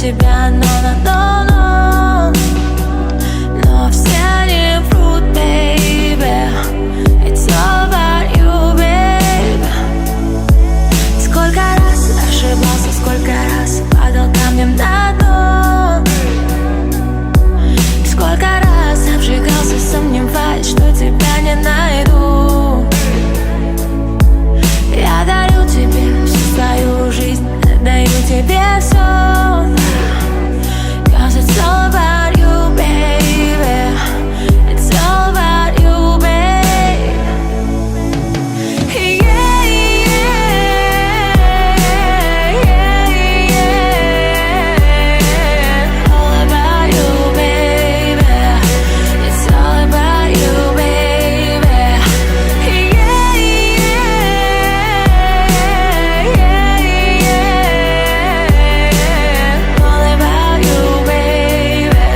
тебя, но, но, но, но. Но все они врут, baby. It's all about you, baby. Сколько раз ошибался, сколько раз падал камнем на дно. Сколько раз обжигался, сомневаясь, что тебя не найду. Я дарю тебе всю свою жизнь, отдаю тебе все. 'Cause it's all about you, baby. It's all about you, babe. Yeah, yeah, yeah. All about you, baby. It's all about you, baby. Yeah, yeah, yeah. All about you, baby.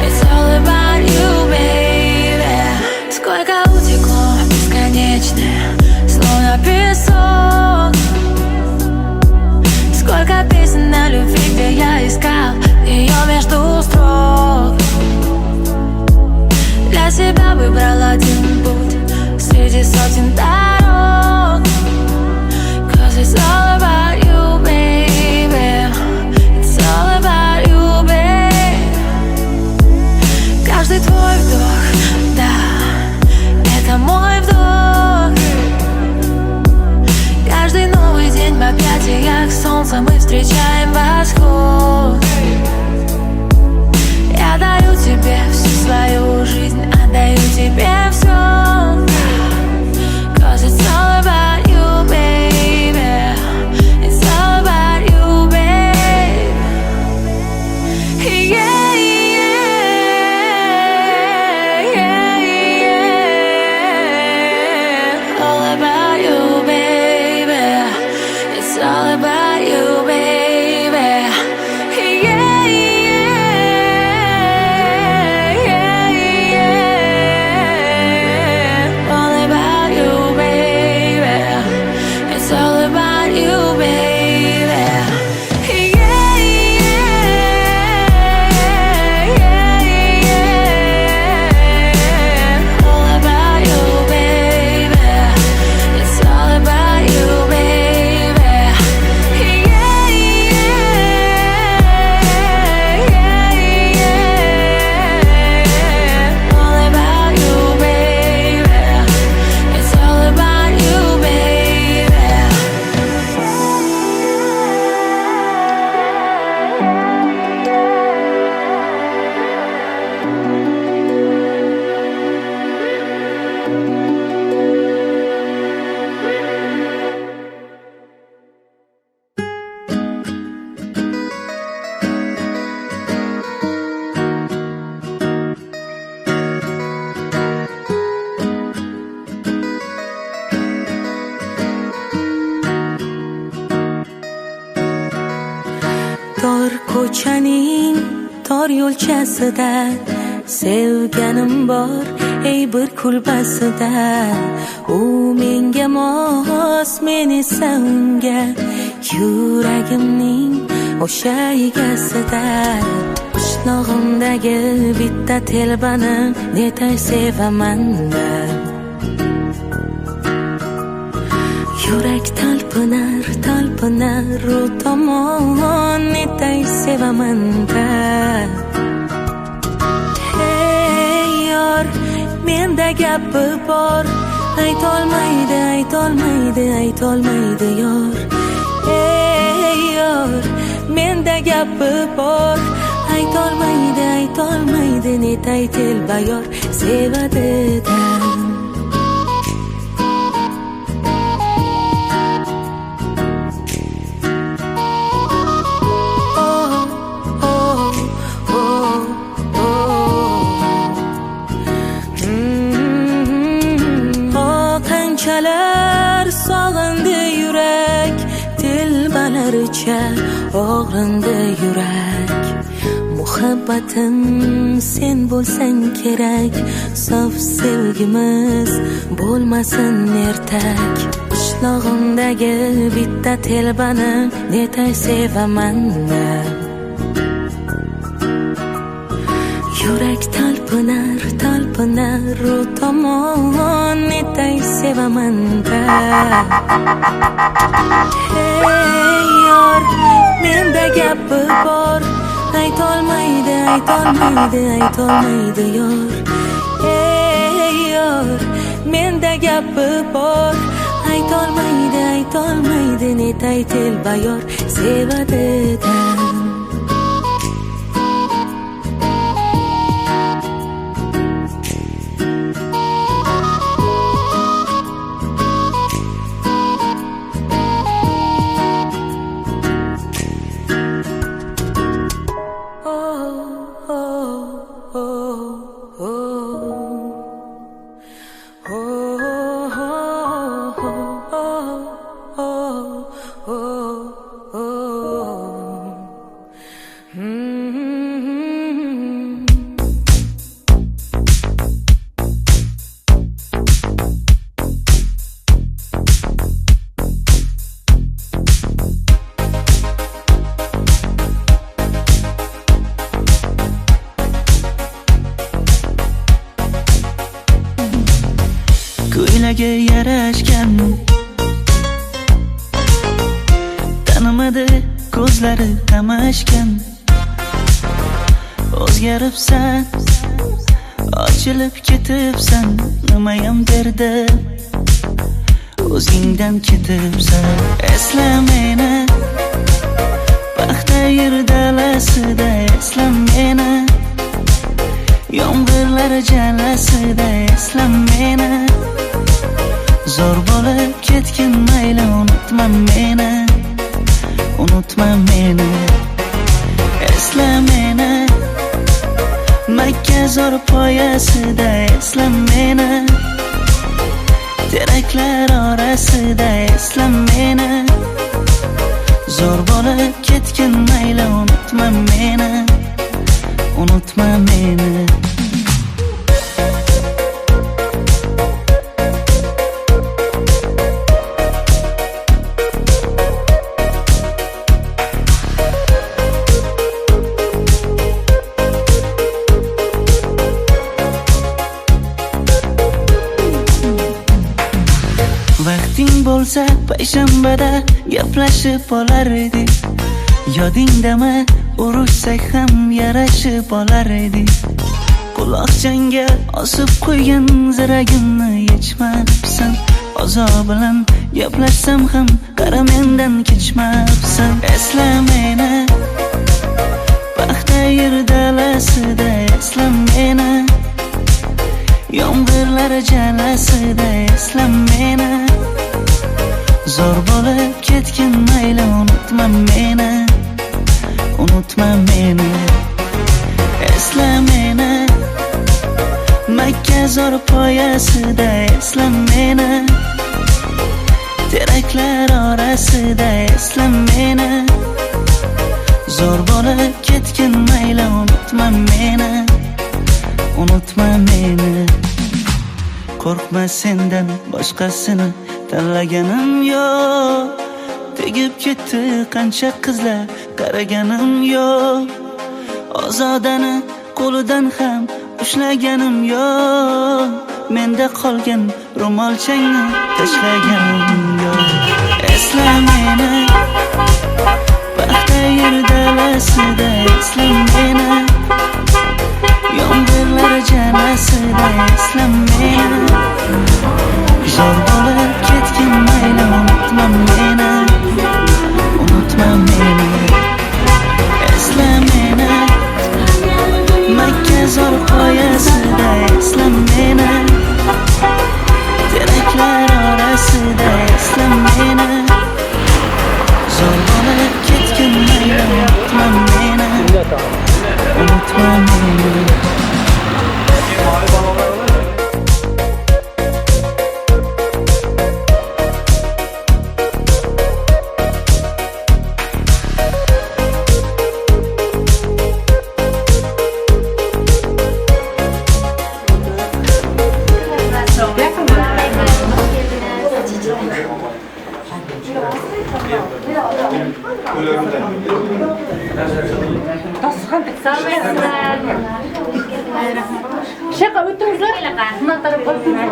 It's all about you, baby. Сколько утекло бесконечное, словно песок. Сколько песен о любви, где я искал ее между строк. Для себя выбрал один путь среди сотен дорог. 'Cause it's all about you, baby. It's all about you, babe. Каждый твой вдох, да, это мой вдох. Каждый новый день в объятиях солнца мы встречаем восход. Я дарю тебе всю свою жизнь, отдаю тебе все. 'Cause it's all about you, baby. It's all about you, babe. Yeah, yeah, yeah. All about you, baby. It's all about you, baby. Yeah, yeah, yeah. All about you, baby. It's all about you, baby. Yeah, yeah, yeah. All about you, baby. It's all about you, baby. Yeah, yeah, yeah. All about you, baby. It's all about you, baby. Tor ko'chaning tor yo'lchasida sevganim bor, ey, bir kulbasida. U menga mos, men esa unga, yuragimning o'sha egasida. Qishlog'imdagi bitta telbani netay sevaman-da. Yurak talpinar, talpinar u tomon, netay sevaman-da. Hey yor, menda gapi bor, aytolmaydi, aytolmaydi, aytolmaydi yor. Ey yor, menda gapi bor, aytolmaydi, aytolmaydi, netay telba yor sevadi-da. Oh, oh, oh, oh. Oh, qanchalar sog'indi yurak, telbalaricha og'rindi yurak. Muhabbatim sen bo'lsang kerak, sof sevgimiz bo'lmasin ertak. Qishlog'imdagi bitta telbani netay sevaman-da. Talpinar, talpinar u tomon, netay sevaman-da. Hey yor, menda gapi bor, aytolmaydi, aytolmaydi, aytolmaydi yor. Hey yor, menda gapi bor, aytolmaydi, aytolmaydi, netay telba yor sevadi-da. Ko'ylagi yarashgan, tanimadi ko'zlari qamashgan. O'zgaribsan, ochilib ketibsan, nimayam derdi o'zingdan ketibsan. Esla meni, paxta yer dalasida, esla meni, yomg'irlar jalasida, esla meni. Zo'r bo'lib ketgin mayli, unutma meni, unutma meni. Esla meni, Makka zo'r poyasida, esla meni, teraklar orasida, esla meni. Zo'r bo'lib ketgin mayli, unutma meni, unutma meni. Vaqting bo'lsa payshanbada gaplashib olar edik. Yodingdami urushsak ham yarashib olar edik. Quloqchangga osib qo'ygan ziragimni yechmabsan. Ozo bilan gaplashsam ham qara mendan kechmabsan. Esla meni, paxta yer dalasida, esla meni, yomg'irlar jalasida, esla meni. Zo'r bo'lib ketgin mayli, unutma meni, unutma meni. Esla meni, Makka zo'r poyasida, esla meni, teraklar orasida, esla meni. Zo'r bo'lib ketgin mayli, unutma meni, unutma meni. Qo'rqma sendan boshqasini tanlaganim yo'q. Tegib ketdi qancha qizlar, qaraganim yo'q. Ozodani qo'lidan ham ushlaganim yo'q. Menda qolgan ro'molchangni tashlaganim yo'q. Esla meni, paxta yer dalasida, esla meni, yomg'irlar jalasida, esla meni. Zo'r bo'lib ketgin mayli, unutma meni, unutma meni. Esla meni, Makka zo'r qoyasida, esla meni, teraklar orasida, esla meni. Zo'r bo'lib ketgin mayli, unutma meni, unutma meni. Şaka o'tingizlar. Mına tarafga o'tingizlar.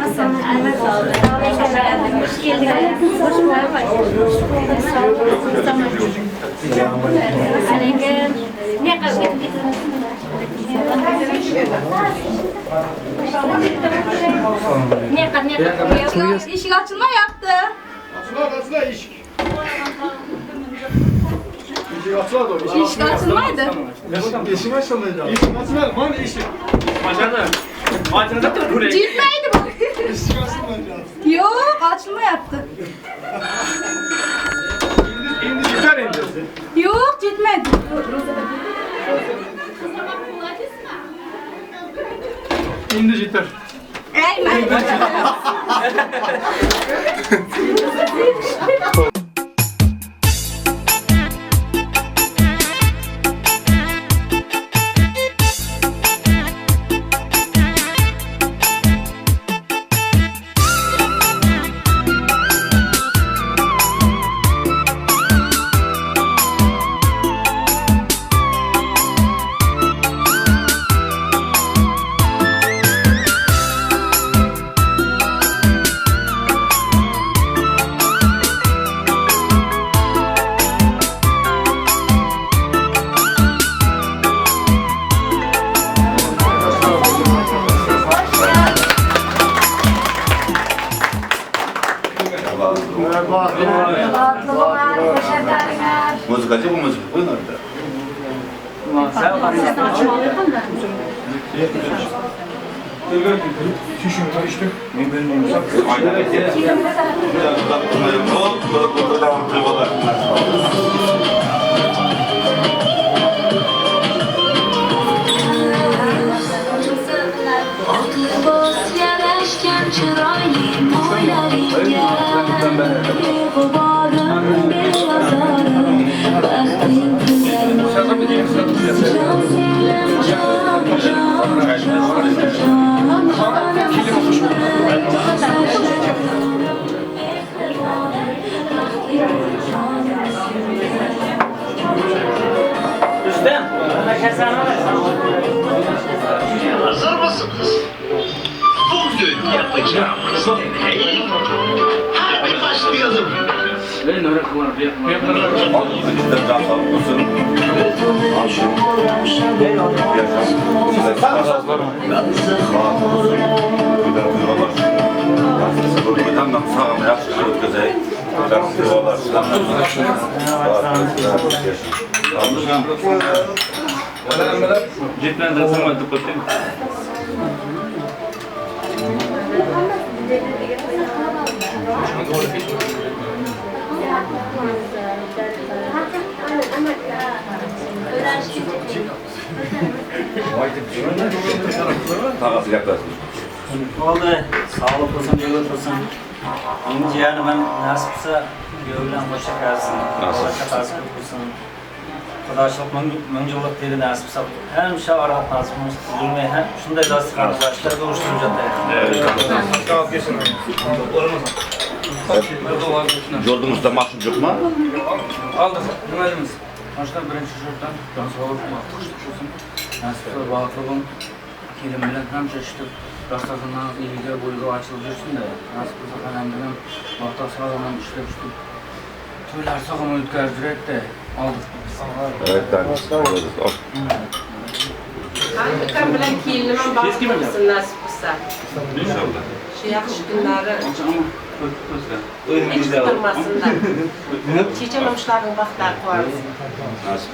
Assalomu alaykum. Xush keldingiz. Alaykum. Ne qilib ne Eshik ochilmayapti. Açılır, açılır eshik. Eshik açıladi. Eshik ochilmaydi. Eshik açılmaydi. Eshik açıladi, mana eshik. Mashinada ko'ray. Jilmaydi bu. Eshik açılmaydi. Yo'q, ochilmayapti. Endi yeter endi. Yo'q, yetmaydi. Endi yeter. Ey, mayli. Muzikacı bu müzik. Buyurun orada. Oq yarashgan chiroyli mo'ylaringga beg'uborim, beozorim, baxtli kunlarim. Jon singlim, jon, jon, jon, jon, onam singlim, mehribonim, baxtli Rüstem, Hazır mısınız? Bugün yapacağımız deney... Hadi başlayalım. Tağası yaklaştı. Oldu. Sağlık olsun, yo'l olsun. Endi jiyanim ham nasib qilsa kuyov bilan qo'sha qarsin. Qo'sha qarsin bo'lsin. Xudochilik ming yillik dedi nasib qilsa. Hamisha oraq nasib bo'lsin. Uzilmay ham shunday dasturxon başlar qo'shtirib jataydi. Yolunuzda mahsul yok mu? Aldık, nima deymiz? Mashina birinchi shurtdan jon sog'lik, baxtli bo'lsin. Nasib qilsa baxtli bo'ling. Kelin bilan hamisha ishitib, dasturxondan iyiga bo'yiga ochilib yursin-da. Nasib qilsa xonam bilan baxtli sog'lig'ini ishlab tutib, to'ylar sog'im o'tkazib yuraydi-da. Oldik. Evet, Akam bilan kelinim ham baxtli bo'lsin nasib qilsa. İnşallah. Shu yaxshi kunlari hech kutilmasinlar. Checham ham shularning baxtlari qilsin. Nasip.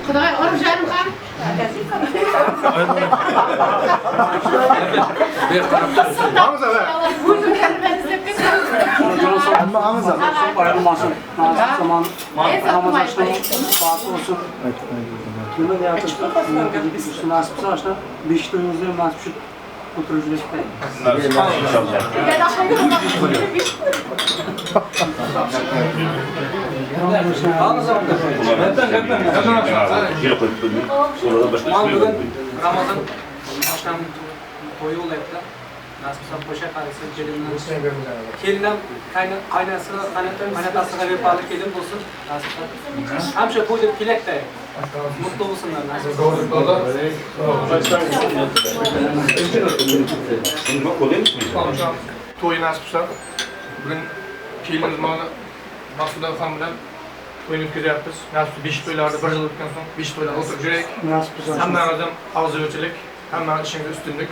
Xudoy urib ham. Ayrılmasın. Nasip zaman namaz açtım. Olsun. Kimin yaptı? Nasip açtı. Beş toyumuzda nasip şu oturucu İnşallah. Ramazan Mashinamning to'yi bo'lyapti. Nasib qilsa qo'sha qarisa kelindan. Kelinam qaynasi, qaynotasiga vefoli kelin bo'lsin. Nasib qilsa. Hamsha to'y deb kelakda. Mutlu bo'lsinlar nasib qilsa. To'yi nasib qilsa. Bugun kelinimiz mana Maqsuda xon bilan to'yni o'tkazyapmiz. Nasib qilsa 5 to'ylarda bir yil o'tgan so'ng 5 to'ylarda o'tirib yuraylik. Hammamiz ham og'zibirchilik, hammamiz ishimizda ustunlik.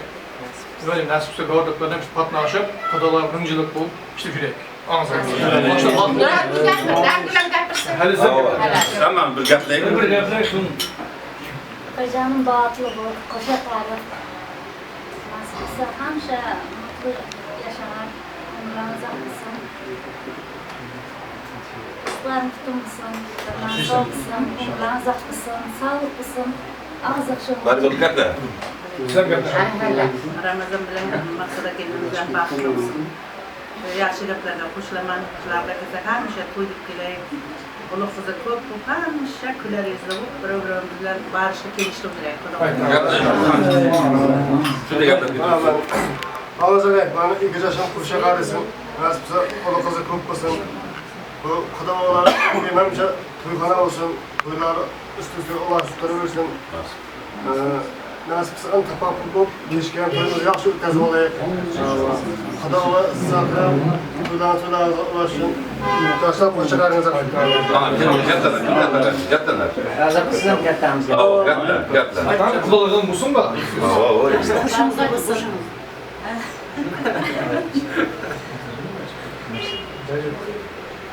Nasib qilsa g'o'rliklardan patnashib, xudolar 1000 yillik bo'lib ishlab yuraylik. Tamam, bir gaplaylik. Bir gaplaylik. Qo'janim baxtli bo'lib, qo'sha qarib, nasib qilsa hamisha mutlu yashar, umrlarini uzoq qilsin. Qizlarim tutum qilsin, sog' qilsin, umrlarini uzoq qilsin, sog'lik qilsin, og'iz yaxshi. Bari bir gapla. Ramazon bilan Maqsuda kelinimiz bilan baxtli bo'lsin. Yaxshi gaplarga qo'shilaman. Shularda kelsa hamisha to'y deb kelaylik. Ulug' qizi ko'p bo'lib, hamisha kular yuzli bo'lib, bir-birimiz bilan barishib kelishib o'tiraylik. Xudo Shunday gaplar. Avvaliga mana ikki yoshim qo'sha qarisin. Nasib qilsa ulug' qizi ko'p bo'lsin. Bu xudo ular hamisha to'yxona bo'lsin, to'ylari ust-ustiga ular turaversin. Nasib qilsa topib bo'lib, beshgan to'yimizni yaxshi o'tkazib olaylik. Xudo sizlarga to'ylarni ulashsin. Tashlab qo'shalaringizga. Kattalar, kattalar. Razı qilsin kattamizga. Gaplar, gaplar. Xudolardan bo'lsin ba.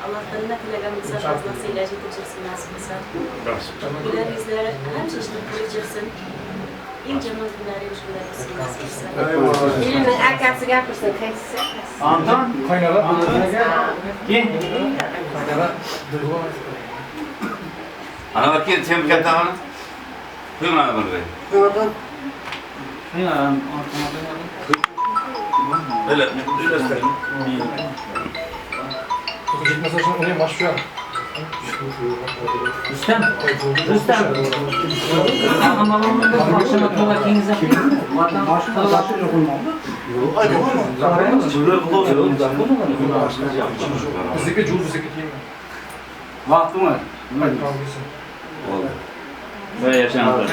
Allah'tan ne tilagan bo'lsa, nasiblar yetib jirsin nasib qilsa. Güler yüzleri hamisha ishlatib qo'yib jirsin. Eng yomon kunlari shunday bo'lsin nasib qilsa. Kelinning akasi gapirsin, qaysisi? Anton, qaynona. Keyin. Qaynona. Ana bak kel, sen katta qo'y mana buni. Qo'ymadan. Öyle, öyle. Gitmese şimdi oraya başlıyor. Rüstem, Rüstem. Bizdeki cul bizdeki değil mi? Vakti mı? Oldu. Böyle yaşanır.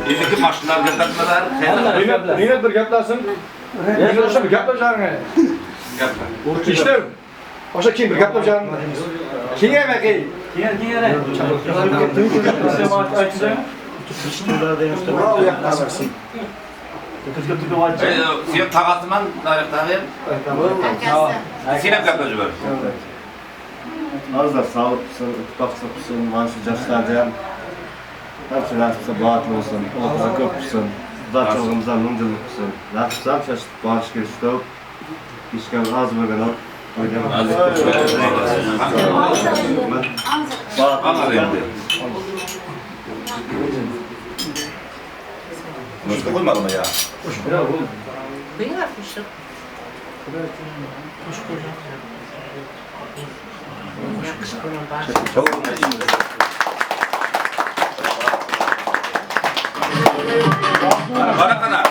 Bizdeki maşınlar gaplatmalar. Yine bir gaplasın. Yine bir gaplasın. Gapla. İşte. O'sha keyin bir gaplab jarim. Kengayma keyin. Keyin kengayra. Sen tog'asiman, tarixda Sen ham gaplab yubar. Azlar sağlık olsun, ittifak olsun, mana shu yoshlarda ham hamma nasib qilsa baxtli bo'lsin, Alloh ko'p qilsin, barcha ming yillik qilsin. Nasib qilsa hamma borish kelishdi, ishga rozi bo'lgan. Qo'shiq qo'ymadimi ya? Qo'yinglar qo'shiq. Bana kana.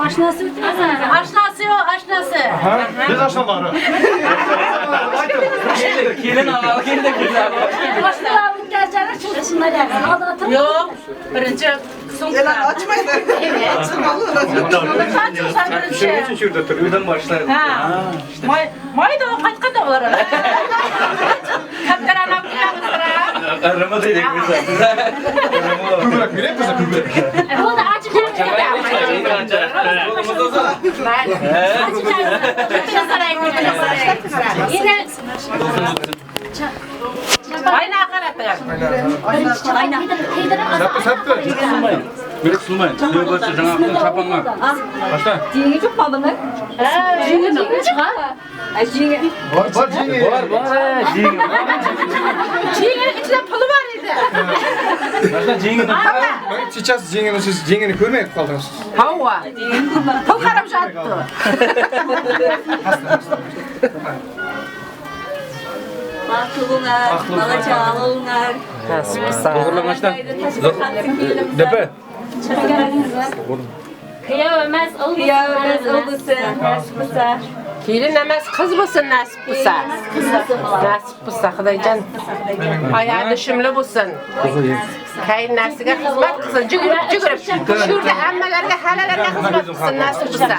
Aşnası Aşnası yok, aşnası. Biz aşnaları. Kelin analı, kelin de güzel. Aşnalar bitkerceğine çıksınlar. Yok, birinci kısım. Ela açmayın. Evet. Açılsan birinci. Şurada turuydan başlar. Ha. May da qaytqanda olar. Kattara anam kıra. Arama dedik biz. Kıvrak bile kızı kıvrak. Bu da açık. Ayna qarab. Sapı sapı. Bir qısılmayın. Yolbaşı жаңағыдан шапанға. Başla. Жеңі жоқ па бұның? Жеңі жоқ па? Жеңі. Бар, бар жеңі. Бар, бар, жеңі. Жеңінің içinde pulu var idi. Başla жеңі. Сейчас жеңені siz жеңені көрмей қалдыңыз. Hava. Pul qarab жатты. Baxtlı olunlar, bala çağalı olunlar. Doğrulanmaçtan. Depe. Kıyam emas, ul Kıyam emas, ul bo'lsin, nasib bo'lsa. Kelin emas, qiz bo'lsin, nasib bo'lsa. Nasib bo'lsa, Xudojon. Oyog'i shimli bo'lsin. Qaynasiga xizmat qilsin, jugurib jugurib. Shurda hammalarga, halalarga xizmat qilsin, nasib bo'lsa.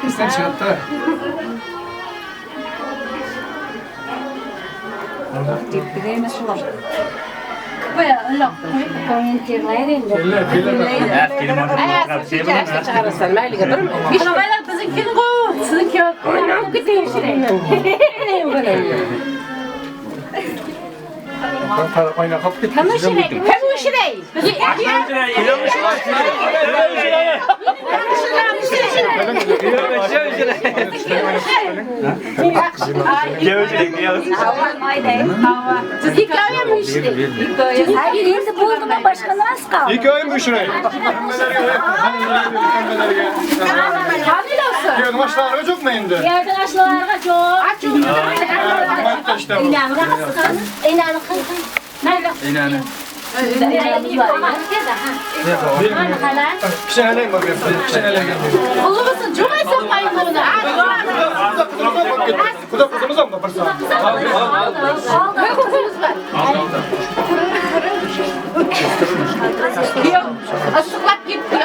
İsten çıkarttı. Chiqarasan, mayliga bir. Ishmaylar bizning kelin-ku, sizni kelin keting Ayna qolib ketdi. Kim o'shiray? Kim o'shiray? Siz ikkovi ham o'shiray. Hayır, endi bo'ldimi, boshqa nimasi qoldi? Ikkovi ham o'shiray. Kamil olsun. Kuyovning oshnalari yo'qmi endi? Kuyovning oshnalariga yo'q. Inani Inani. Kishanalang bor, kishanalang. Qulluq bo'lsin, jo'may soqmayın buni. Xudo qizimiz ham bor bir soat. Bir qizimiz bor. Yo'q, issiqlab ketdi.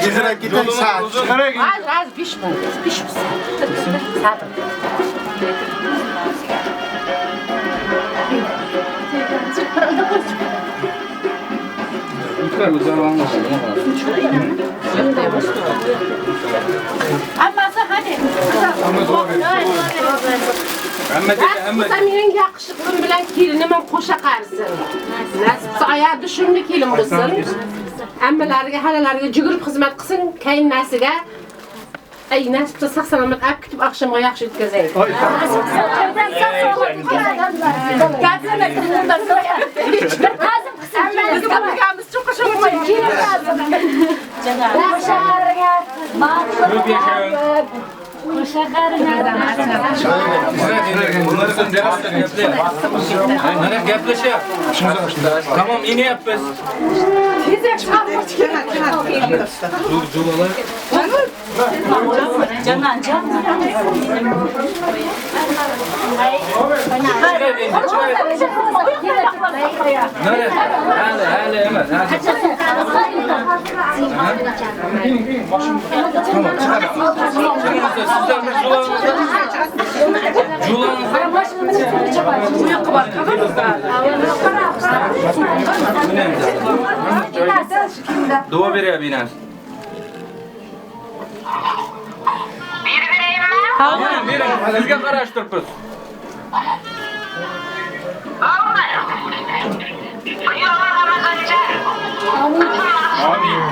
Tezroq ketaylik, soat. Az, az 5 minut, 5 minut. Sabr. Hammasi hadi. Nasib mening yaxshi qizim bilan kelinim ham qo'sha qarisin. Nasib qilsa oyog'i shunli kelin bo'lsin. Ammalariga, halalariga jugurib xizmat qilsin, qaynasiga. Ay, nasib qilsa sog' salomat olib kutib oqshomga yaxshi o'tkazaylik. Gaplashyapti. Tamam, inyapmiz. Canan, Canan. Hali, hali emas. Dua beryapti inasi. Bering, bering. Sizga qarash turibmiz. Amin.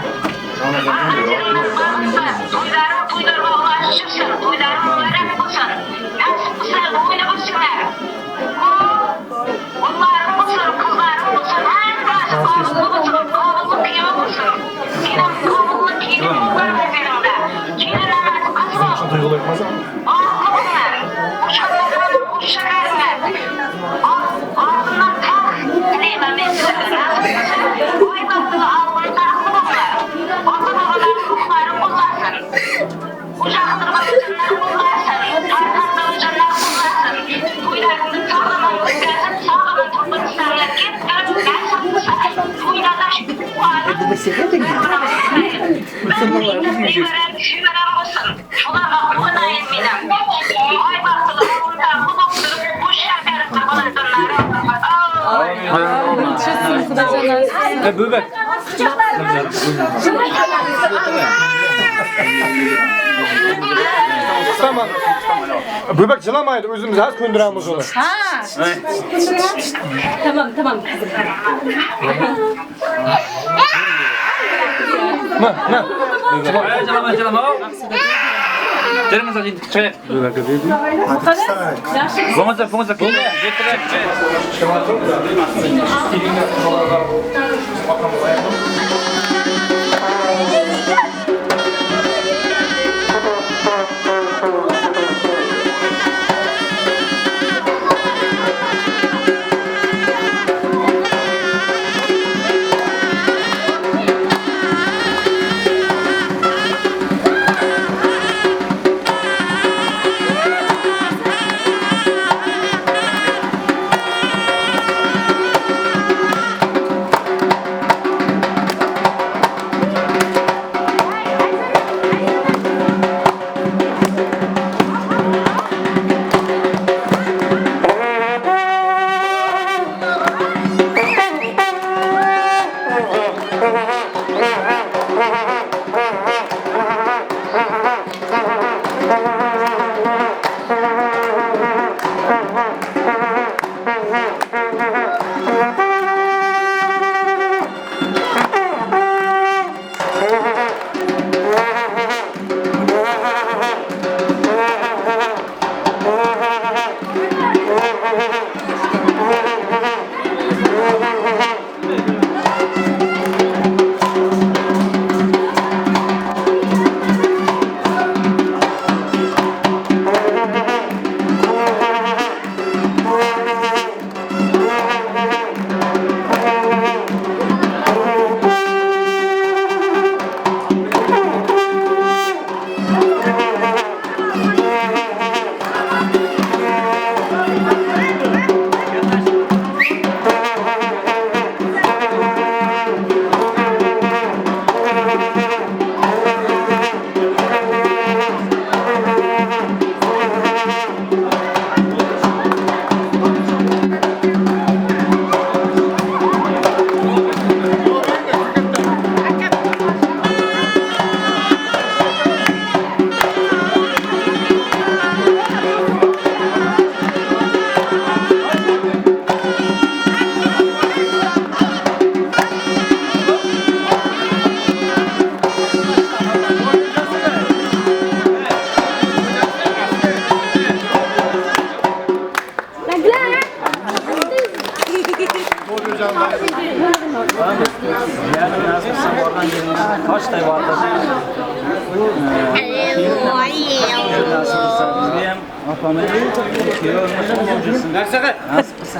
Nevaram bo'lsin. Shularga quvonayin men ham. Oy baxtli o'rta bo'lib turib, qo'shar bolajonlarim. Böbek. Tamam. Böbek jılamaydı, özümüz az kunduramiz onu. Ha. Tamam, tamam kızım. Ne, ne? Jılama, jılama. Terimiz acı çıkayım. Bo'lmasa, bo'lmasa,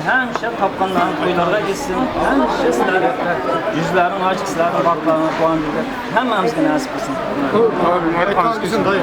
Həmişə tapqanların toylarga gitsin, həmişə sizlərin yüzlərin açıq, sizlərin baxlarına quvandırır. Həmməmizə nəsib qılsın. Aytqanız dayı.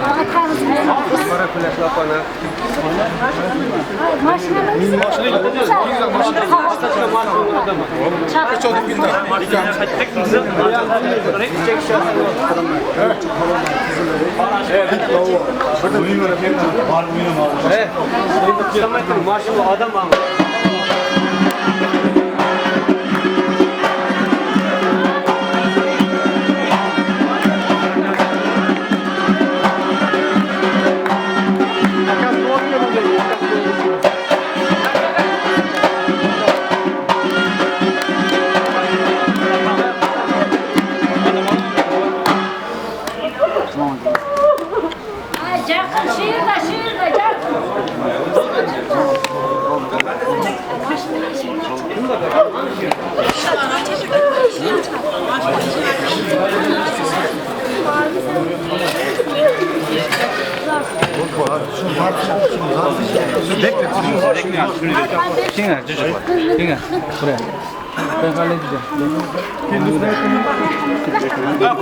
Ben halledeceğim.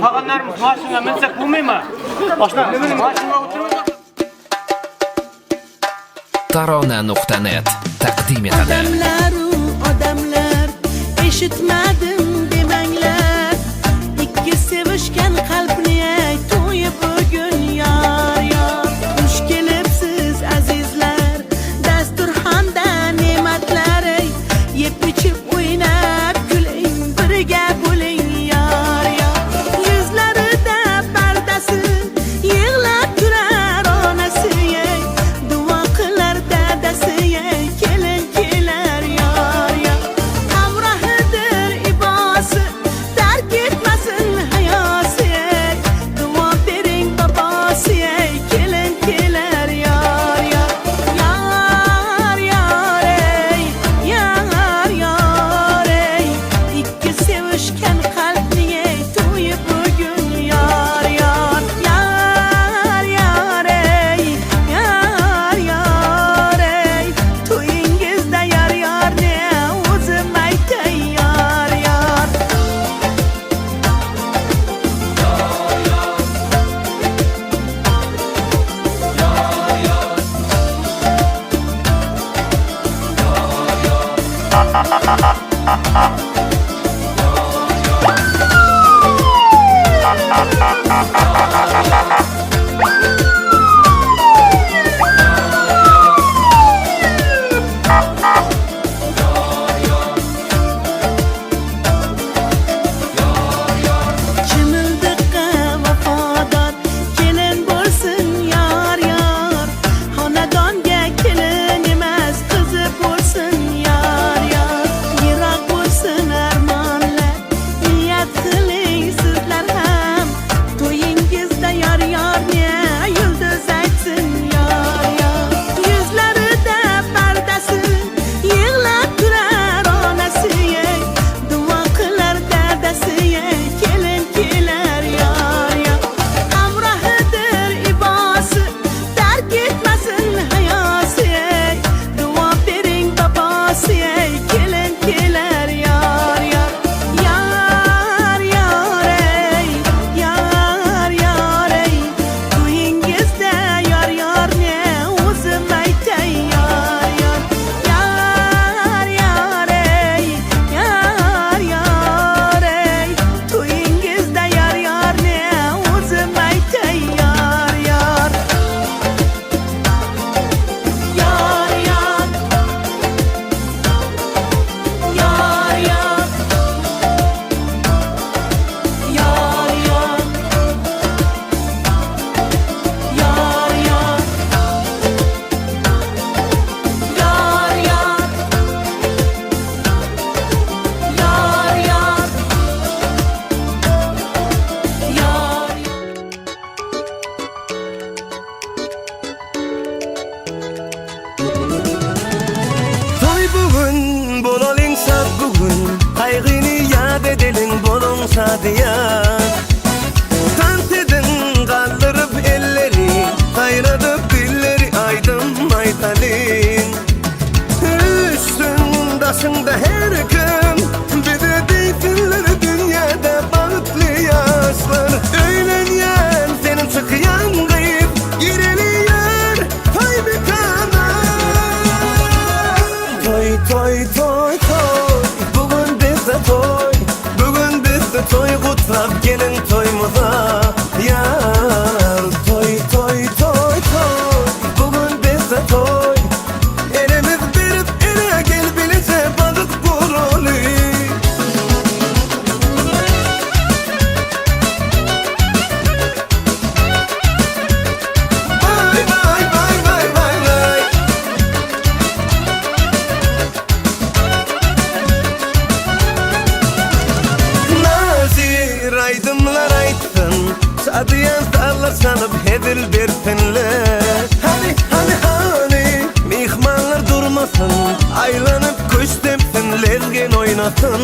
Qalğanlarımız maşına minsek bo'lmaymi? Maşına o'tirib Tarona.net taqdim etadi. Odamlar, odamlar, eshitmadim demanglar. Ikki sevishgan qalbni to'yib Chimildiqqa vafodor kelin bo'lsin yor yor, xonadonga kelin emas qizi bo'lsin yor yor. Yiroq bo'lsin armonlar, niyat qiling sizlar ham, to'yingizda yor yorni yulduz aytsin yor yor. Yuzlarida pardasi yig'lab turar onasi, duo qilar dadasi, kelin kelar yor yor. Hamrohidir ibosi, tark etmasin hayosi, duo bering bobosi, kelin kelar yor yor. Yor yor ey, yor yor ey, to'yingizda yor yorni o'zim aytay yor yor. Yor yor ey, yor yor ey, to'yingizda yor yorni o'zim aytay yor yor. Yor yor. Yor yor. Yor yor. Yor yor. Yor yor. Yor yor. Yor. Toý bugün, bolalyň şat bugün, Gaýgyny ýat edeliň, boluň şadyýan. Tans ediň, galdyryp elleri, Saýradyp dilleri, aýdym aýdalyň. Üstün daşyňda her kim, Bize diýsinler dünýäde bagtly ýaşlar. Öýlenýän seniň çykýan gyz, Gireli ýör toý mekana. Toý, toý, toý, toý, bugün bizde toý, bugün bizde toý, gutlap geliň toýumyza. Ýar, toý, toý, toý, toý, bugün bizde toý. Elimiz berip ele gel birlikte balyk guraly. Vay vay vay vay vay vay. Nazir aýdymlar aýtsyn, Şadyýan sazlar çalyp hezil bersinler. Hany, hany, hany, myhmanlar durmasyn, Aýlanyp küşt depsin, lezgin oýnasyn.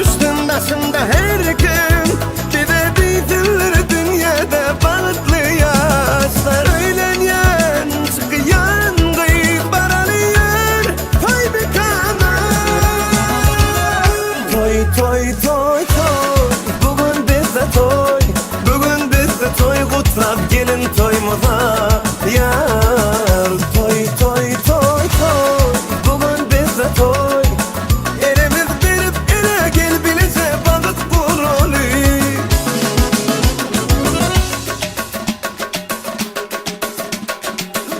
Üstün daşynda her kim, Bize diýsinler dünýäde bagtly ýaşlar. Öýlenýän, çykýan gyz, baraly ýör toý mekana. Toý, toý, toý, toý, bugün bizde toý, bugün bizde toý, gutlap geliň toýumyza. Ýar, toý, toý, toý, toý, bugün bizde toý. Elimiz berip ele gel birlikte balyk guraly.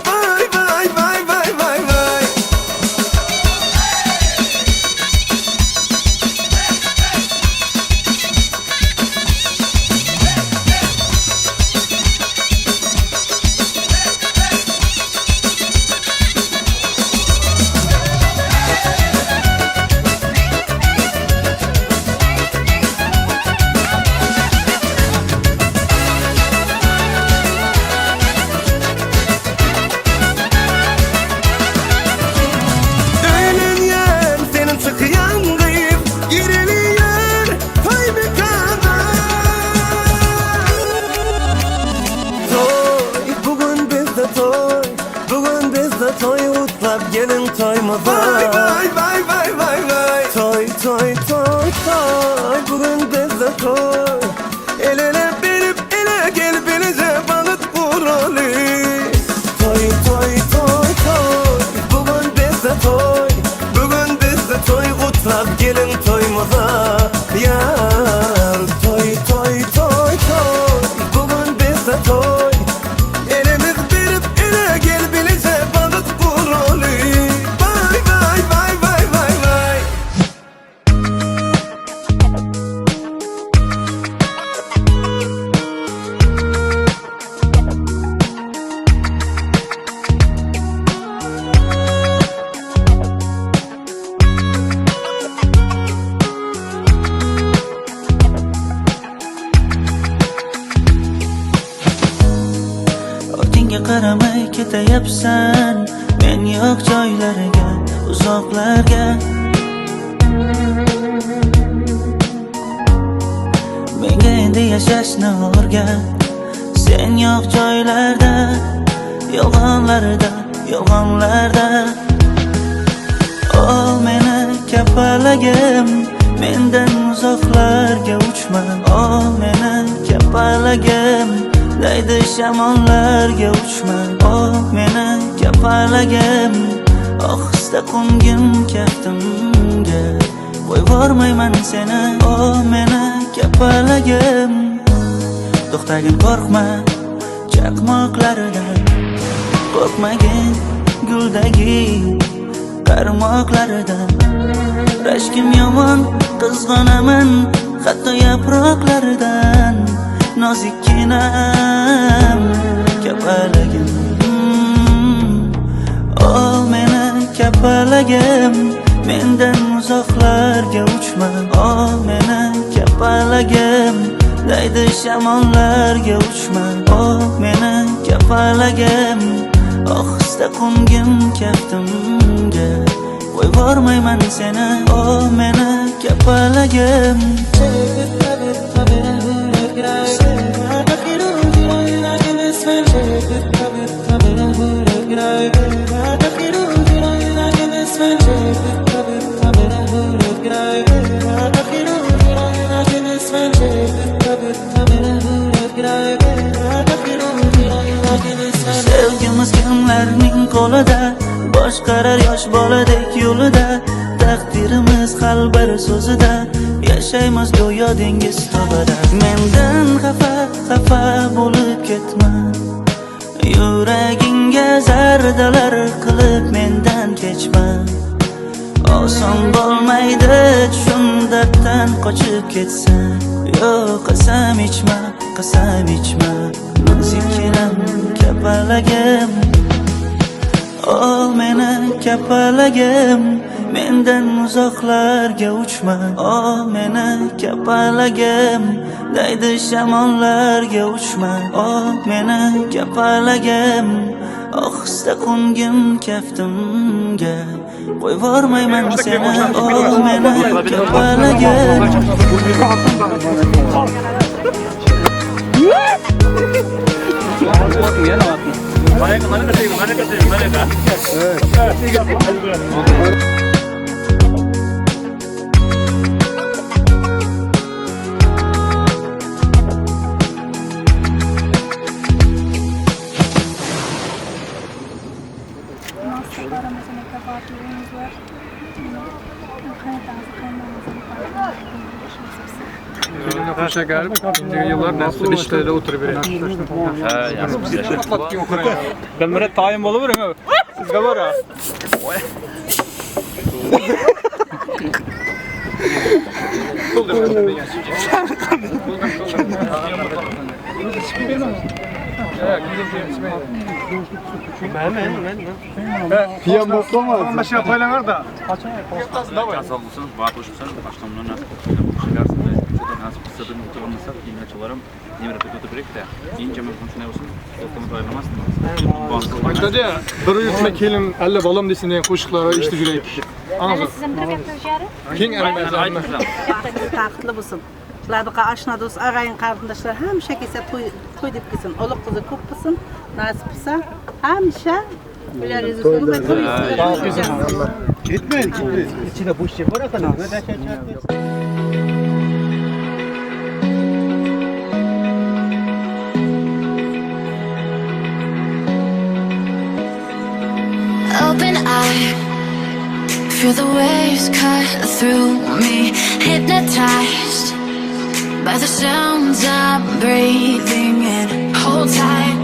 Vay vay vay vay vay vay. Öýlenýän seniň çykýan gyz, Gireli ýör toý mekana. Toý, bugün bizde toý, bugün bizde toý, gutlap geliň toýumyza. Vay vay vay vay vay vay. Toý, toý, toý, toý, bugün bizde toý. El ele berip ele gel birlikte balyk guraly. Toý, toý, toý, toý, bugün bizde toý, bugün bizde Gutlap gelin toyumuza yar. Toy toy toy toy, bugün bizde toy. Elimiz berip ele gel bilece balık buroli. Vay vay vay vay vay vay. Ortingga qaramay ketayapsan, men yo'q joylarga, uzoqlarga. Menga endi yashashni o'rgat, sen yo'q joylarda, yolg'onlarda, yolg'onlarda. Ol meni kapalagim, mendan uzoqlarga uchma. Ol meni kapalagim, daydi shamollarga uchma. Ol meni kapalagim, ohista qo'ngin kaftimga, qo'yvormayman seni. Ol meni kapalagim, to'xtagin qo'rqma chaqmoqlaridan, qo'rqmagin guldagi qarmoqlaridan. Rashkim yomon, qizg'onaman hatto yaproqlaridan. Nozikkinam kapalagim, ol meni kapalagim, mendan uzoqlarga uchma. Ol meni kapalagim, daydi shamollarga uchma. Ol meni kapalagim, ohista qo'ngin kaftimga, qo'yvormayman seni. Ol meni kapalagim. Sevgimiz kimlarning qo'lida, boshqarar yosh boladek yo'lida. Taqdirimiz hal bir so'zida, yashaymiz go'yo dengiz tubida. Mendan xafa xafa bo'lib ketma, yuragingga zardalar qilib mendan kechma. Oson bo'lmaydi tushun darddan qochib ketsa. Yo'q, qasam ichma, qasam ichma, nozikkinam kapalagim. Ol meni kapalagim, mendan uzoqlarga uchma. Ol meni kapalagim, daydi shamollarga uchma. Ol meni kapalagim, ohista qo'ngin kaftimga, qo'yvormayman seni. Ol meni kapalagim. Şimdiki yıllar nasıl beşiktaş'ta oturup bir. Ben böyle tayin olur mu? Sizge var ha. Piyan boslamaz. Başka paylanır da. Sağ olsun, baht olsun, başlamlarına nasip kısa bir nokta olmasa, yine nemere oturup da ince shunday bo'lsin, do'stimiz ayirmasdan. Aytadi, bir yutma kelin, alla bolam desin degan qo'shiqlar eshitib yuraylik. Ana siz ham bir gapirishari? Keng Baxtli bo'lsin. Shularga oshna do'st, ag'ayin qarindoshlar hamisha kelsa to'y deb kelsin. Uliq qizi ko'p bo'lsin, nasib qilsa hamisha ular yuzini Ketmaydi, ketmaydi. Ichida bo'sh yer bor ekan. Open eye, Feel the waves cut through me, hypnotized by the sounds I'm breathing in. Hold tight,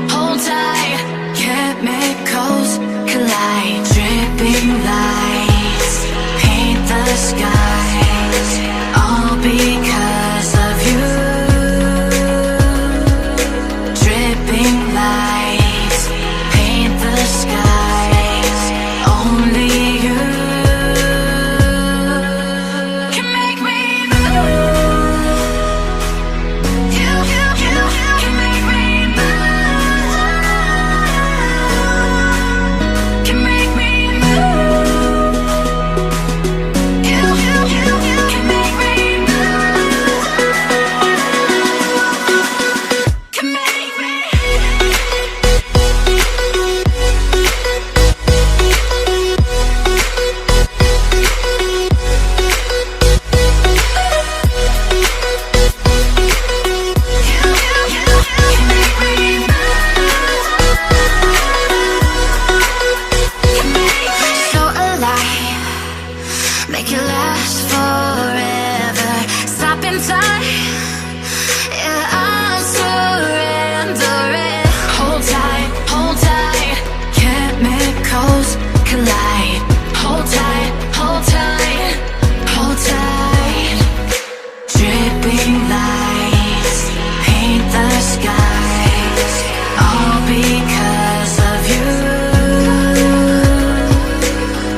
chemicals collide. Dripping lights paint the skies, all because of you. Dripping lights paint the skies, only you can make me move. You can make me move. Can make me move. You can make me move. Can make me. So alive, make it last forever. Stop in time, yeah, I'm surrendering. Hold tight, chemicals collide. Hold tight, hold tight, hold tight. Dripping lights paint the skies, all because of you.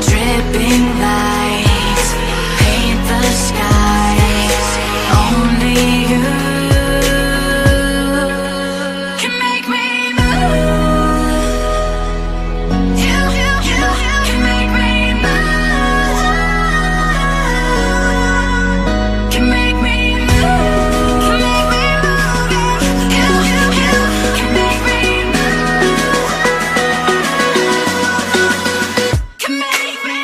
Dripping lights paint the skies, only you can make me move. You can make me move. Can make me move. Can make me move. You can make me move. Can make me.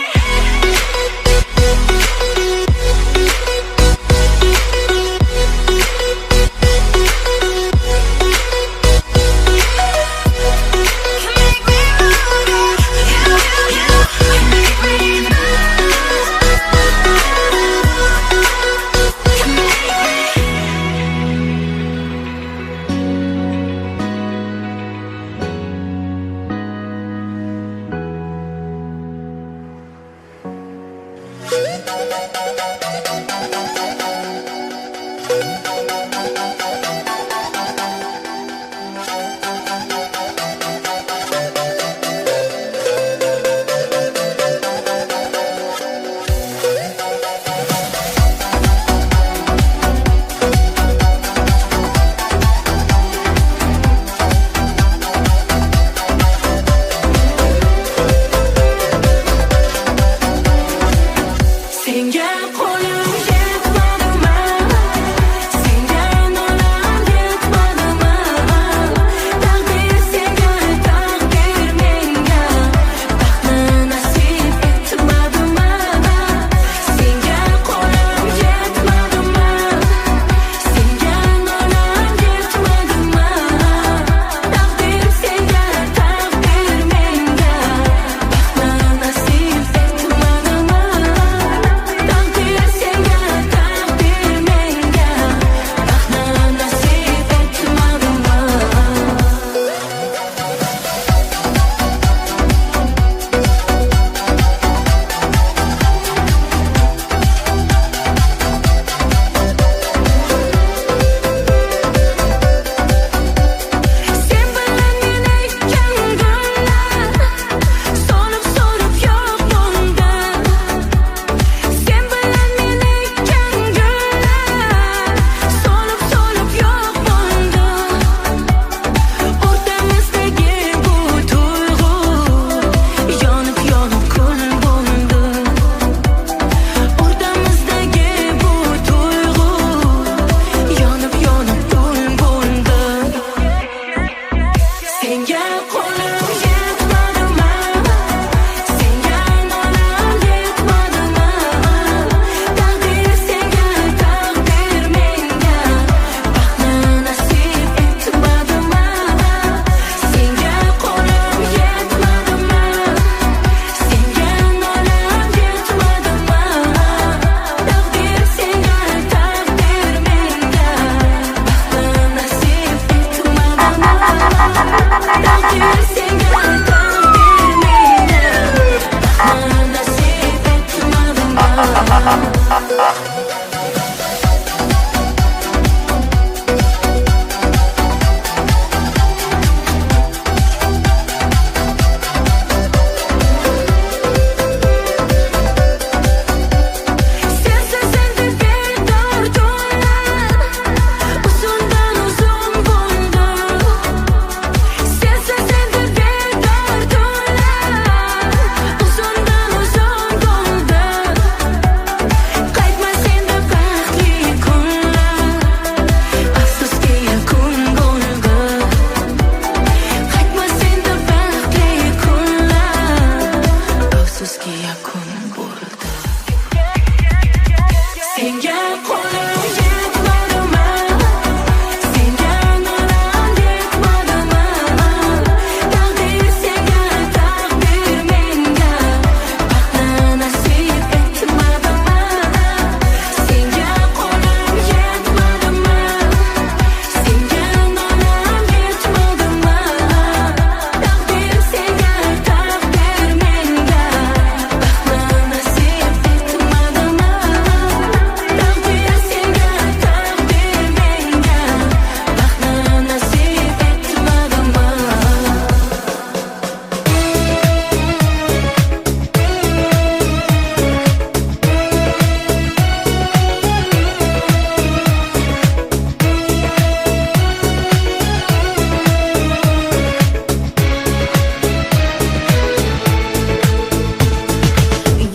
Senga qo'l Sensiz endi bedor tunlar uzundan uzun bo'ldi. Sensiz endi bedor tunlar uzundan uzun bo'ldi. Qaytmas endi baxtli kunlar, afsuski yakun bo'ldi. Qaytmas endi baxtli kunlar, afsuski yakun bo'ldi. Senga qo'lim yetmadimi? Senga nolam yetmadimi? Taqdir senga, taqdir menga baxtni nasib etmadimi? Senga qo'lim yetmadimi? Senga nolam yetmadimi? Taqdir senga, taqdir menga baxtni nasib etmadimi? Taqdir senga, taqdir menga baxtni nasib etmadimi?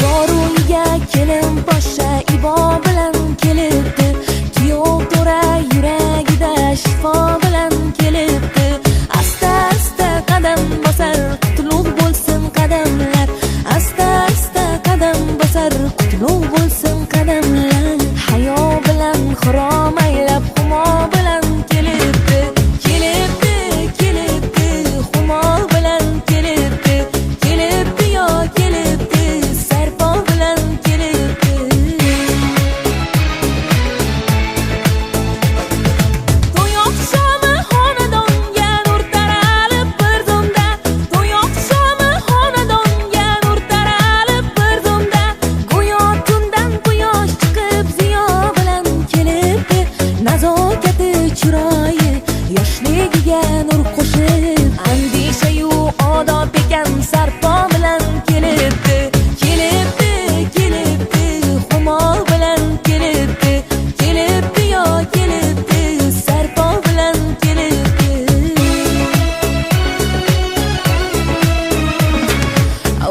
Yor uyga kelin poshsha ibo bilan kelibdi. Kuyov to'ra yuragida shifo bilan kelibdi. Asta asta qadam bosar, qutlug' bo'lsin qadamlar. Asta asta qadam bosar, qutlug' bo'lsin qadamlar. Hayo bilan xirom aylab, xumo bilan kelibdi. Kelibdi, kelibdi, xumo bilan kelibdi. Kelibdi yo kelibdi, sarpo bilan kelibdi. To'y oqshomi xonadonga nur taralib bir zumda. To'y oqshomi xonadonga nur taralib bir zumda. Go'yo tundan quyosh chiqib ziyo bilan kelibdi. Nazokati chiroyi yoshligiga nur qo'shib, andishayu odob ekan sarpo bilan kelibdi. Kelibdi, kelibdi, xumo bilan kelibdi. Kelibdi yo kelibdi, sarpo bilan kelibdi.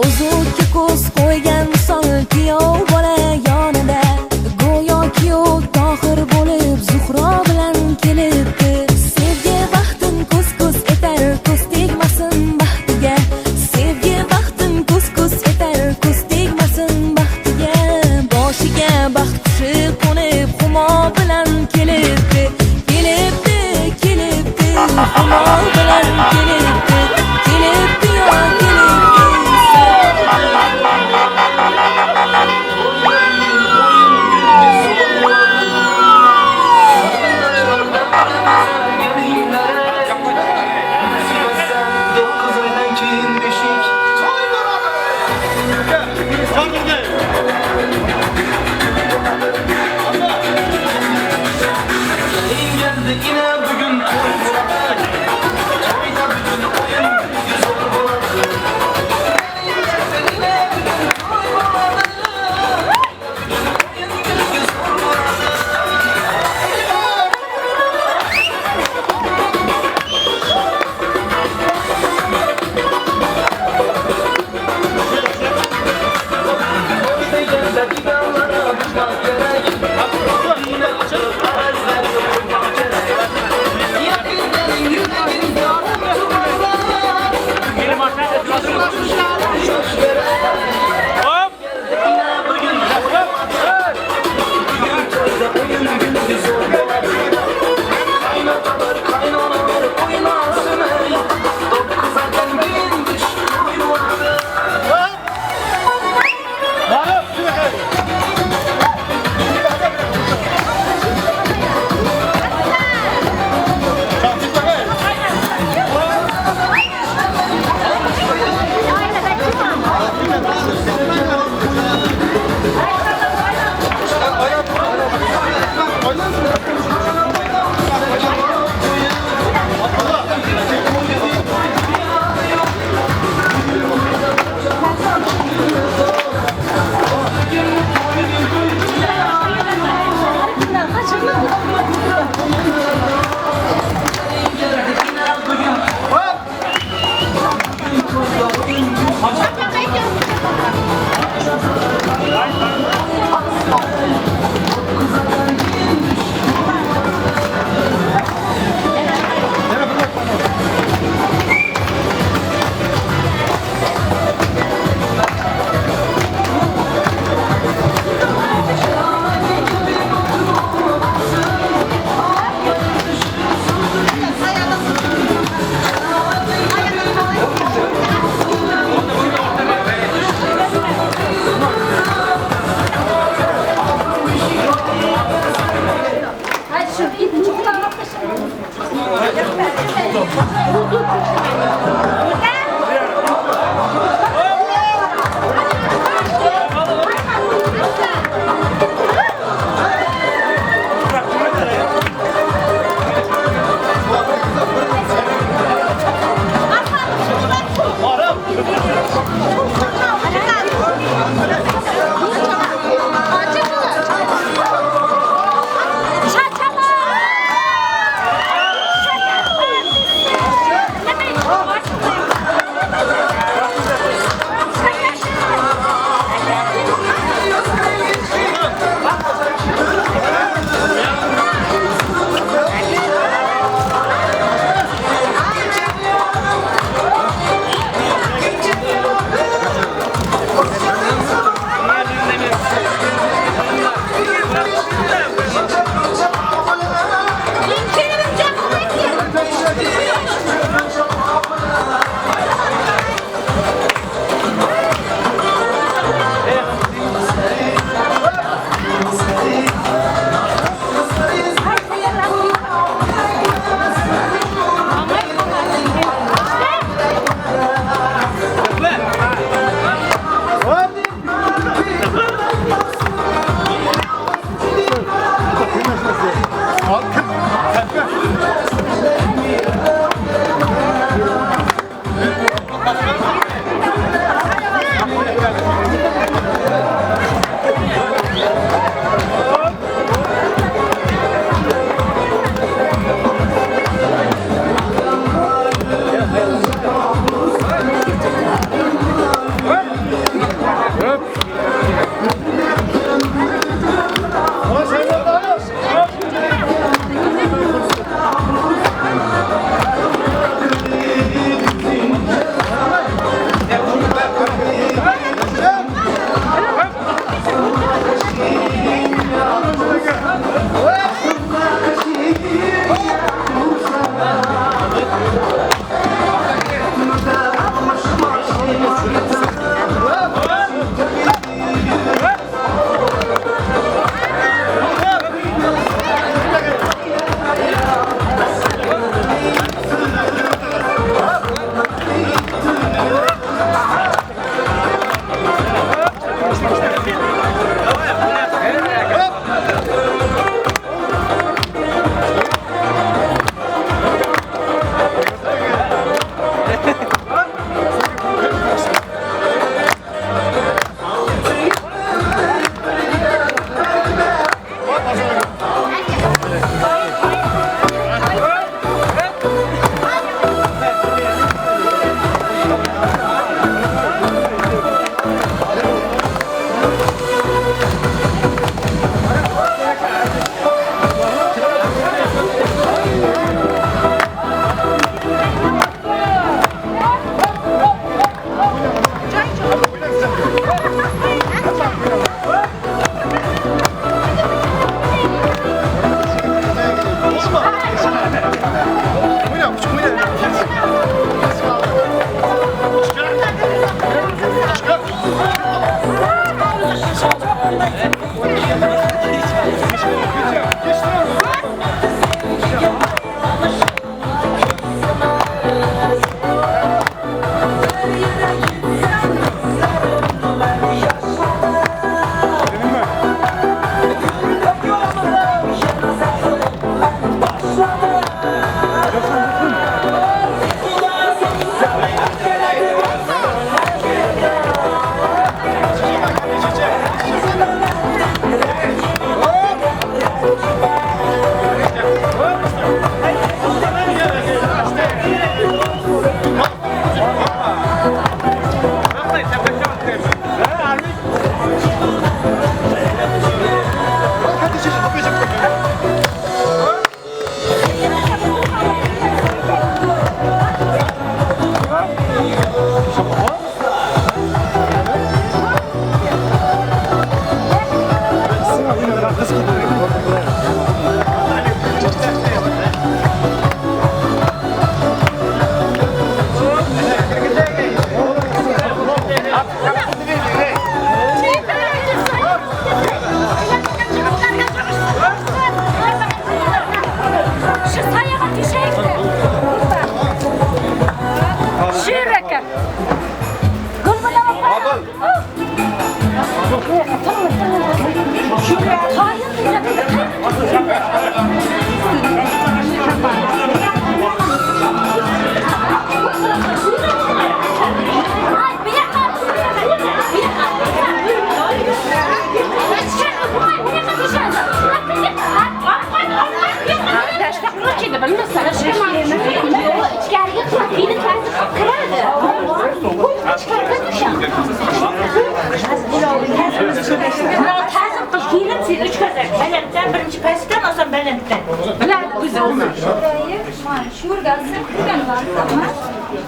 Uzukka ko'z qo'ygan misol kuyov bola yonida, go'yo kuyov Tohir bo'lib Zuhro bilan kelibdi. Sevgi baxtin ko'z ko'z etar, ko'z tegmasin baxtiga. Sevgi baxtin ko'z ko'z etar, ko'z tegmasin baxtiga. Boshiga baxt qushi qo'nib xumo bilan kelibdi. Kelibdi, kelibdi, xumo bilan kelibdi. Kelibdi yo kelibdi, Geldi yine bugün toy.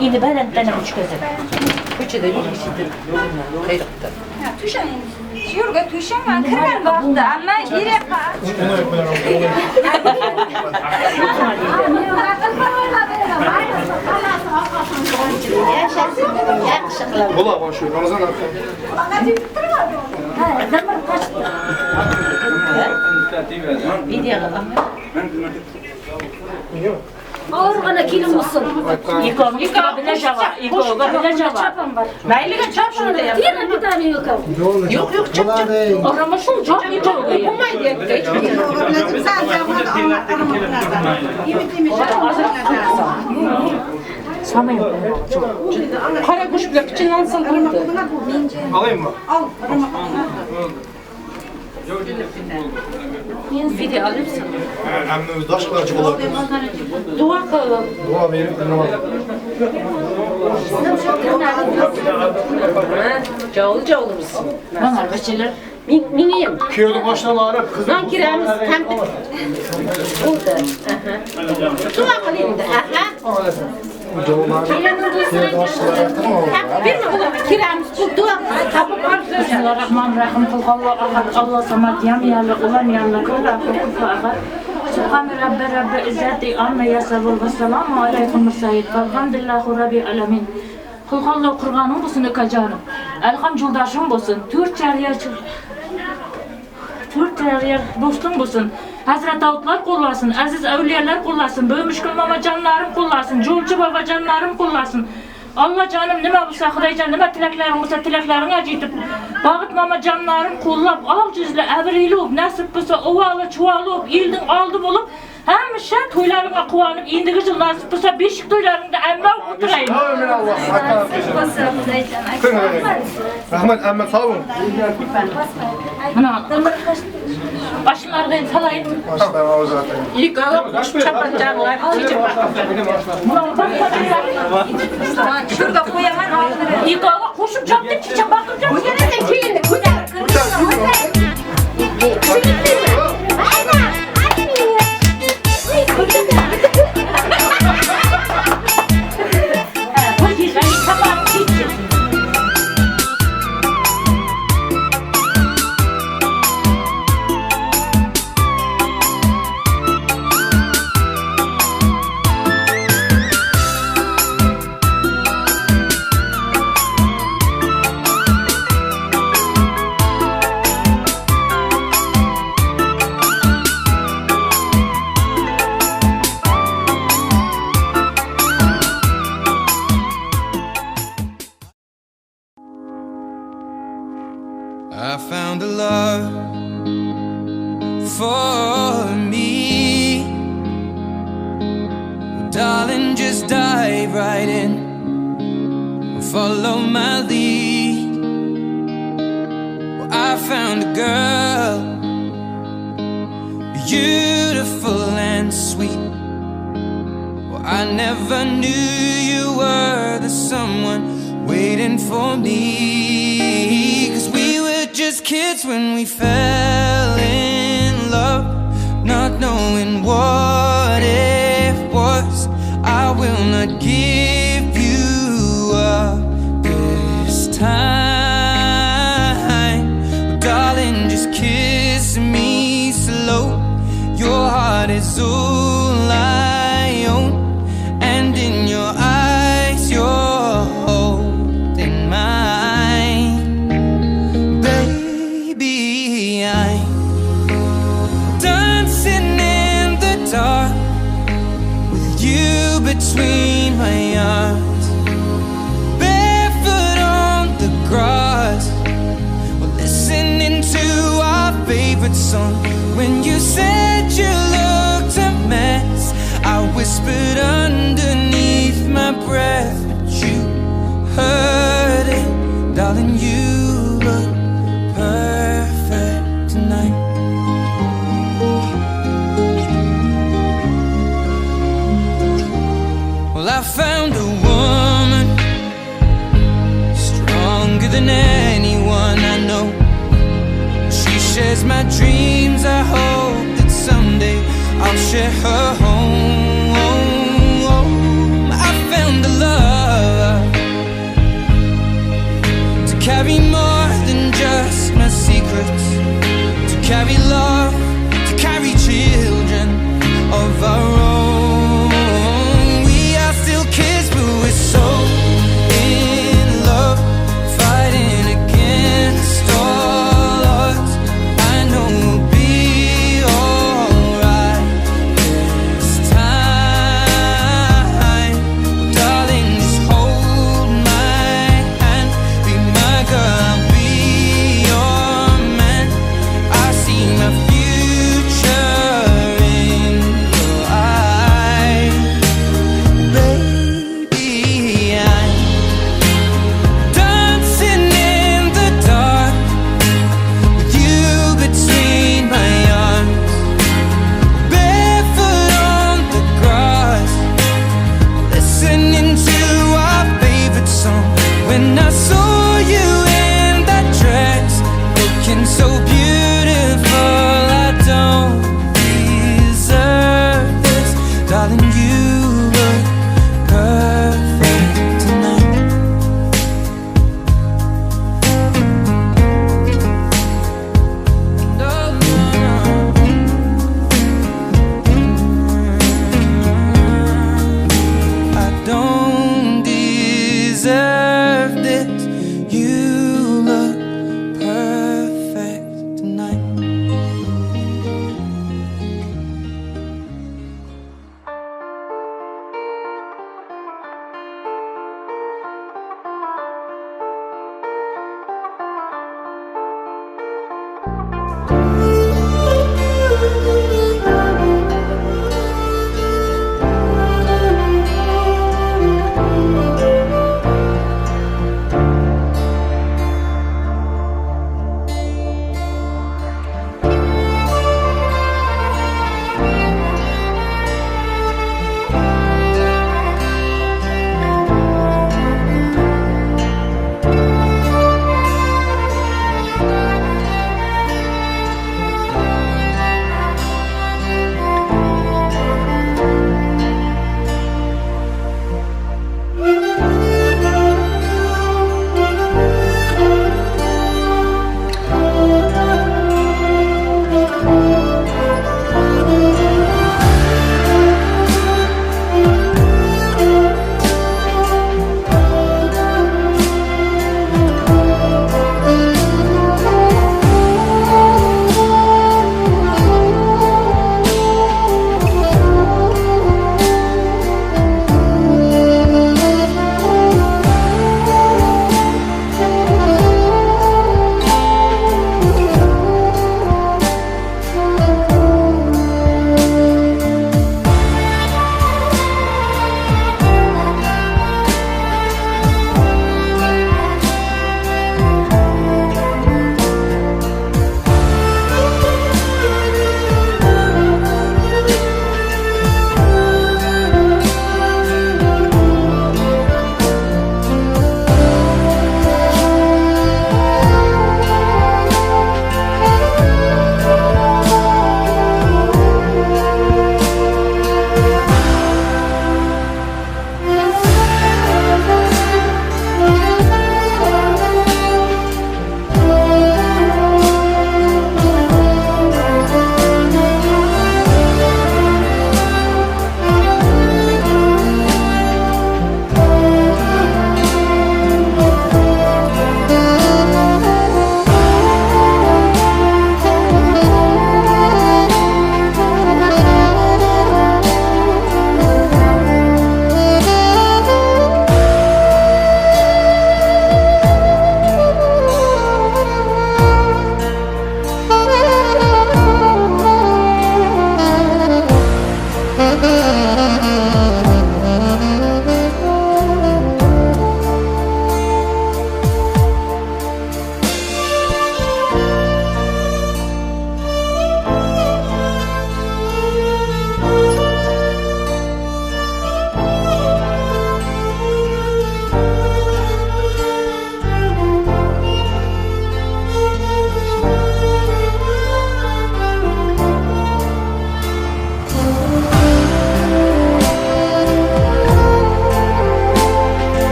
Endi balanddan ham uchkazadi. Ko'chada yurishdi. Qayoqda? Ha, tushan. Yo'lga tushaman, kirgan vaqtda, ammo yiroqqa. Bo'la shu Ramazon oyida. Ha, zamir qochdi. Video qilaman. Ağırgana kelin olsun. Mayliga chop shunda ham. Yana bir tane yok. Yo'q, yo'q, chop chop. Orama shul chop yo'q. Bo'lmaydi. Qora go'sht bilan pichinlansin bo'ldi. Olaymi? Al. Video alırsın. Emmimiz daşlarcı olabilir. Dua kılın. Dua verip namaz. Cavlı cavlı mısın? Bana başlar. Miniyim. Köyde başlaları kızım. Nan kiremiz tam oldu. Dua kılayım da. Bismillahirrahmanirrahim. Qul huvallohu ahad, Allohu samad, lam yalid va lam yulad va lam yakul lahu kufuwan ahad. Subhana robbi robbil izzati amma yasifun va salamun alaykum mursalin. Alhamdulillahi robbil alamin. Qul huvallohu qurg'onim bo'lsin ukajonim. Alham yo'ldoshim bo'lsin. To'rt yer do'stim bo'lsin. Hazrat Davudlar qo'llasin, aziz avliyolar qo'llasin, bo'mishkul mamajonlarim qo'llasin, jo'lchi bobojonlarim qo'llasin. Allah canım nima bo'lsa, Xudoyjon nima tilaklaring bo'lsa tilaklaringga yetib, Bag'it mamajonlarim qo'llab, oq yuzli abrili bo'lib, nasib bo'lsa uvali chuvali bo'lib, elning oldi bo'lib, hamisha to'ylarimga quvonib, endigi yil nasib bo'lsa beshik to'ylaringda amma o'tirayin. Amin Allah. Rahmat amma sog' bo'ling. Mana başlardan salayım. Başlar ağzına atayım. Chapanchaqlar, Şurada qo'yaman oldini. Ikkovi qo'shib chopdim, chicha baqib chopdim. Keyin ko'tar. I found a love for me. Well, darling, just dive right in and follow my lead. Well, I found a girl, beautiful and sweet. Well, I never knew you were the someone waiting for me. 'Cause we were just kids when we fell in love, not knowing what it was. I will not give you up this time. Well, darling, just kiss me heart is all I own, and in your eyes you're holding mine. Baby, I'm dancing in the dark with you between my arms, barefoot on the grass, we're listening to our favorite song. When you said you looked a mess, I whispered underneath my breath, but you heard it, darling, you look perfect tonight. Well, I found a woman stronger than anyone I know. She shares my dreams. I hope that someday I'll share her home. I found a love to carry more than just my secrets, to carry love, to carry children of our own. We are still kids, but we're so in love, fighting against all odds. I know we'll be alright this time. Well, darling, just hold my hand. Be my girl, I'll be your man. I see my future.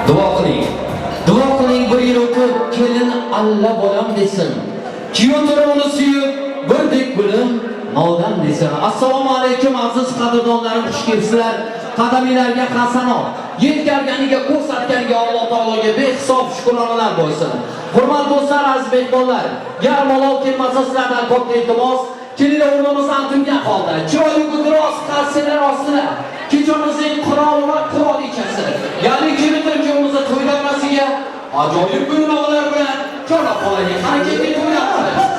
Duo qiling. Duo qiling bir yil o'tib kelin alla bolam desin. Kuyov uni suyib birdek gulim nodam desin. Assalomu alaykum aziz qadrdonlarim, xush kelibsizlar. Qadaminglarga hasanot, yetkarganiga, ko'rsatganiga Alloh taologa behisob shukronalar bo'lsin. Hurmatli do'stlar, aziz mehmonlar, yarim olov kelmasa sizlardan katta iltimos, kelinglar o'rnimizdan turgan holda, chiroyli guldiroz qarsilar ostida kechamizning qiroli va qirolichasi, ya'ni kelindir kuyovimizni to'y davrasiga ajoyib gulnolar bilan chorlab qolaylik. Harakatli to'ylar qilamiz.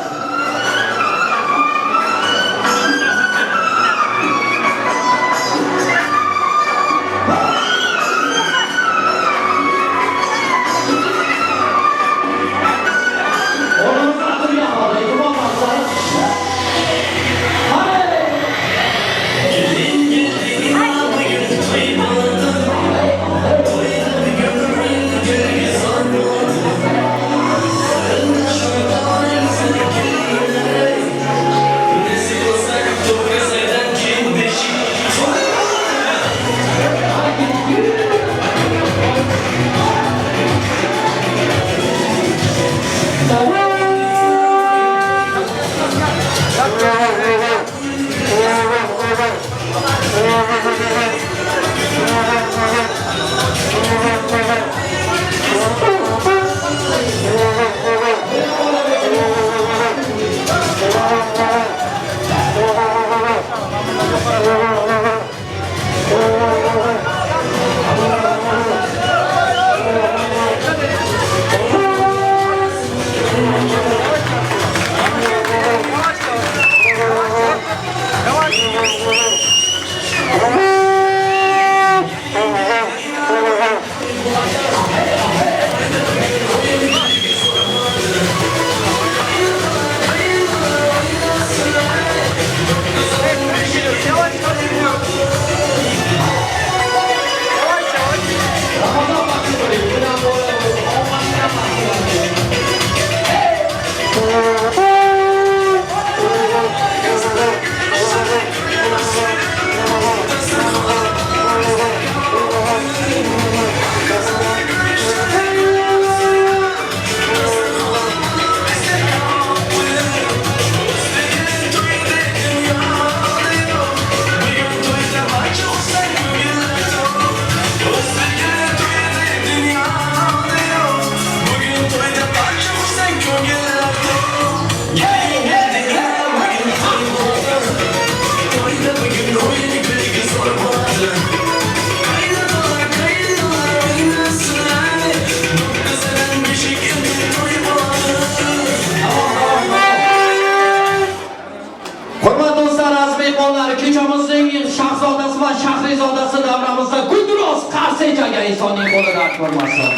Insonning qo'lida ko'rmasin.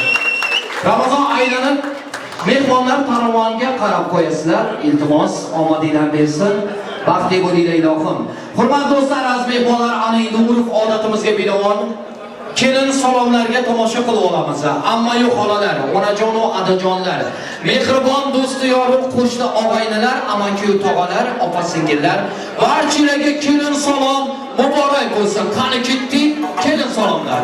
Ramazon aylanib mehmonlar tarovonga qarab qo'yasizlar. Iltimos, omadinglar bersin. Baxtli bo'linglar ilohim. Hurmatli do'stlar, aziz mehmonlar, ana endi urf odatimizga binoan kelin salomlarga tomosha qilib olamiz. Amma-yu xolalar, onajon va adajonlar, mehribon do'sti yoru qo'shni og'aynilar, amaki tog'alar, opa-singillar, barchalarga kelin salom muborak bo'lsin. Qani ketdik kelin salomlar.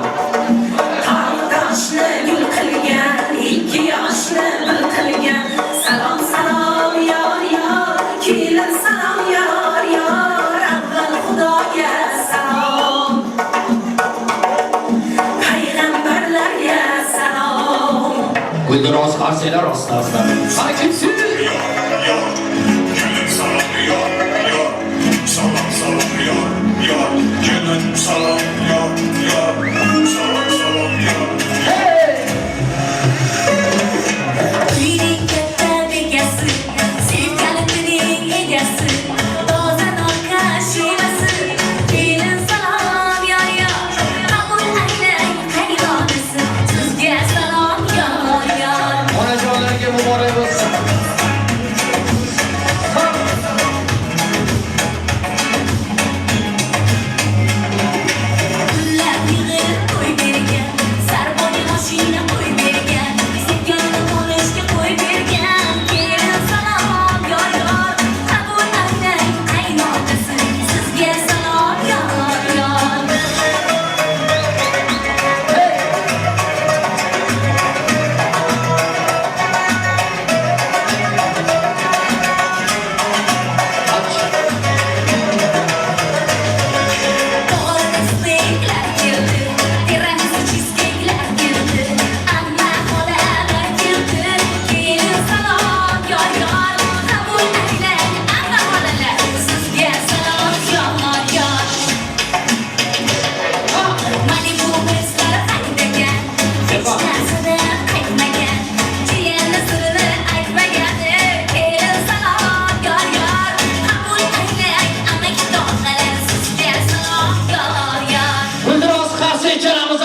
Qarindoshni gul qilgan, ikki yoshni bir qilgan. Salom salom yor yor, kelin salom yor yor, avval Xudoga salom, payg'ambarlarga salom. Guldiroz qarsanglar ostasidan. Qani ketsin. Yor, kelin salom yor yor, salom salom yor yor, kelin salom yor yor, salom salom yor. Uyning katta bekasi, sevkalitining egasi, toza noka shevasi, kelin salom yor yor, qabul aylang qaynonasi, sizga salom yor yor. Onajonlarga muborak bo'lsin.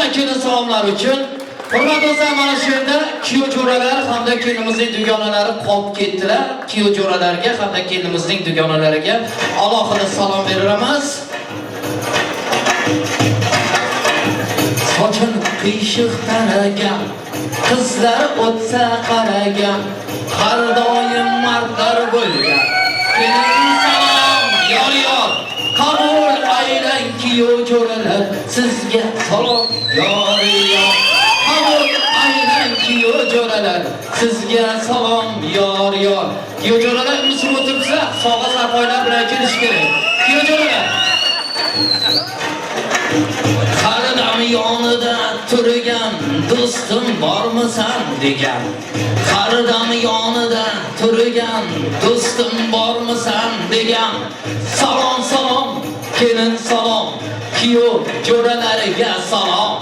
Rahmat kelin salomlar uchun. Hurmatli do'stlar, mana shu yerda kuyov jo'ralar hamda kelinimizning dugonalari qolib ketdilar. Kuyov jo'ralarga hamda kelinimizning dugonalariga alohida salom beramiz. Sochin qiyshiq taragan, qizlar o'tsa qaragan, har doim mardlar bo'lgan. Kelin salom, yor yor, qabul aylang kuyov jo'ralar, sizga salom, yor yor. Qabul aylang kuyov jo'ralar, sizga salom, yor yor. Kuyov jo'ralar misol o'tiribsizlar, sog'a sarpoylar bilan kelish kerak. Kuyov jo'ralar. Har dam yonida turgan do'stim bormisan degan. Har dam yonida turgan do'stim bormisan degan. Salom salom kelin salom, kuyov jo'ralariga salom.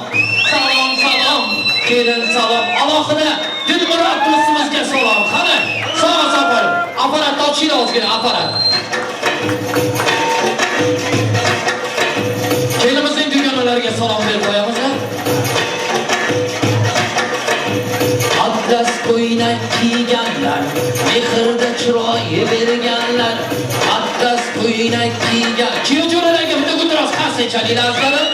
Salom salom kelin salom. Alohida Dilmurod do'stimizga salom. Qani, sog'a sarpoy. Apparat ochinglar ozgina apparat. Kelinimizning dugonalariga salom berib qo'yamiz. Atlas ko'ylak kiyganlar, mehrda chiroy berganlar. Atlas ko'ylak kiygan. Kuyov jo'ralarga bitta guldroz qarsak chalinglar azizlarim.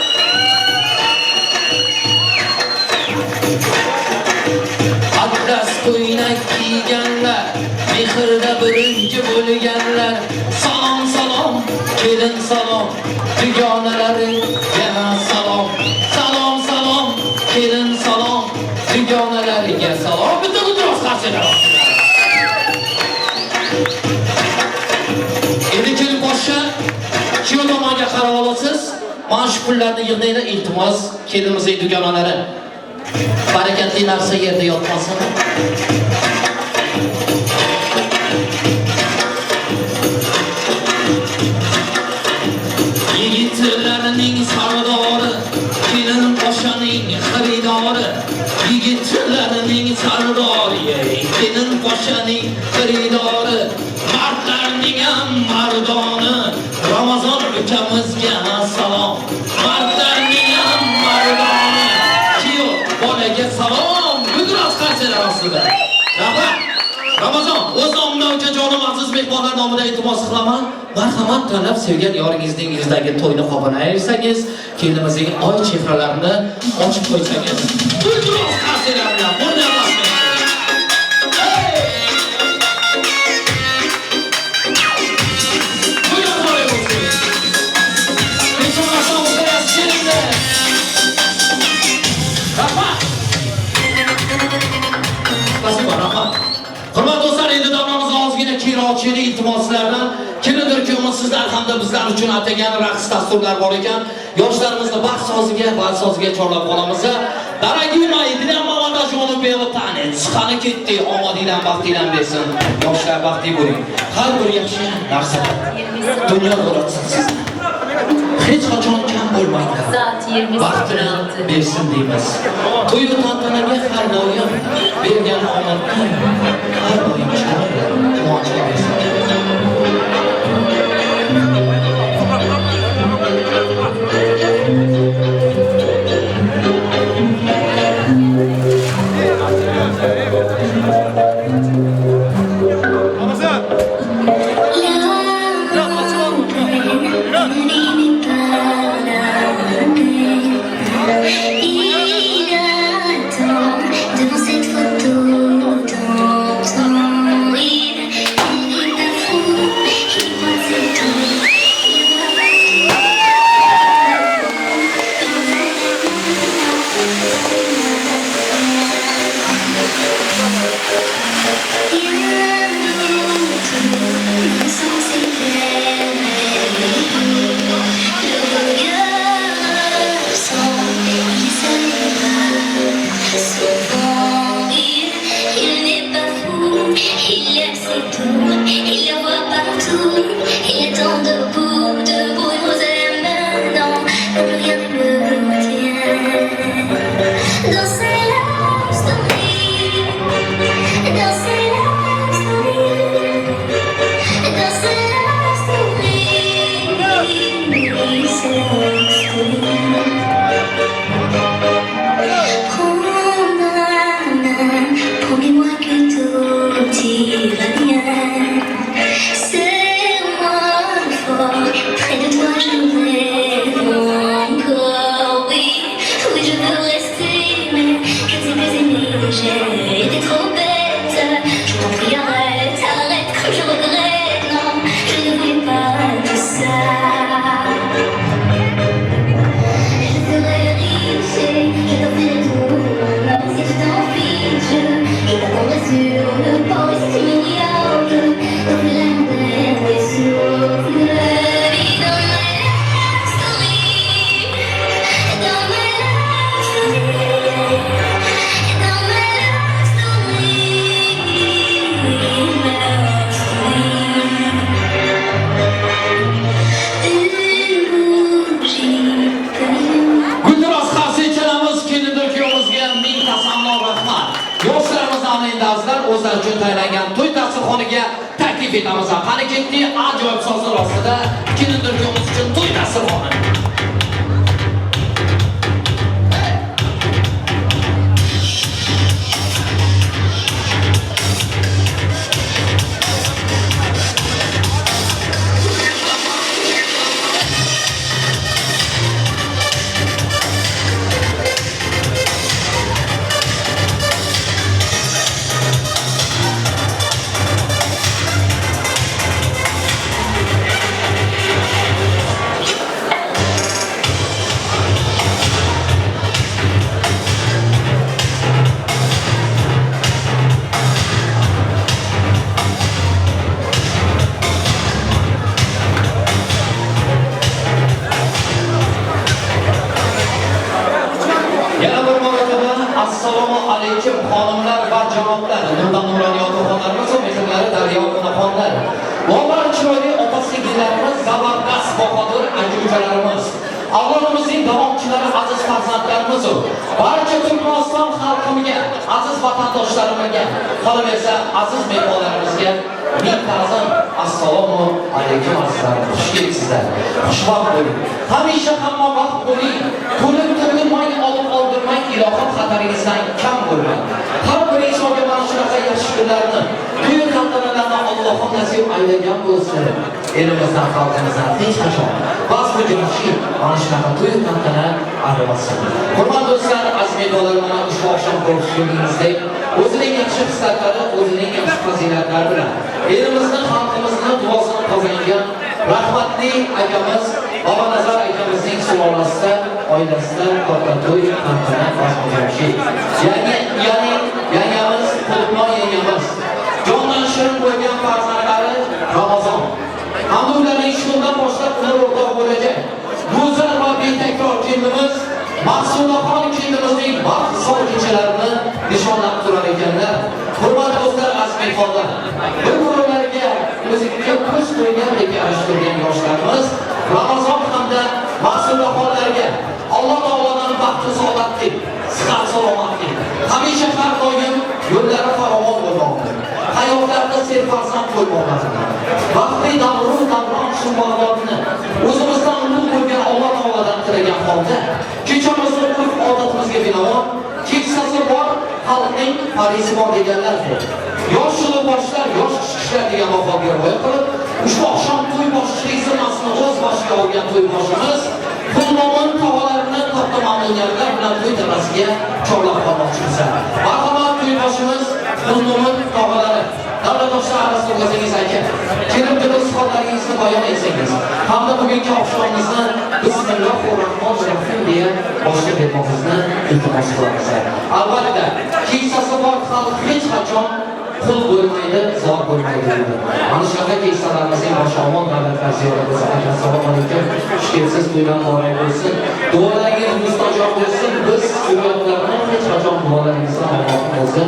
Atlas ko'ylak kiyganlar, mehrda birinchi bo'lganlar. Salom salom kelin salom, dugonalariga salom. Salom salom kelin salom, dugonalariga salom. Bitta guldroz qarsaklar. Endi kelin poshsha kuyov tomonga qarab olasiz. Mana shu pullarni yig'nanglar, iltimos, kelinimizning dugonalari. Barakatli narsa yerda yotmasin. Yigitlarning sardori, kelin poshaning xaridori. Yigitlarning sardori, kelin poshaning xaridori. Mardlarning ham mardoni, Ramazon ukamizga salom. Mardlarning ham mardoni, kuyov bolaga salom. Guldiroz qarsalar ostida. Rahmat. Ramazon, o'z nomimdan ukajonim aziz mehmonlar nomidan iltimos qilaman. Marhamat tanlab sevgan yoringizning yuzidagi to'yni qopini ayirsangiz, kelinimizning oy chehralarini ochib qo'ysangiz. Guldiroz qarsalar bilan burdan boshlaymiz. Спасибо, rahmat. Hurmatli do'stlar, endi davramizni ozgina keyinroq iltimoslardan kimnidir ko'ngilsizlar hamda bizlar uchun atagan raqs dasturlar bor ekan. Yoshlarimizni baxt soziga, vals soziga chorlab qolamiz. Дорогие мои, для молодоженов белый танец. Qani ketdi, omadinglar baxtinglar bersin. Yoshlar baxtli bo'ling. Har bir yaxshi narsa dunyo o'ratsin sizni. Hech qachon kam bo'lmanglar. Baxtini bersin deymiz. To'y va tantanaga har doim bergan omadni har doim chiroyli, quvonchli bersin. Il attend devant cette photo d'antan. Il n'est pas fou, il voit c'est tout. Il voit rien d'autre, sans s'éclairer. Le regard sans il s'arrêtera souvent. Il n'est pas fou, il aime c'est tout. Il le voit partout, il attend debout, debout, une rose à la main. Non, plus rien ne le retient. Dans sa love story, dans sa love story, dans sa love story, sa love story. J'ai été trop bête. Je t'en prie, arrête, arrête, comme je regrette. Non, je ne voulais pas de ça. Je serais riche et je t'offrirais tout mon or. Si tu t'en fiches, je t'attendrai sur le port. Et si tu m'ignores, je t'offrirai mon dernier souffle. Vie dans ma love story, dans ma love story, dans ma love story, ma love story. Une bougie comme Guldiroz qarshi ikkalamiz kelindir kuyovimizga ming tasanno rahmat. Yoshlarimizni endi azizlar o'zlari uchun tayinlangan to'y dasturxoniga taklif etamiz. Qani ketdik, ajoyib sozlar ostida kelindir kuyovimiz uchun to'y dasturxoni. Yana bir marotaba assalomu alaykum xonimlar va janoblar, nurdan nuroniy otaxonlarimiz va mehrlari daryo onaxonlar. Lobar chiroyli opa singillarimiz, zabardast bahodir aka ukalarimiz, avlodimizning davomchilari, aziz farzandlarimiz, barcha Turkmaniston xalqimiga, aziz vatandoshlarimizga, qolaversa aziz mehmonlarimizga ming ta'zim. Assalomu alaykum azizlarim. Xush kelibsizlar. Xushvaqt bo'ling. Hamisha hamma vaqt bo'ling. To'lib to'kilmang, olib oldirmang, ilohim xataringizdan kam bo'lmang. Har bir insonga mana shunaqa yaxshi kunlarni, to'y tantanalarni Allohim nasib aylagan bo'lsin. Elimizdan, xalqimizdan hech qachon bazmi jamshid mana shunaqa to'y tantana ayrilmasin. Hurmatli do'stlar, aziz mehmonlar, mana ushbu oqshom ko'rishganimizdek o'zining yaxshi xislatlari, o'zining yaxshi fazilatlari bilan elimizni, xalqimizni duosini qozongan rahmatli akamiz Bobanazar akamizning sulolasida, oilasida katta to'y tantana bazmi jamshid. Ya'ni yangamiz, Qulupnoy yangamiz jondan shirin bo'lgan farzandlari Ramazon. Hamda ularning shundan boshlab ular o'rtoq bo'lajak. Go'zal va betakror kelinimiz Maqsudaxon kelinimizning baxt so'l kechalarini nishonlab turar ekanlar. Hurmatli do'stlar, aziz mehmonlar, bir-birlariga o'ziga ko'z qo'ygandek yarashtirgan yoshlarimiz Ramazon hamda Maqsudaxonlarga Alloh taolodan baxt va saodatlik, sihat salomatlik, hamisha har doim yo'llari farovon bo'lmoqni, hayotlarida serfarzand bo'lmoqni, baxtli davru davron shumbog'lotni o'zimizdan ulug' bo'lgan Alloh taolodan tilagan holda kechamizni urf odatimizga binoan keksasi bor xalqning farisi bor deganlardir. Yosh boshlar, yosh kishilar degan maqomga rioya qilib, ushbu oqshom to'y boshilik zimmasini o'z boshiga olgan to'y boshimiz Qulmo'min tog'alarini katta mamnuniyatlar bilan to'y tanasiga chorlab qolmoqchimiz. Marhamat to'y boshimiz Qulmo'min tog'alari, davlatdoshlar arasida o'zingiz aka, kelib turib suxanlaringizni bayon etsangiz hamda bugungi oqshomimizni Bismillahirrohmanirrohim deya boshlab bermoqimizni iltimos qilamiz. Albatta, keksasi bor xalq hech qachon qul bo'lmaydi, zor bo'lmaydi deydi. Mana shunaqa keksalarimizning boshi omon davlatlar ziyorat bo'lsin. Assalomu alaykum. Xush kelibsiz, to'ylar muborak bo'lsin. Duolaringiz mustajob bo'lsin. Biz zurriyotlarni hech qachon duolaringizdan omon bo'lsin.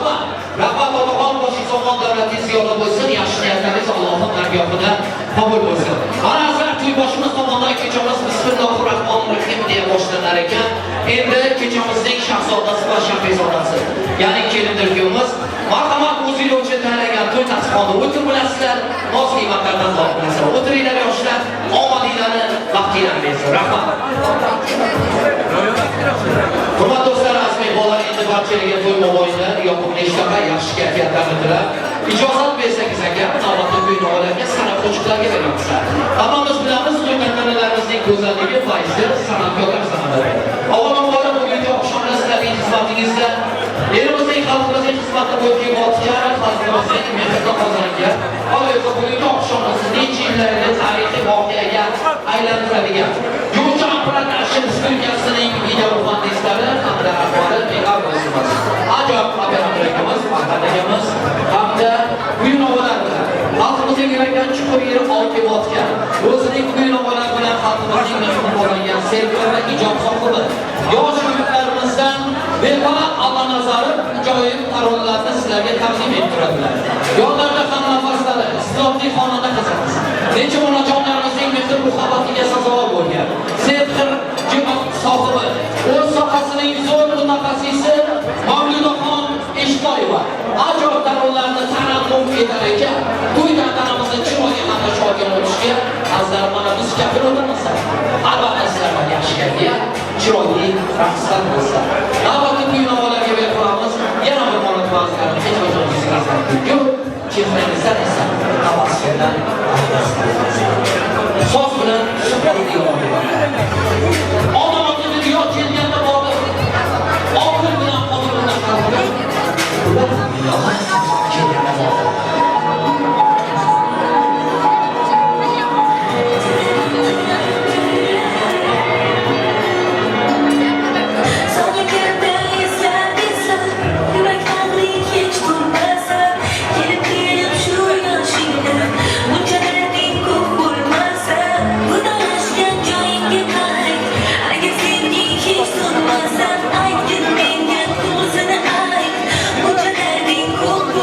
Rahmat. Rahmat otaxon, boshingiz omon, davlatingiz ziyoda bo'lsin, yaxshi niyatlaringiz Allohning dargohida qabul bo'lsin. Mana azizlar, to'yboshimiz tomonidan kechamiz Bismillahirrohmanirrohim deya boshlanar ekan. Endi kechamizning shahzodasi va shahrizodasi, ya'ni kelindir kuyovimiz, marhamat, o'zinglar uchun tayyorlangan to'y dasturxonida o'tirib bilasizlar, noz ne'matlardan bor bilasizlar. O'tiringlar yoshlar, omadinglarni, baxtinglarni bersin. Rahmat. Hurmatli do'stlar, aziz mehmonlar, endi barchalarga to'y mo'boyida yoqimli ishtaha, yaxshi kayfiyatlarni tilab, ijozat bersangiz agar, navbatda kuy navolarga, san'at qo'shiqlarga beramiz. Hammamiz bilamiz, to'y tantanalarimizning go'zalligi, fayzi san'atkorlar sanaladi. Avvalambor bugungi oqshomda sizlarning xizmatingizda elimizning, xalqimizning xizmatida bo'lib kelayotgan, xalqimizning mehrga qozongan, qolaversa bugungi oqshomda necha yillarda tarixiy voqeaga aylantiradigan Jo'jam Production studiyasining video muhandislari hamda rahbari Megar o'zimiz, ajoyib operator akamiz, Farhad akamiz hamda kuy-navolar bilan xalqimizning yuragidan chuqur yer olib kelayotgan, o'zining kuy-navolar bilan xalqimizning mehrini qozongan sevgi va ijod sohibi yosh yigitlarimizdan Vefa Allanazarov ajoyib taronalarni sizlarga taqdim etib turadilar. Yonlarida ham nafaslari, iste'dodli xonanda qizimiz, necha onajonlarimizning mehr muhabbatiga sazovor bo'lgan sevgir sohibi, o'z sohasining zo'r mutaxassisi Mavludaxon Eshtoyeva ajoyib taronalarni tarannum etar ekan, to'y tantanamizni chiroyli hamda shodon o'tishiga azizlar mana biz kafil o'tamiz. Albatta sizlardan yaxshi kayfiyat, chiroyli raqslar bo'lsa. Navbatda kuy-navolarga berib qo'yamiz. Yana bir marotaba azizlarim, hech qachon yuzingizdan kulgi, chehrangizdan esa tabassumdan soz bilan odam ota dunyo kelganda botir, oqil bilan qodir bilan qalbida ular dunyoga kelganda botir. Aytgin menga to'g'risini ayt, buncha darding ko'p.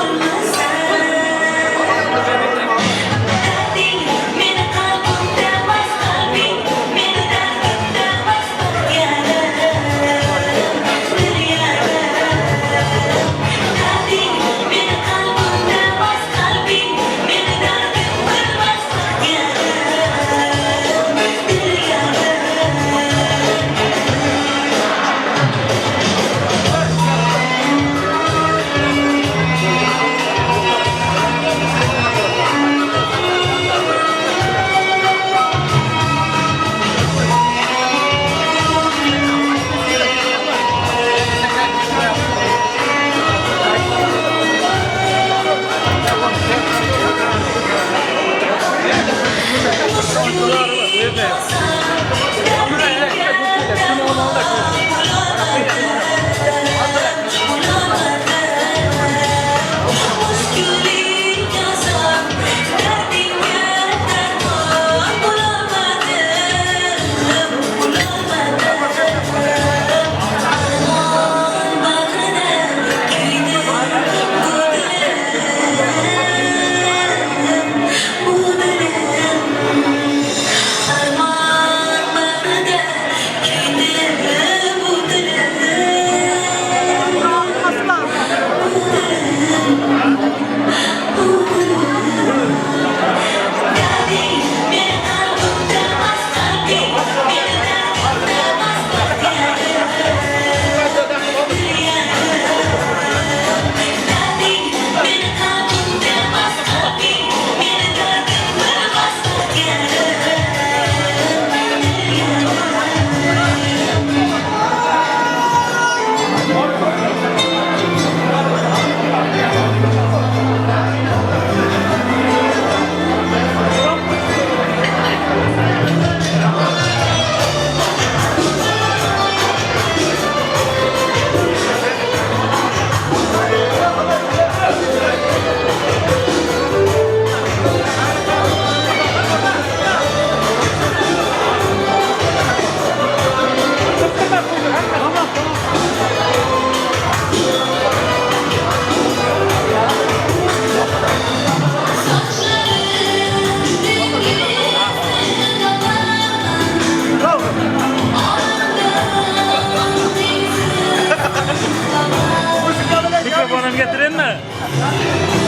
Yordamga kiraymi?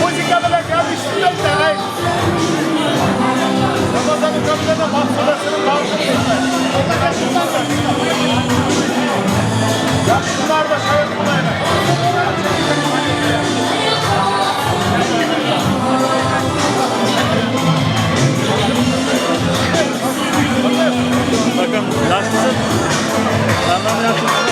Muzika bilan gapirishib tag'ay. Ramazon ukamizdan Maqsudasini bag'ishlayman. Yaxshilarda shayot qilaylik. Bakın yaşlısın. Senden yaşlısın.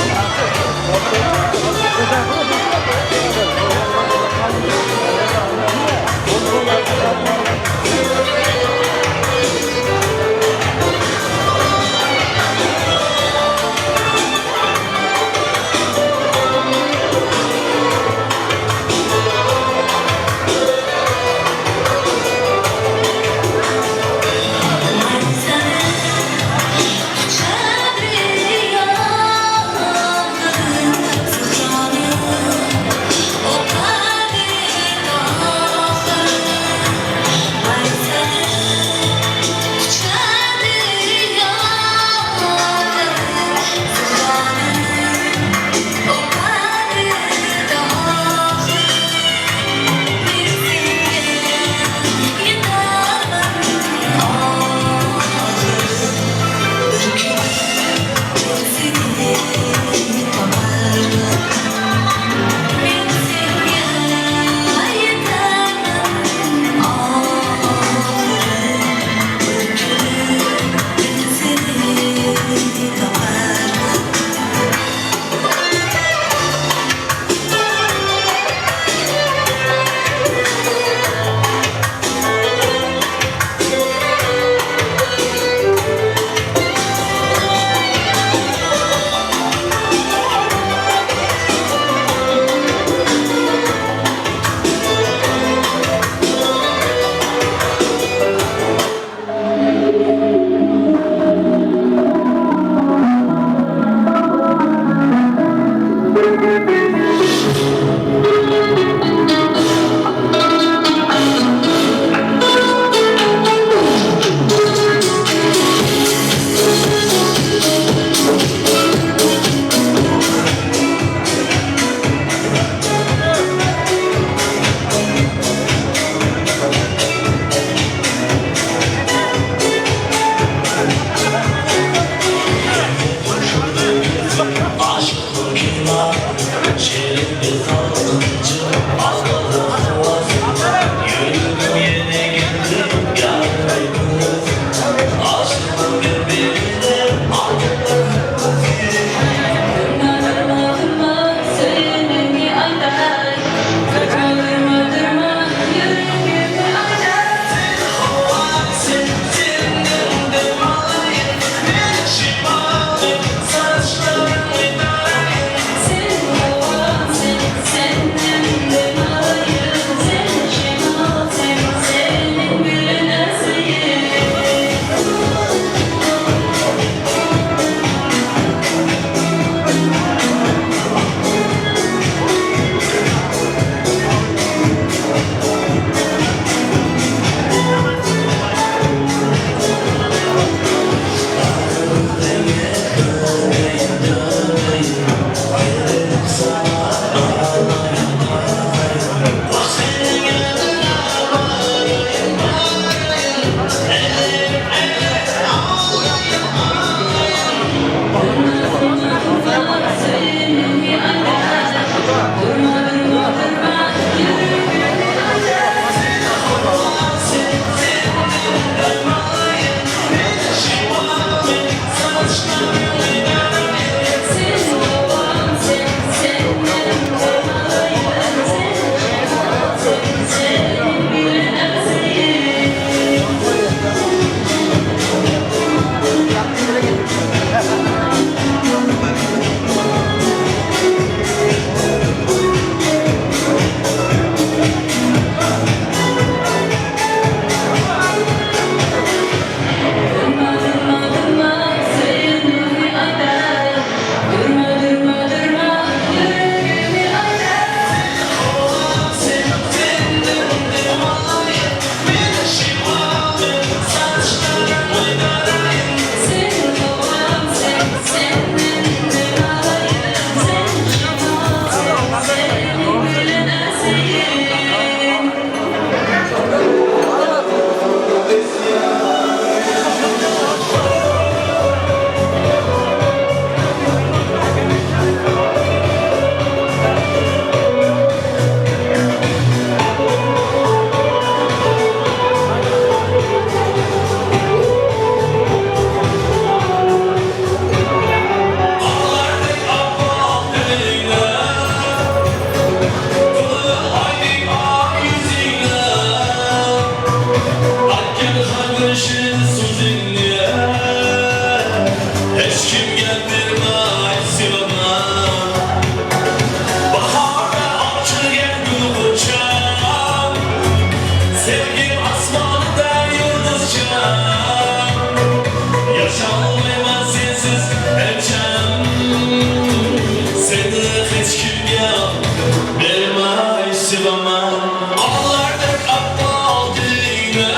sevaman. Qorlardek oppoq tilingni,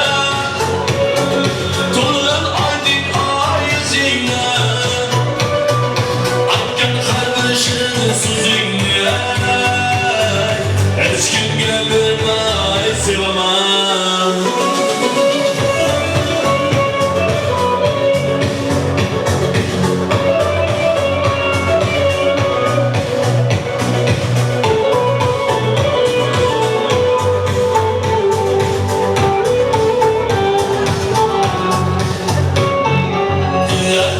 to'lin oydek oy yuzingni, aytgan har bir shirin so'zingni hech kimga bermay sevaman.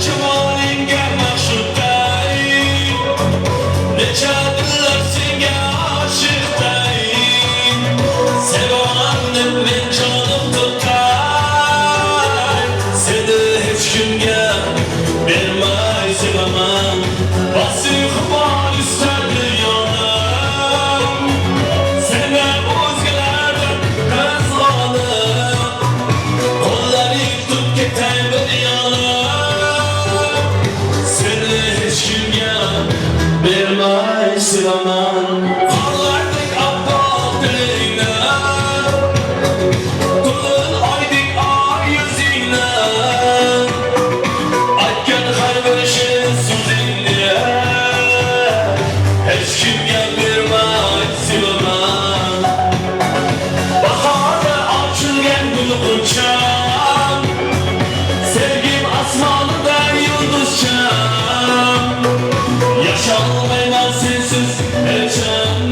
Jamolingga ma'shuqday, necha dillar senga oshiqday. Sevaman deb men jonim to'qay, seni hech kimga bermay sevaman. Bosing xumor istadi yonim, seni o'zgalardan qizg'onib, qo'llaring tut ketay bir yonim, seni hech kimga bermay sevaman. Qorlardek oppoq tilingni, to'lin oydek oy yuzingni, aytgan har bir shirin so'zingni hech kimga bermay sevaman. Bahorda ochilgan gul g'uncham, sevgim osmonida yulduzcham, yasholmayman sensiz hecham,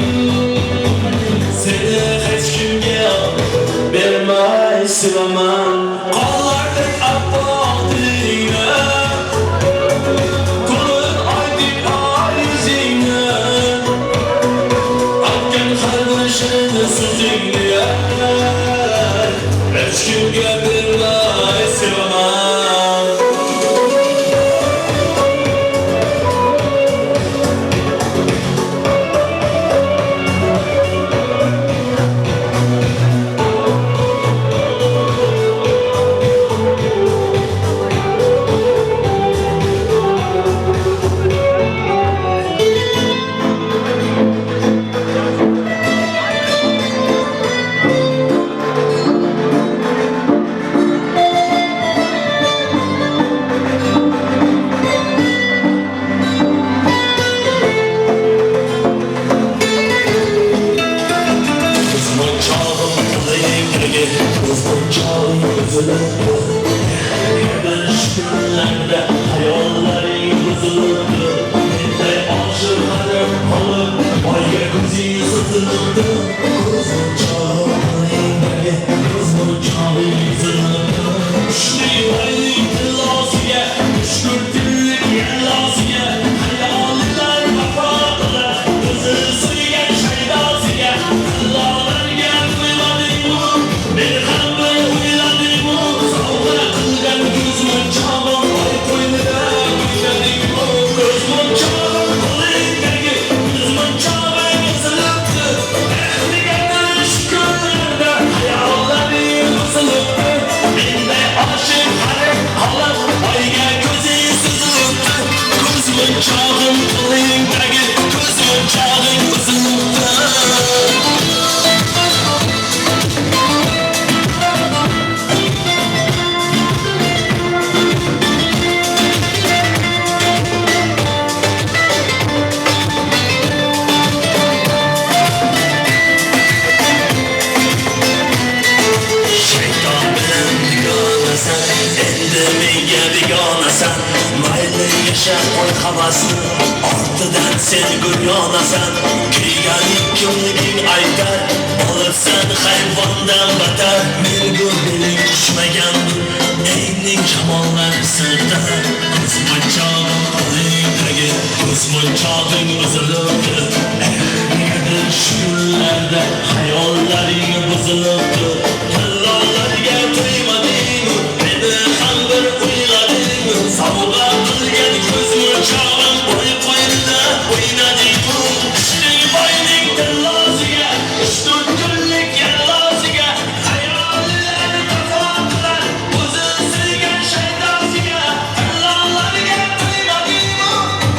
seni hech kimga bermay sevaman. Qorlardek oppoq tilingni, to'lin oydek oy yuzingni, aytgan har bir shirin so'zingni hech kimga bermay sevaman.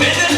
Beni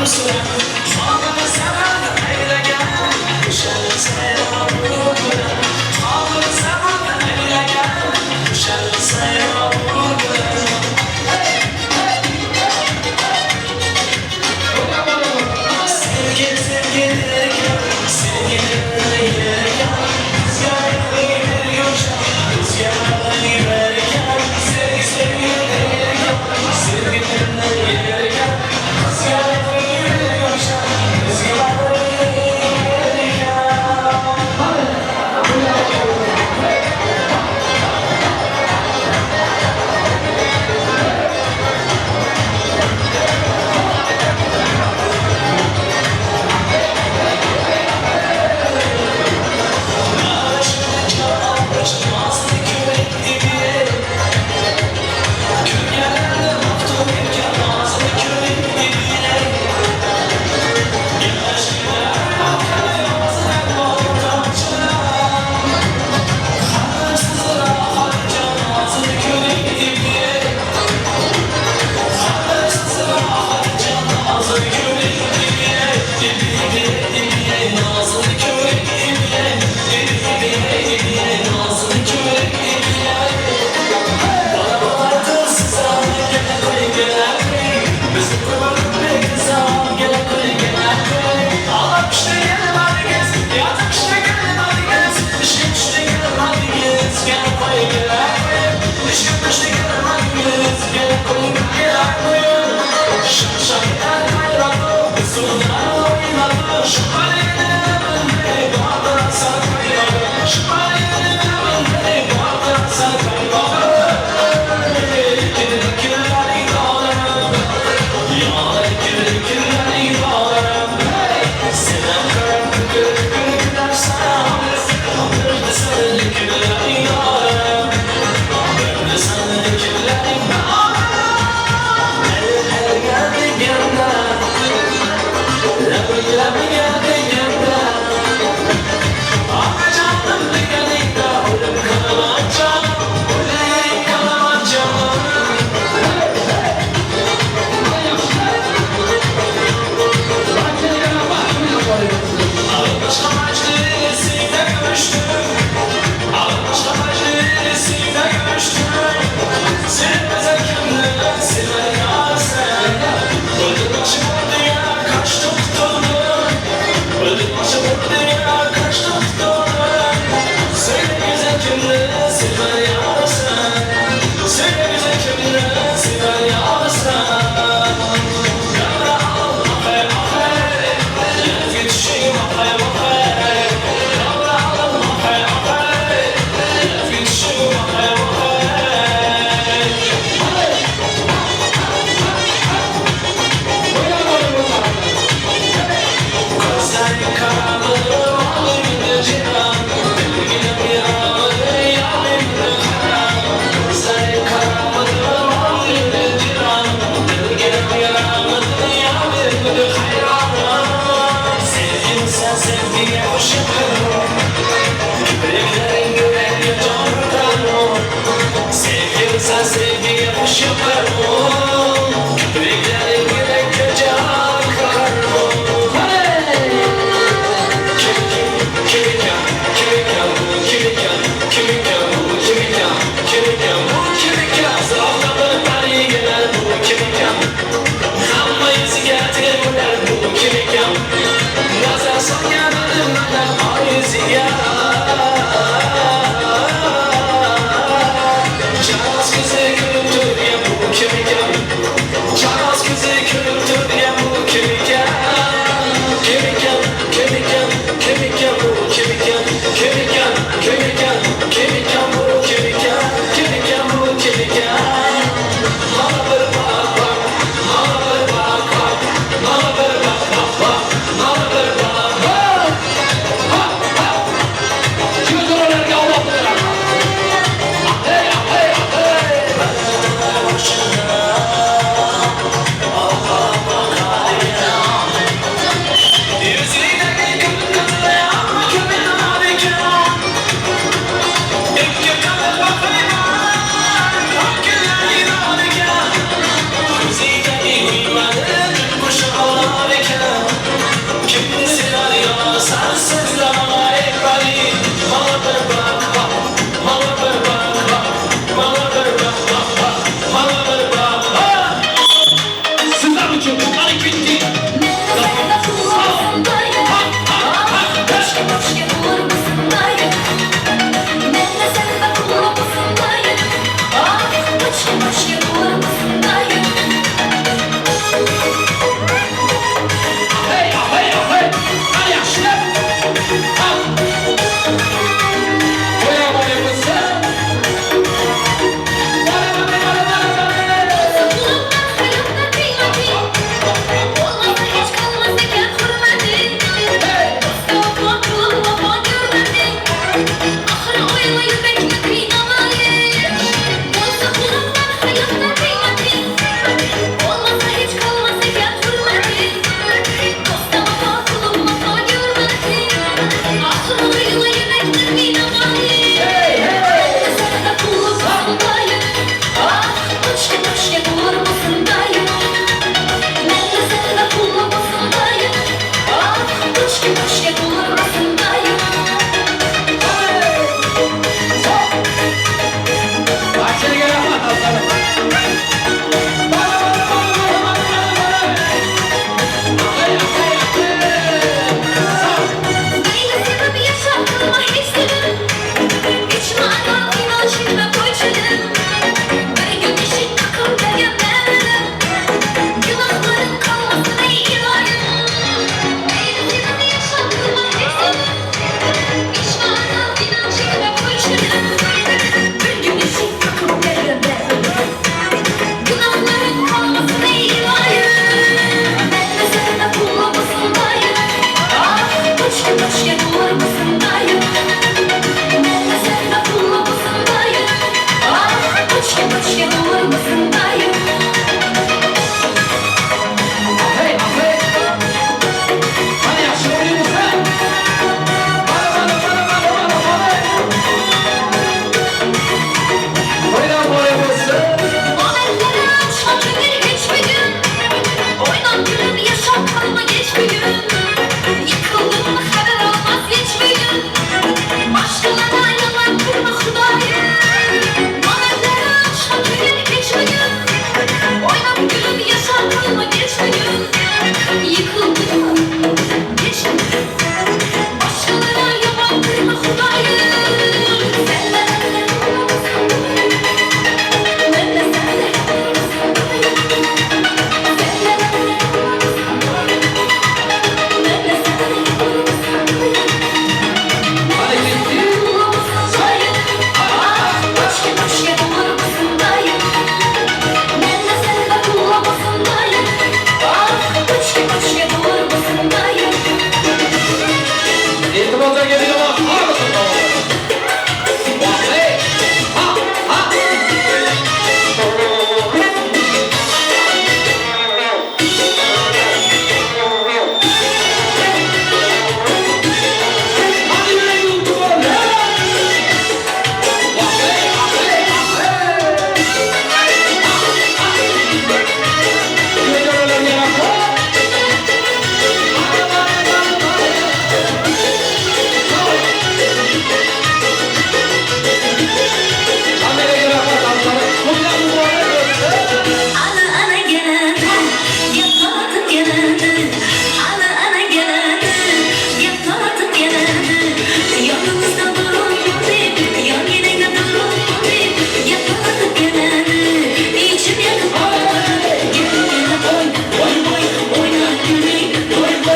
Sevgi sevgi derken,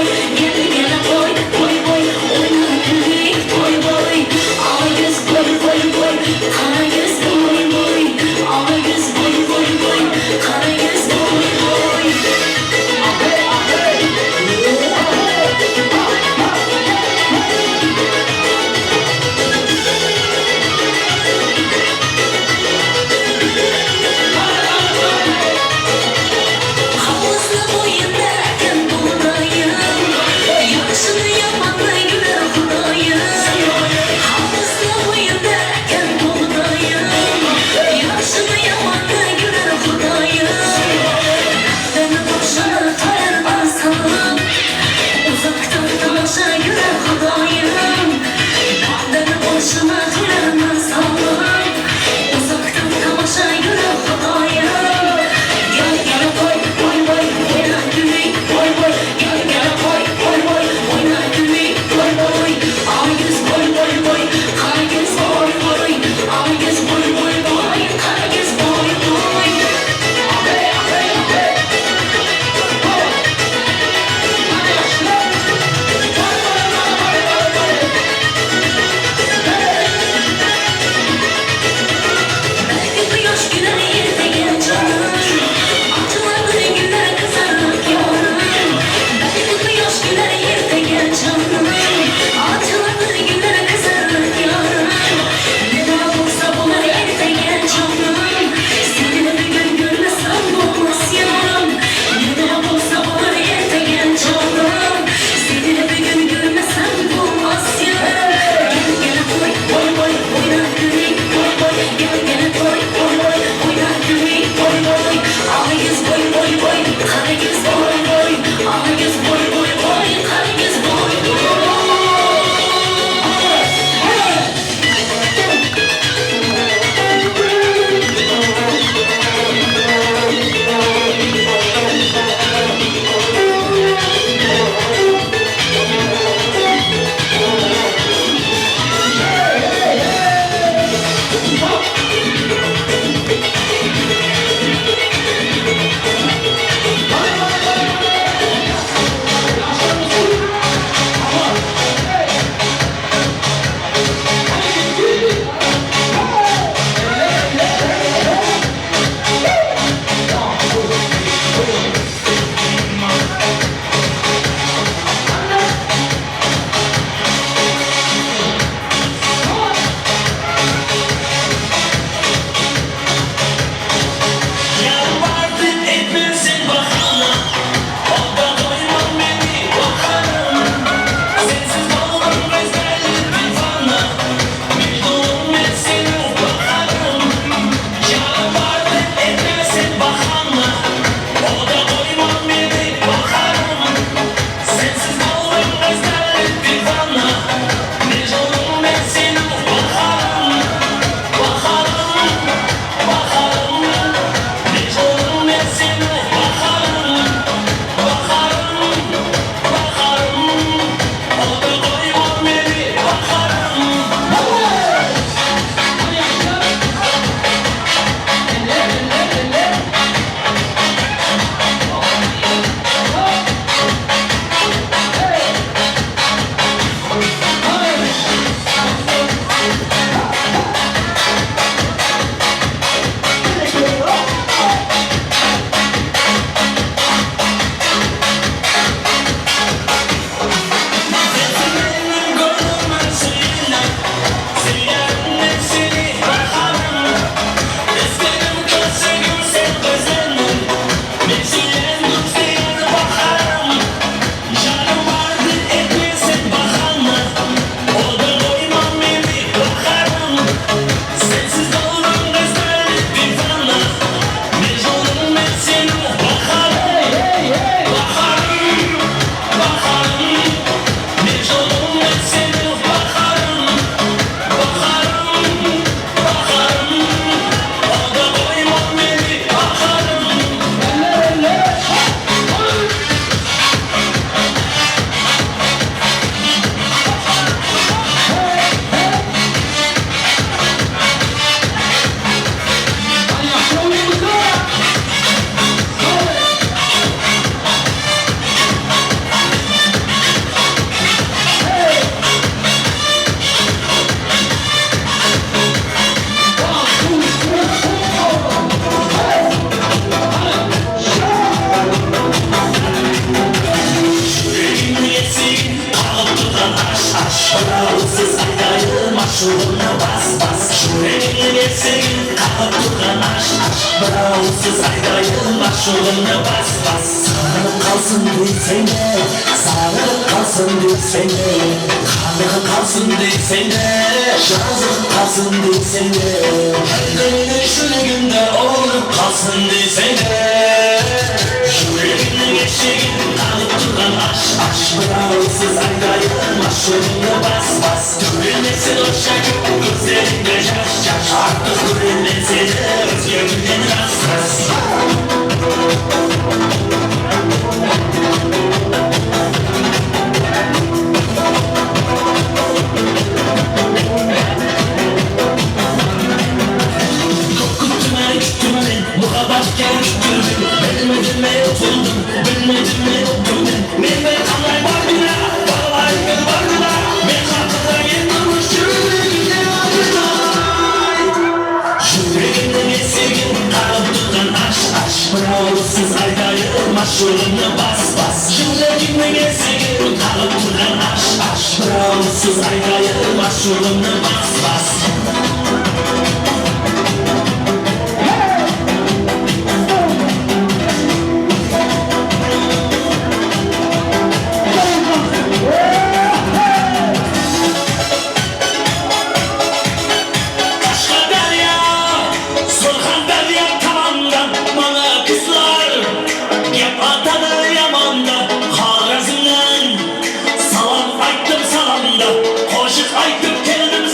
Voy, yana yana qo'y, voy voy, o'ynab kulaylik, voy voy. Ola ko'z voy voy voy, qora ko'z voy voy. Ola ko'z voy voy voy, qora ko'z voy voy. Hovuzli bo'yida kim bo'layin? Ашуымны бас бас. Жүрегімнің есігін қағып тұрған аш аш. Бір ауыз сөз айтайын, ашуымны бас бас. Сағынып қалсын десең де, сағынып қалсын десең де, қанығып қалсын десең де, жазып қалсын десең де, әлдене жүрегімде ұрып қалсын десең де. Жүрегімнің есігін қағып тұрған аш аш. Бір ауыз сөз айтайын, ашуымны бас бас. Төленмесін онша көп көздеріңде жас жас. Артық көремін сені өзге күннен рас рас. Көп күттім әлі күттім мен, мұхаббатқа күттірдім. Білмедім мен ұтылдым, білмедім мен ұттым. Менде қалай бар күнә, балаларыммен бар күнә. Мен хақында енді жүрегімде ағытай. Жүрегімнің есігін қағып тұрған аш аш. Бір ауыз сөз айтайын, ашуымны бас бас. Жүрегімнің есігін қағып тұрған аш аш. Бір ауыз сөз айтайын, ашуымны бас бас. Qashqadaryo, Surxondaryo tomondan mana qizlar gap otadi yomonda. Xorazmdan salom aytdim salomda, qo'shiq aytib keldim.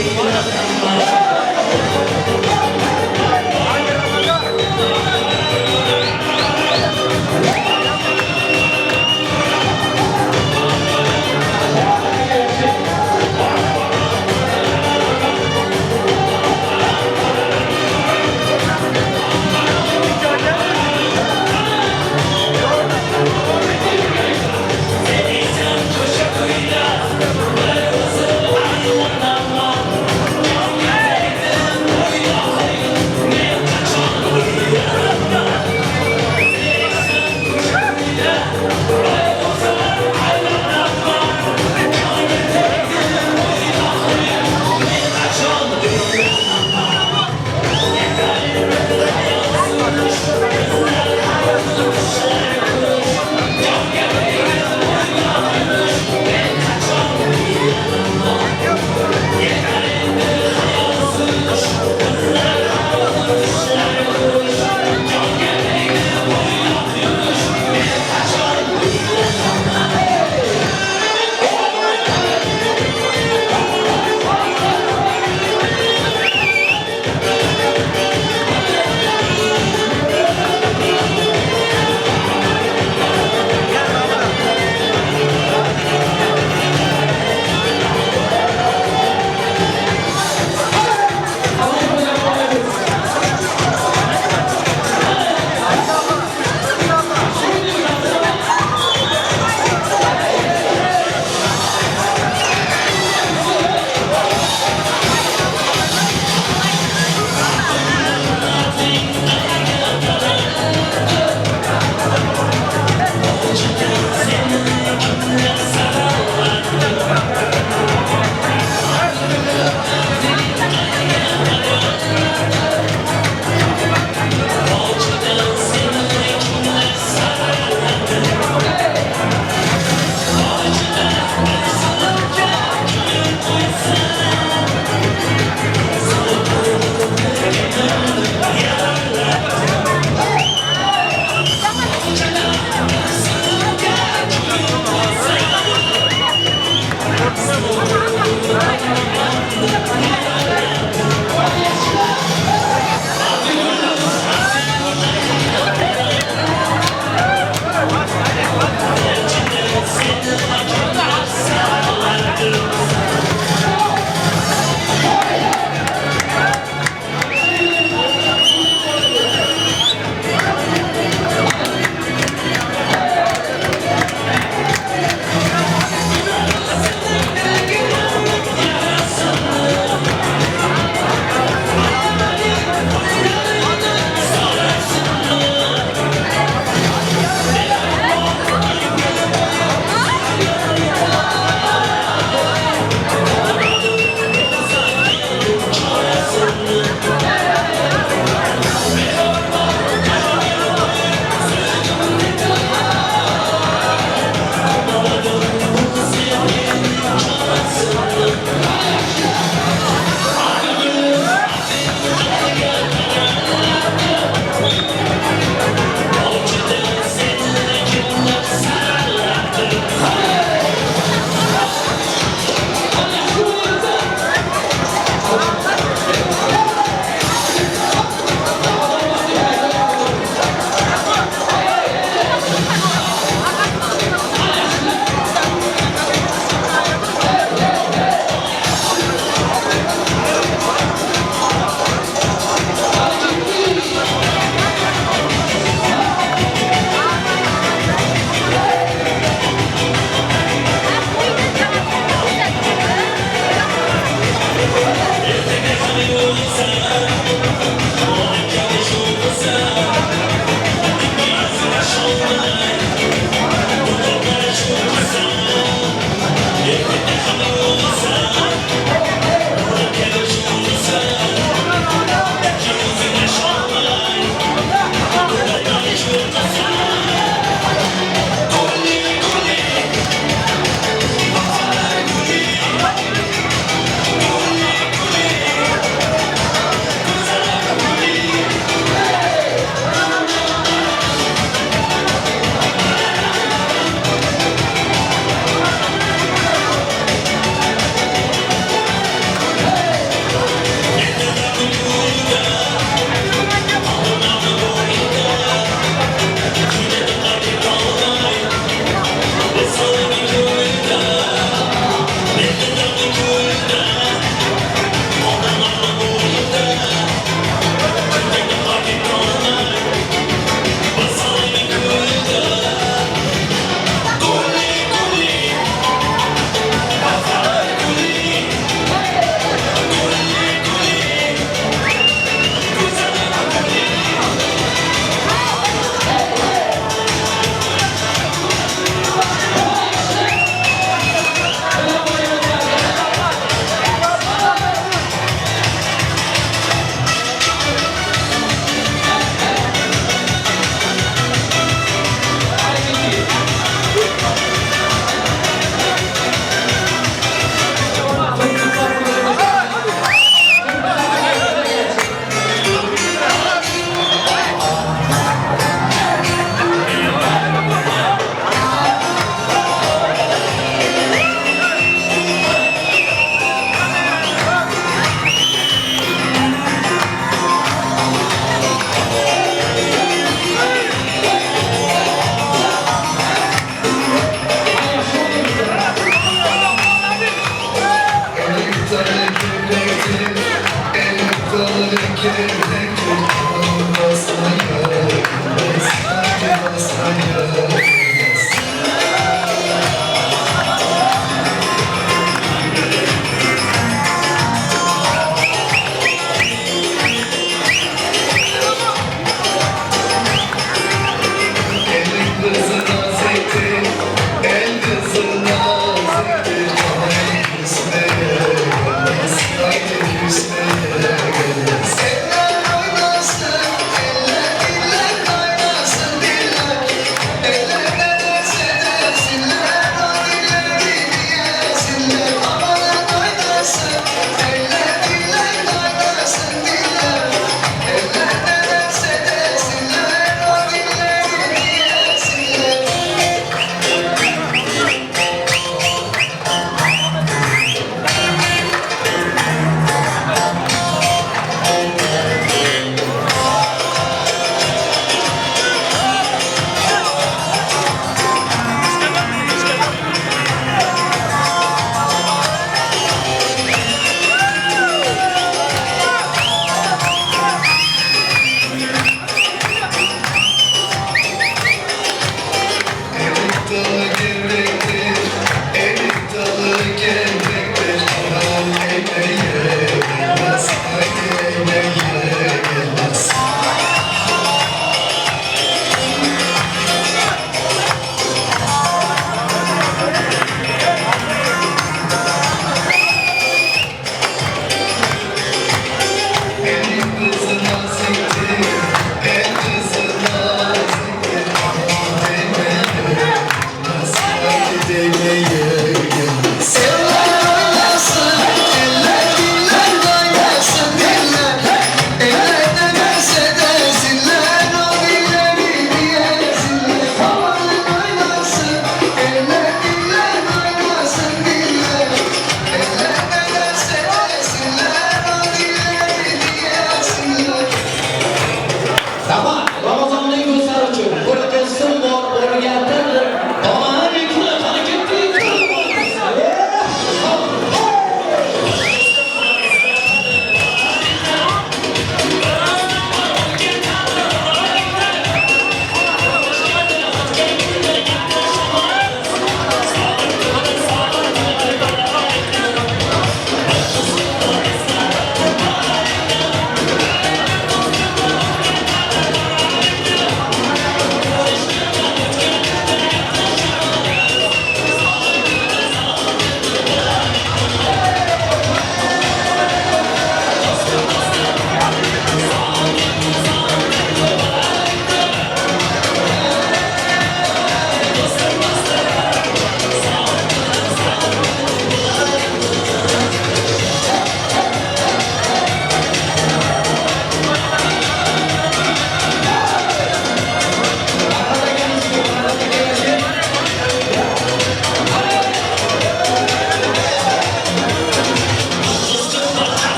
G'ayrat.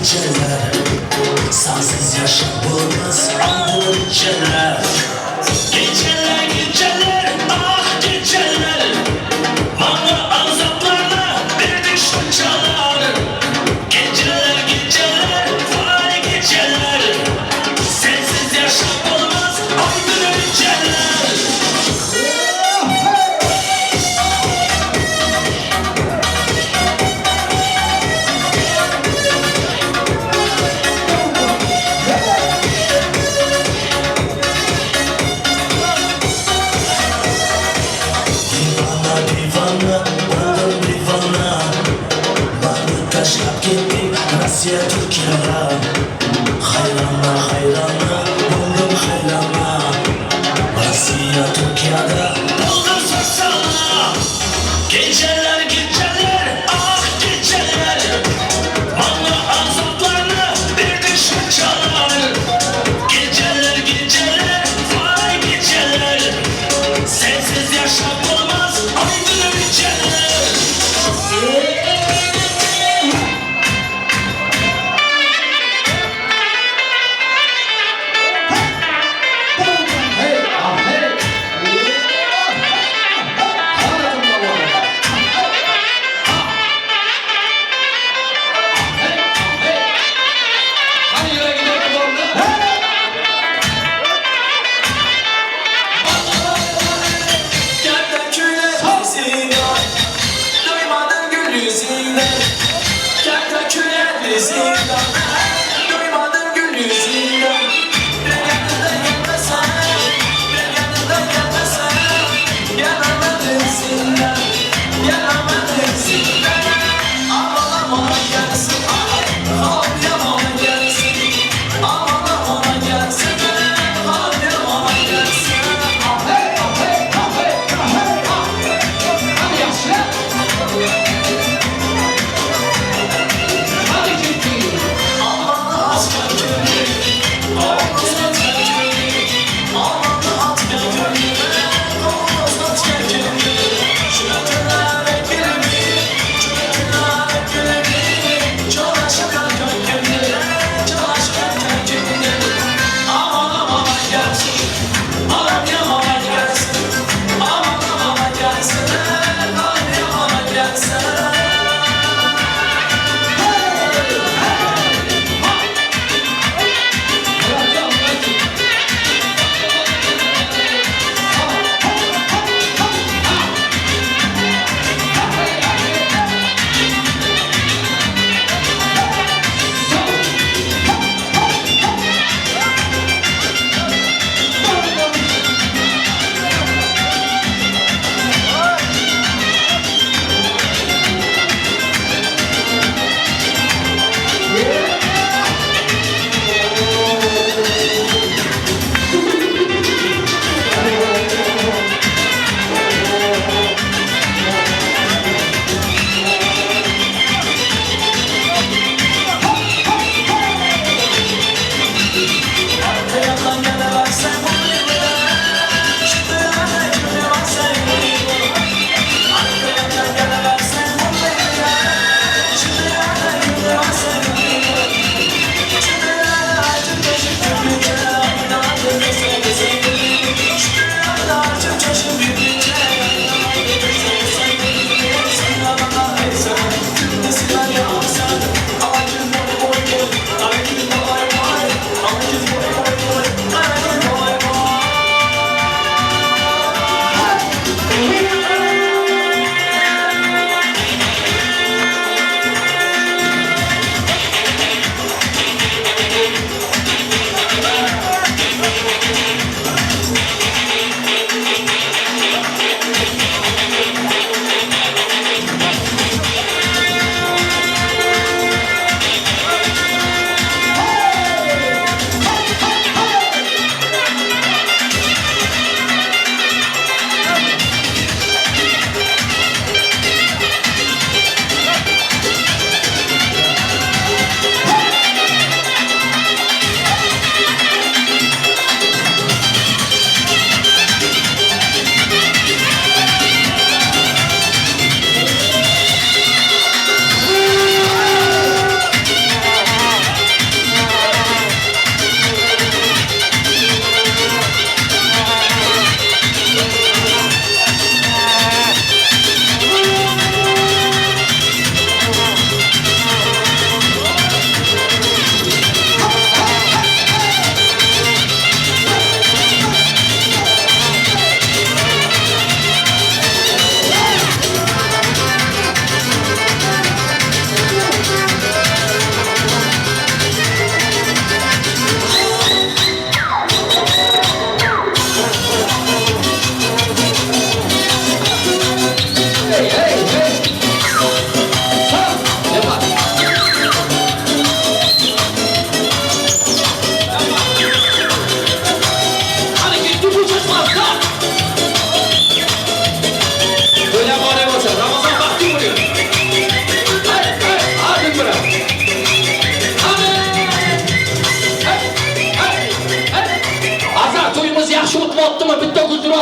geceler. Sensiz yaşam olmaz aydın geceler. Geceler geceler ah geceler. Bana azaplarla bir düşmancalar. Geceler geceler vay geceler. Sensiz yaşam olmaz aydın geceler. Divana, oldum divana. Beni taşlap kettin Rossiya, Turkiyaga. Hayrona, hayrona, oldum hayrona. Rossiya, Turkiyada oldum sarsana. Geceler, geceler, ah geceler. Bana azaplarını bir düşmancalar. Geceler, geceler, vay geceler. Sensiz yaşam olmaz aydın geceler.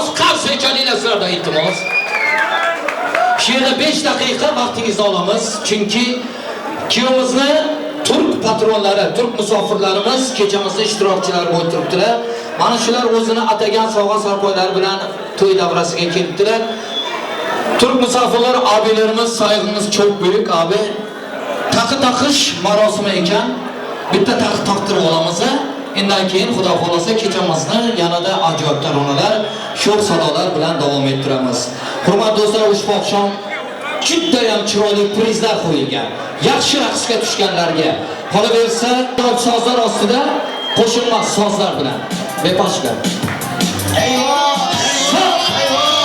Iltimos, qarsak chalinglar sizlardan, iltimos. Shu yerda 5 daqiqa vaqtingizni olamiz, chunki kuyovimizni turk patronlari, turk musofirlarimiz kechamizda ishtirokchilari bo'lib turibdilar. Mana shular o'zini atagan sovg'a sarpoylari bilan to'y davrasiga kelibdilar. Turk musofirlar abilerimiz, sayg'imiz çok büyük abi. Taqi taqish marosimi ekan. Bitta taqi taqtirib olamiz. Undan keyin Xudo xolasa kechamizni yanada ajoyib taronalar, sho'x sadolar bilan davom ettiramiz. Hurmatli do'stlar, ushbu oqshom juda ham chiroyli prizlar qo'yilgan. Yaxshi raqsga tushganlarga qolaversa, sozlar ostida qo'shilmas sozlar bilan. Bepashka. Eyvah! Eyvah!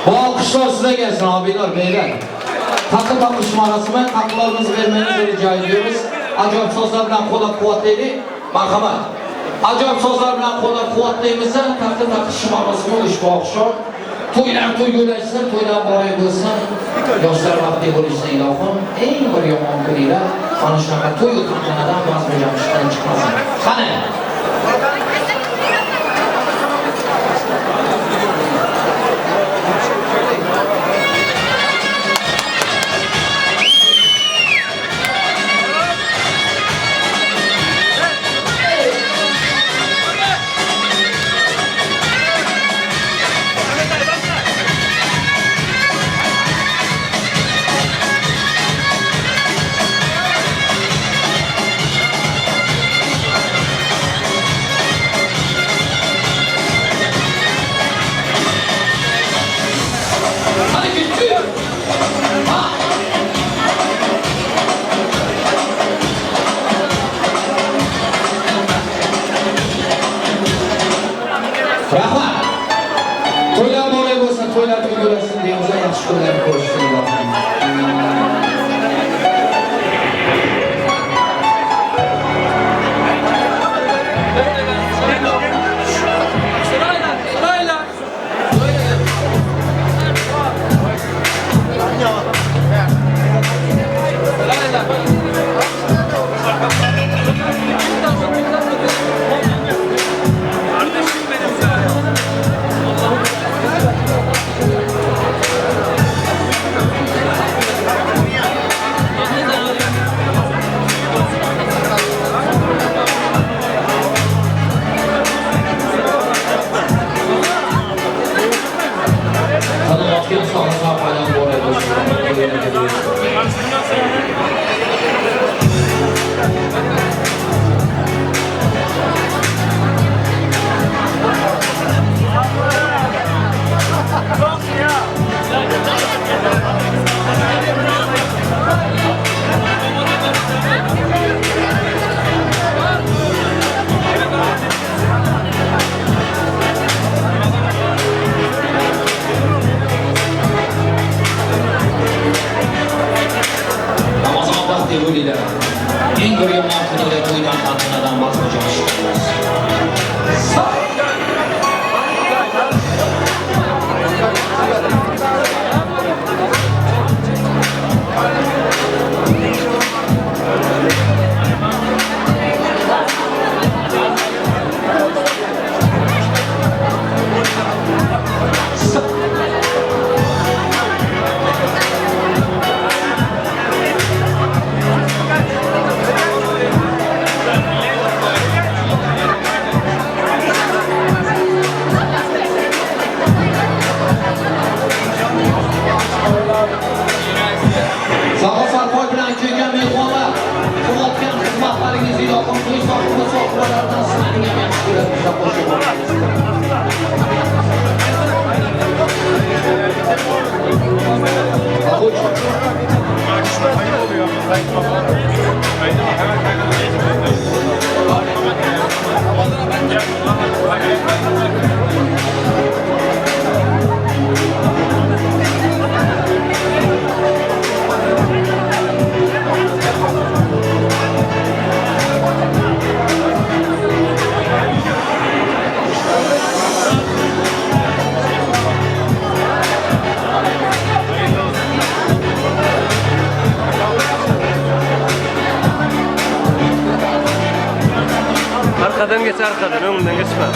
Bu alkışlar size gelsin abiler, beyler. Takı takış marasimi, takılarınızı vermenizi rica ediyoruz. Acayip sözler bilan qo'llab-quvvatlaylik. Marhamat. Ajoyib so'zlar bilan qo'llab-quvvatlaymiz. Takı taqish marosimi ushbu oqshom. To'ylar to'y yo'lashsin, to'ylar muborak bo'lsin. Yoshlar baxtli bo'lishsin ilohim. Eng bir yomon kuninglar mana shunaqa to'y tantanadan bazmi jamshiddan chiqmasin. Qani? Bugundan xudoga to'ydan tantanadan bazmi jo'shtiramiz. Arkadan geç, arkadan, önünden geçme.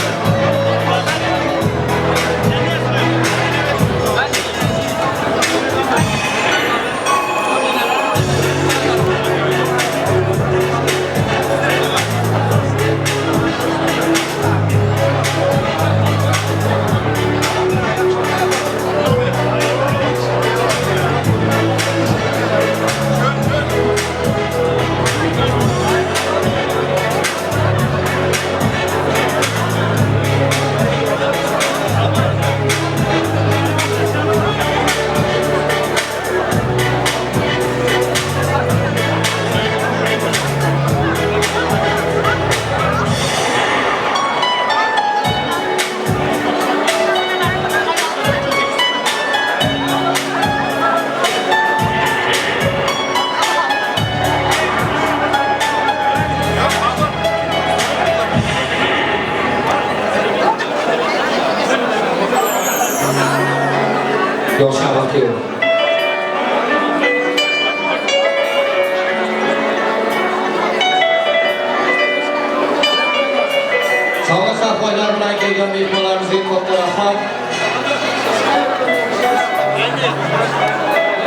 Sovg'a sarpoylar bilan kelgan mehmonlarimizga katta rahmat.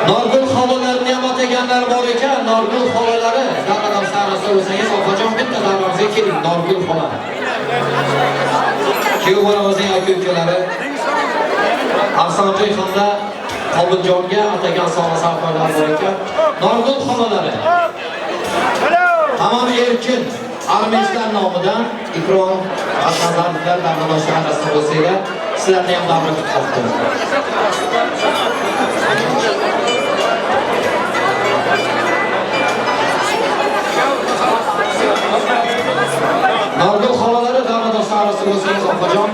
Norgul xolalarni ham ataganlar bor ekan. Norgul xolalari davradan sahnasida bo'lsangiz, opajon bitta davramizga keling. Norgul xola. Kuyov bolamizning aka ukalari Afsonjoy hamda Qobiljonga atagan sovg'a sarpoylar bor ekan. Norgul xolalari. Tamam erkin armistlar nomidan Ikrom Asnazarovlar davradoshlar arasida bo'lsanglar, sizlarni ham davra kutmoqda. Norgul xolalari davradoshlar arasida bo'lsangiz, opajon.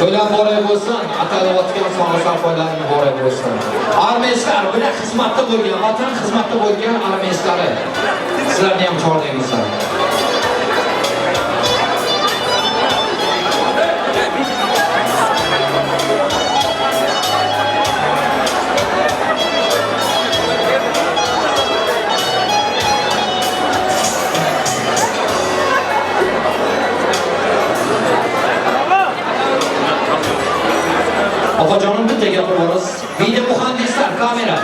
To'ylar muborak bo'lsin, atalayotgan sovg'a sarpoylar muborak bo'lsin. Armistlar, bular xizmatda bo'lgan, vatan xizmatda bo'lgan armistlari. Sizlarni ham chorlaymiz. Opajonim bitta gapirib yuborasiz. Video muhandislar, kamera.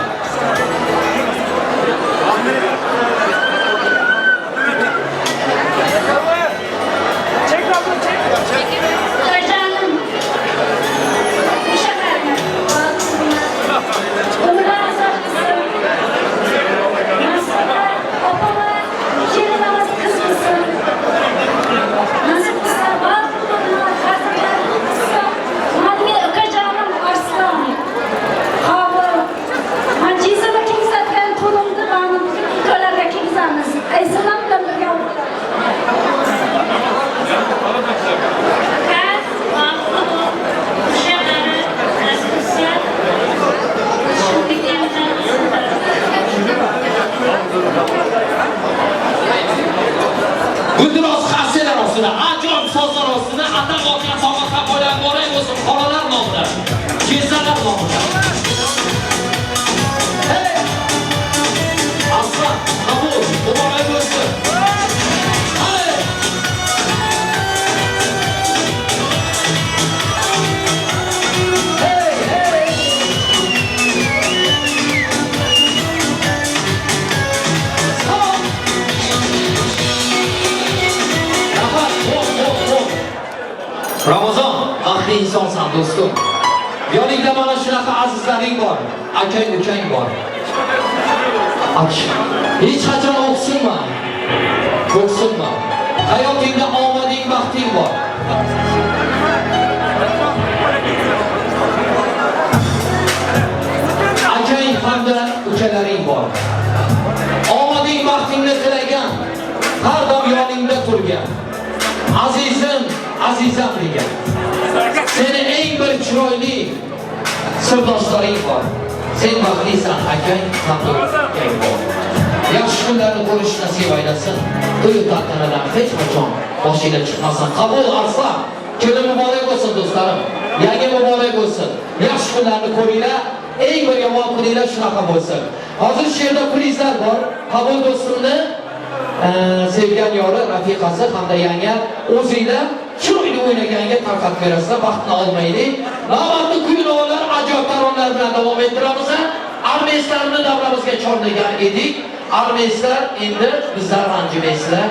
Baxtli insonsan do'stim. Yoningda mana shunaqa azizlaring bor, akang ukang bor. Hech qachon o'qsinma, ko'ksinma. Hayotingda omading, baxting bor. Akang hamda ukalaring bor. Omading, baxtingni tilagan, har doim yoningda turgan. Azizim, azizam degan. Seni eng bir chiroyli sirdoshlaring bor. Sen baxtlisan, akang hamda ukang bor. Yaxshi kunlarni ko'rish nasib aylasin. To'y tantanadan hech qachon boshingda chiqmasin. Qabul Arslan. Kelin muborak bo'lsin do'stlarim. Yangi muborak bo'lsin. Yaxshi kunlarni ko'ringlar. Eng bir yomon kuninglar shunaqa bo'lsin. Hozir shu yerda prizlar bor. Qabul do'stimni sevgan yori, rafiqasi hamda yanga o'zinglar chiroyli o'ynaganga tarqatib berasizlar. Vaqtni olmaylik. Navbatni kuy-navolar, ajoyib taronalar bilan davom ettiramiz. Armeyslarni davramizga chorlagan edik. Armeyslar endi bizlar ranjimaysizlar.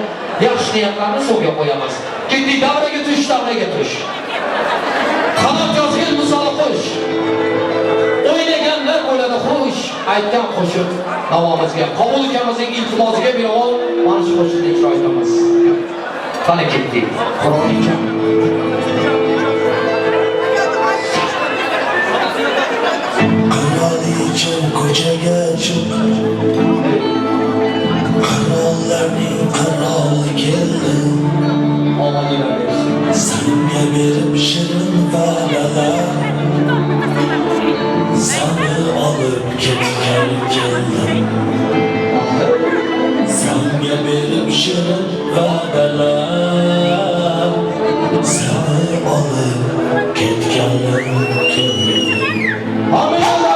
Yaxshi niyatlarni so'ngga qo'yamiz. Ketdik, davraga tush, davraga tush. Qanot yozgil misoli qo'sh. O'ynaganlar bo'ladi xush, aytgan qo'shiq navomizga. Qabul ukamizning iltimosiga binoan mana shu qo'shiqni ijro etamiz. Qani ketdik. Qur'on Kraliçem ko'chaga chiq, qirollarning qiroli keldi. Sanga berib shirin va'dalar, seni olib ketgan keldi. Sanga berib shirin va'dalar, seni olib ketgan keldi. Davom etamiz.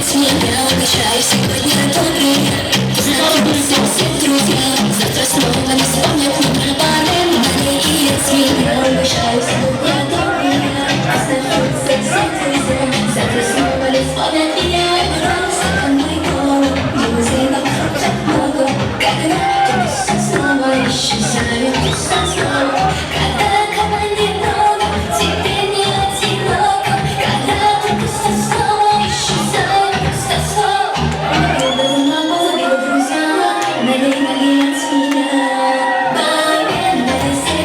от меня. Угощаю сегодня добрый. Познакомься все друзья. Завтра снова не вспомнят меня. Налей и от меня. Угощаю сегодня добрый. Познакомься все друзья. Завтра снова не вспомнят меня. Стакан мой голод, лимузин так много. Когда ты снова исчезает, ты снова. Когда команды много, тебе не одиноко. Когда ты просто снова исчезает, просто снова. Позови друзья, налей, налей от меня. Налей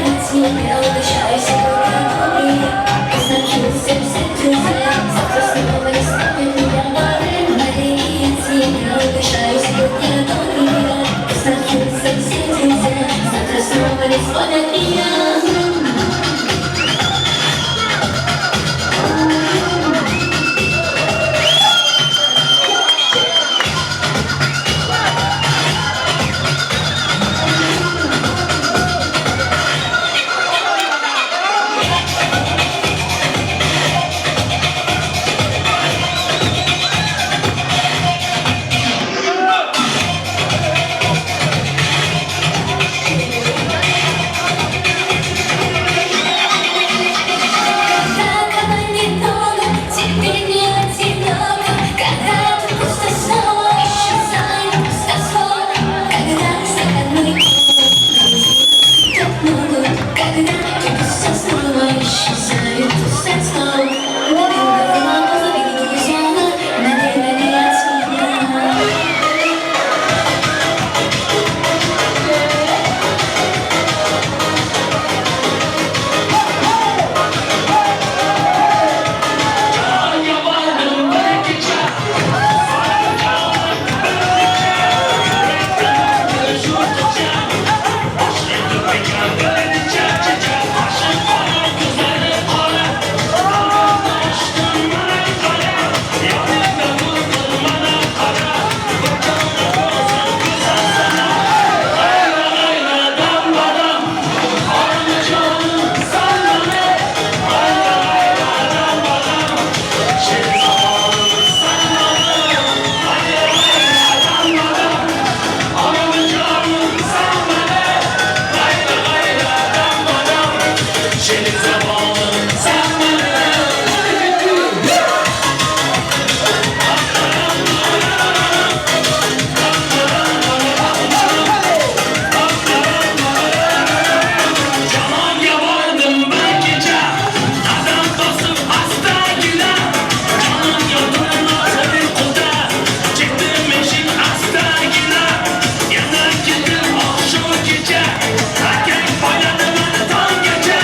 от меня, угощаю сегодня добрый. Познакомься все друзья, завтра снова не вспомнят меня. Налей от меня, угощаю сегодня добрый. Познакомься все друзья, завтра снова не вспомнят меня. Когда команды много, тебе не одиноко. Когда ты просто снова исчезает, просто снова. Когда стакан мой так много. Когда ты просто снова исчезает, просто снова. Позови друзья, налей, налей от меня. Akang poyladi mani tonggacha.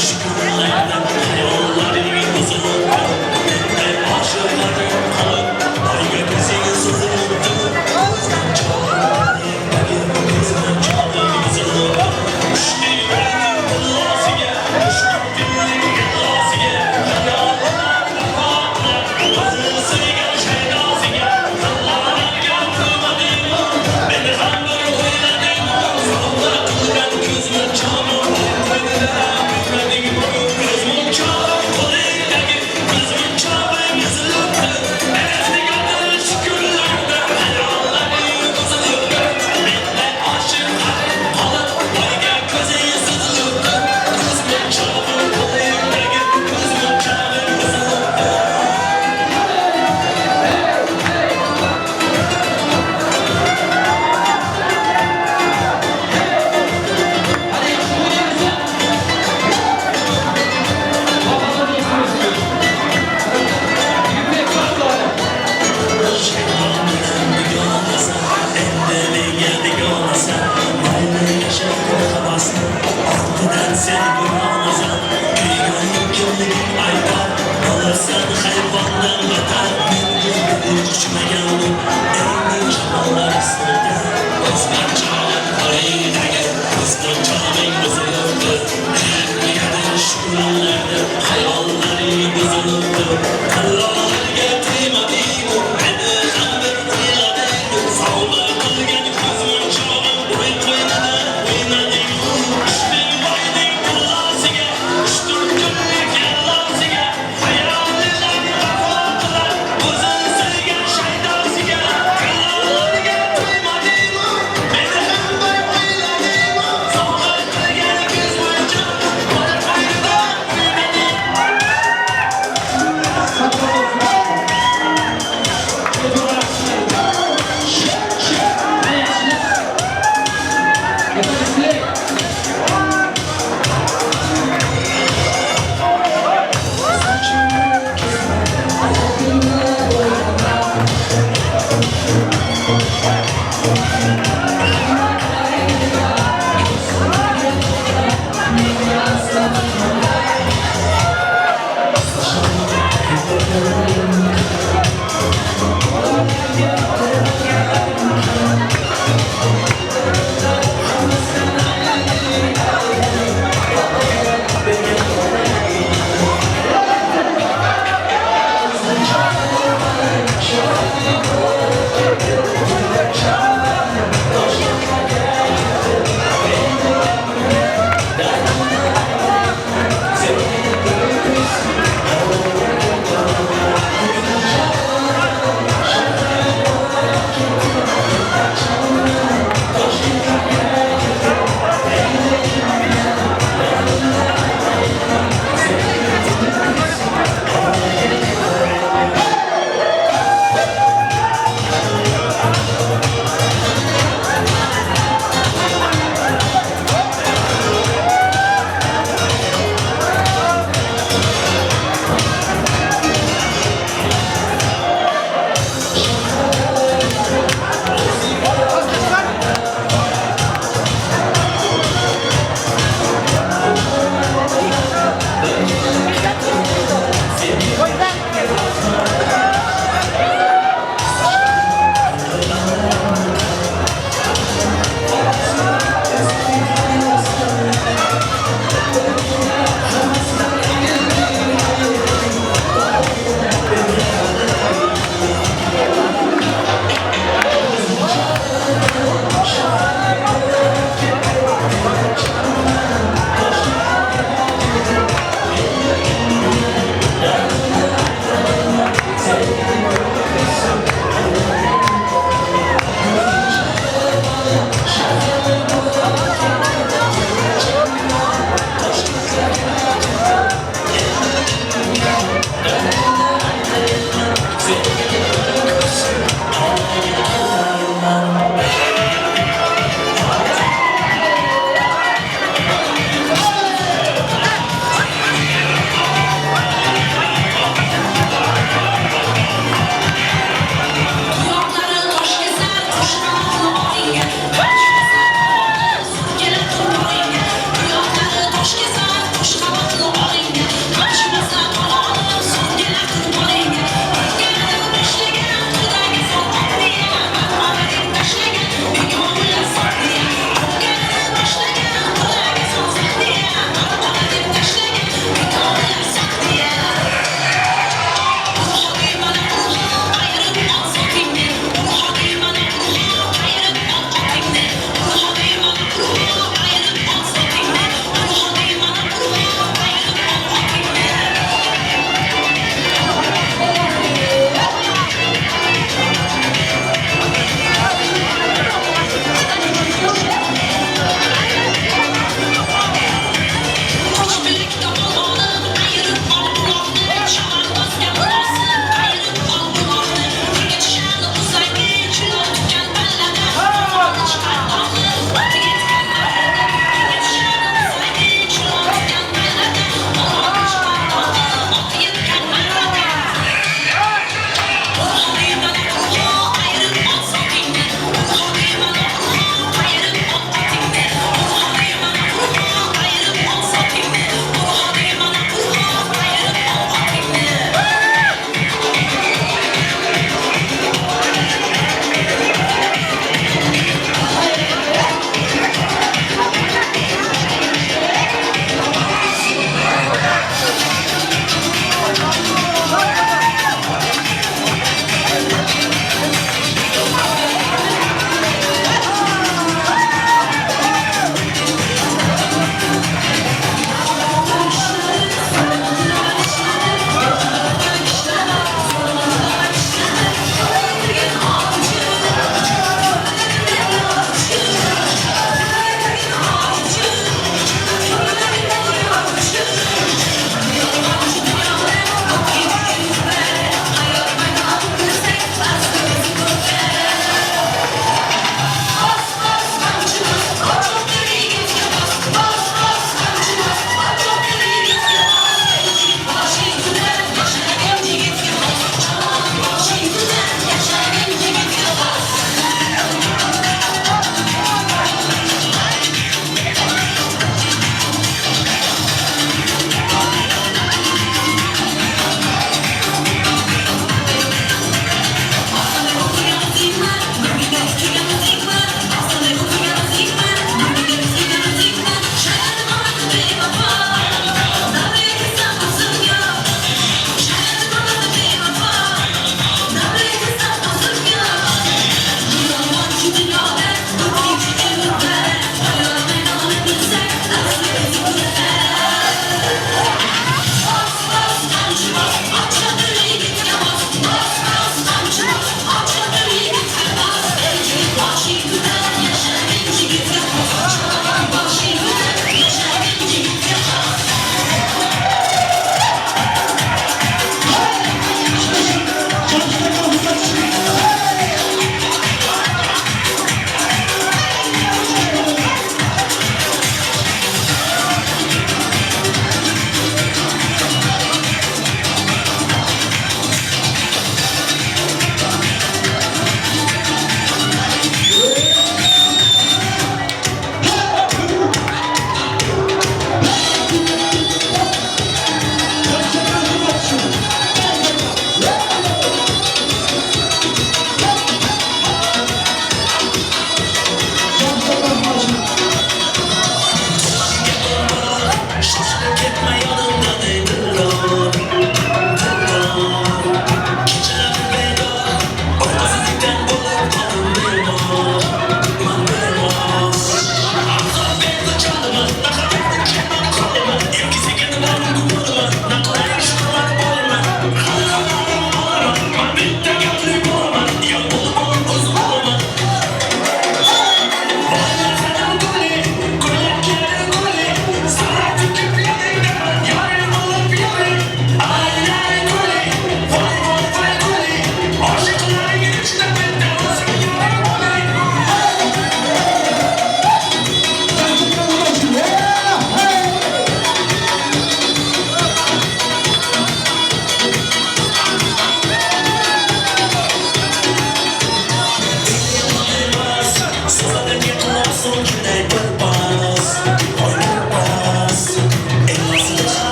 Shu kunlarda xayollaring buzilibdi. Menda oshiqlarim qolib, oyga ko'zing suzilibdi. Chog'ingdagi ko'zni chog'i buzilibdi. Tushdi tillosiga, tushdi tillosiga, xayollar vafo qilib, shaydosiga, tillarga qilmadingmi? Meni ham bir o'yladingmi? Sovg'a qilgan ko'zni chog'i qo'ynida bilmadingmi? Ko'zni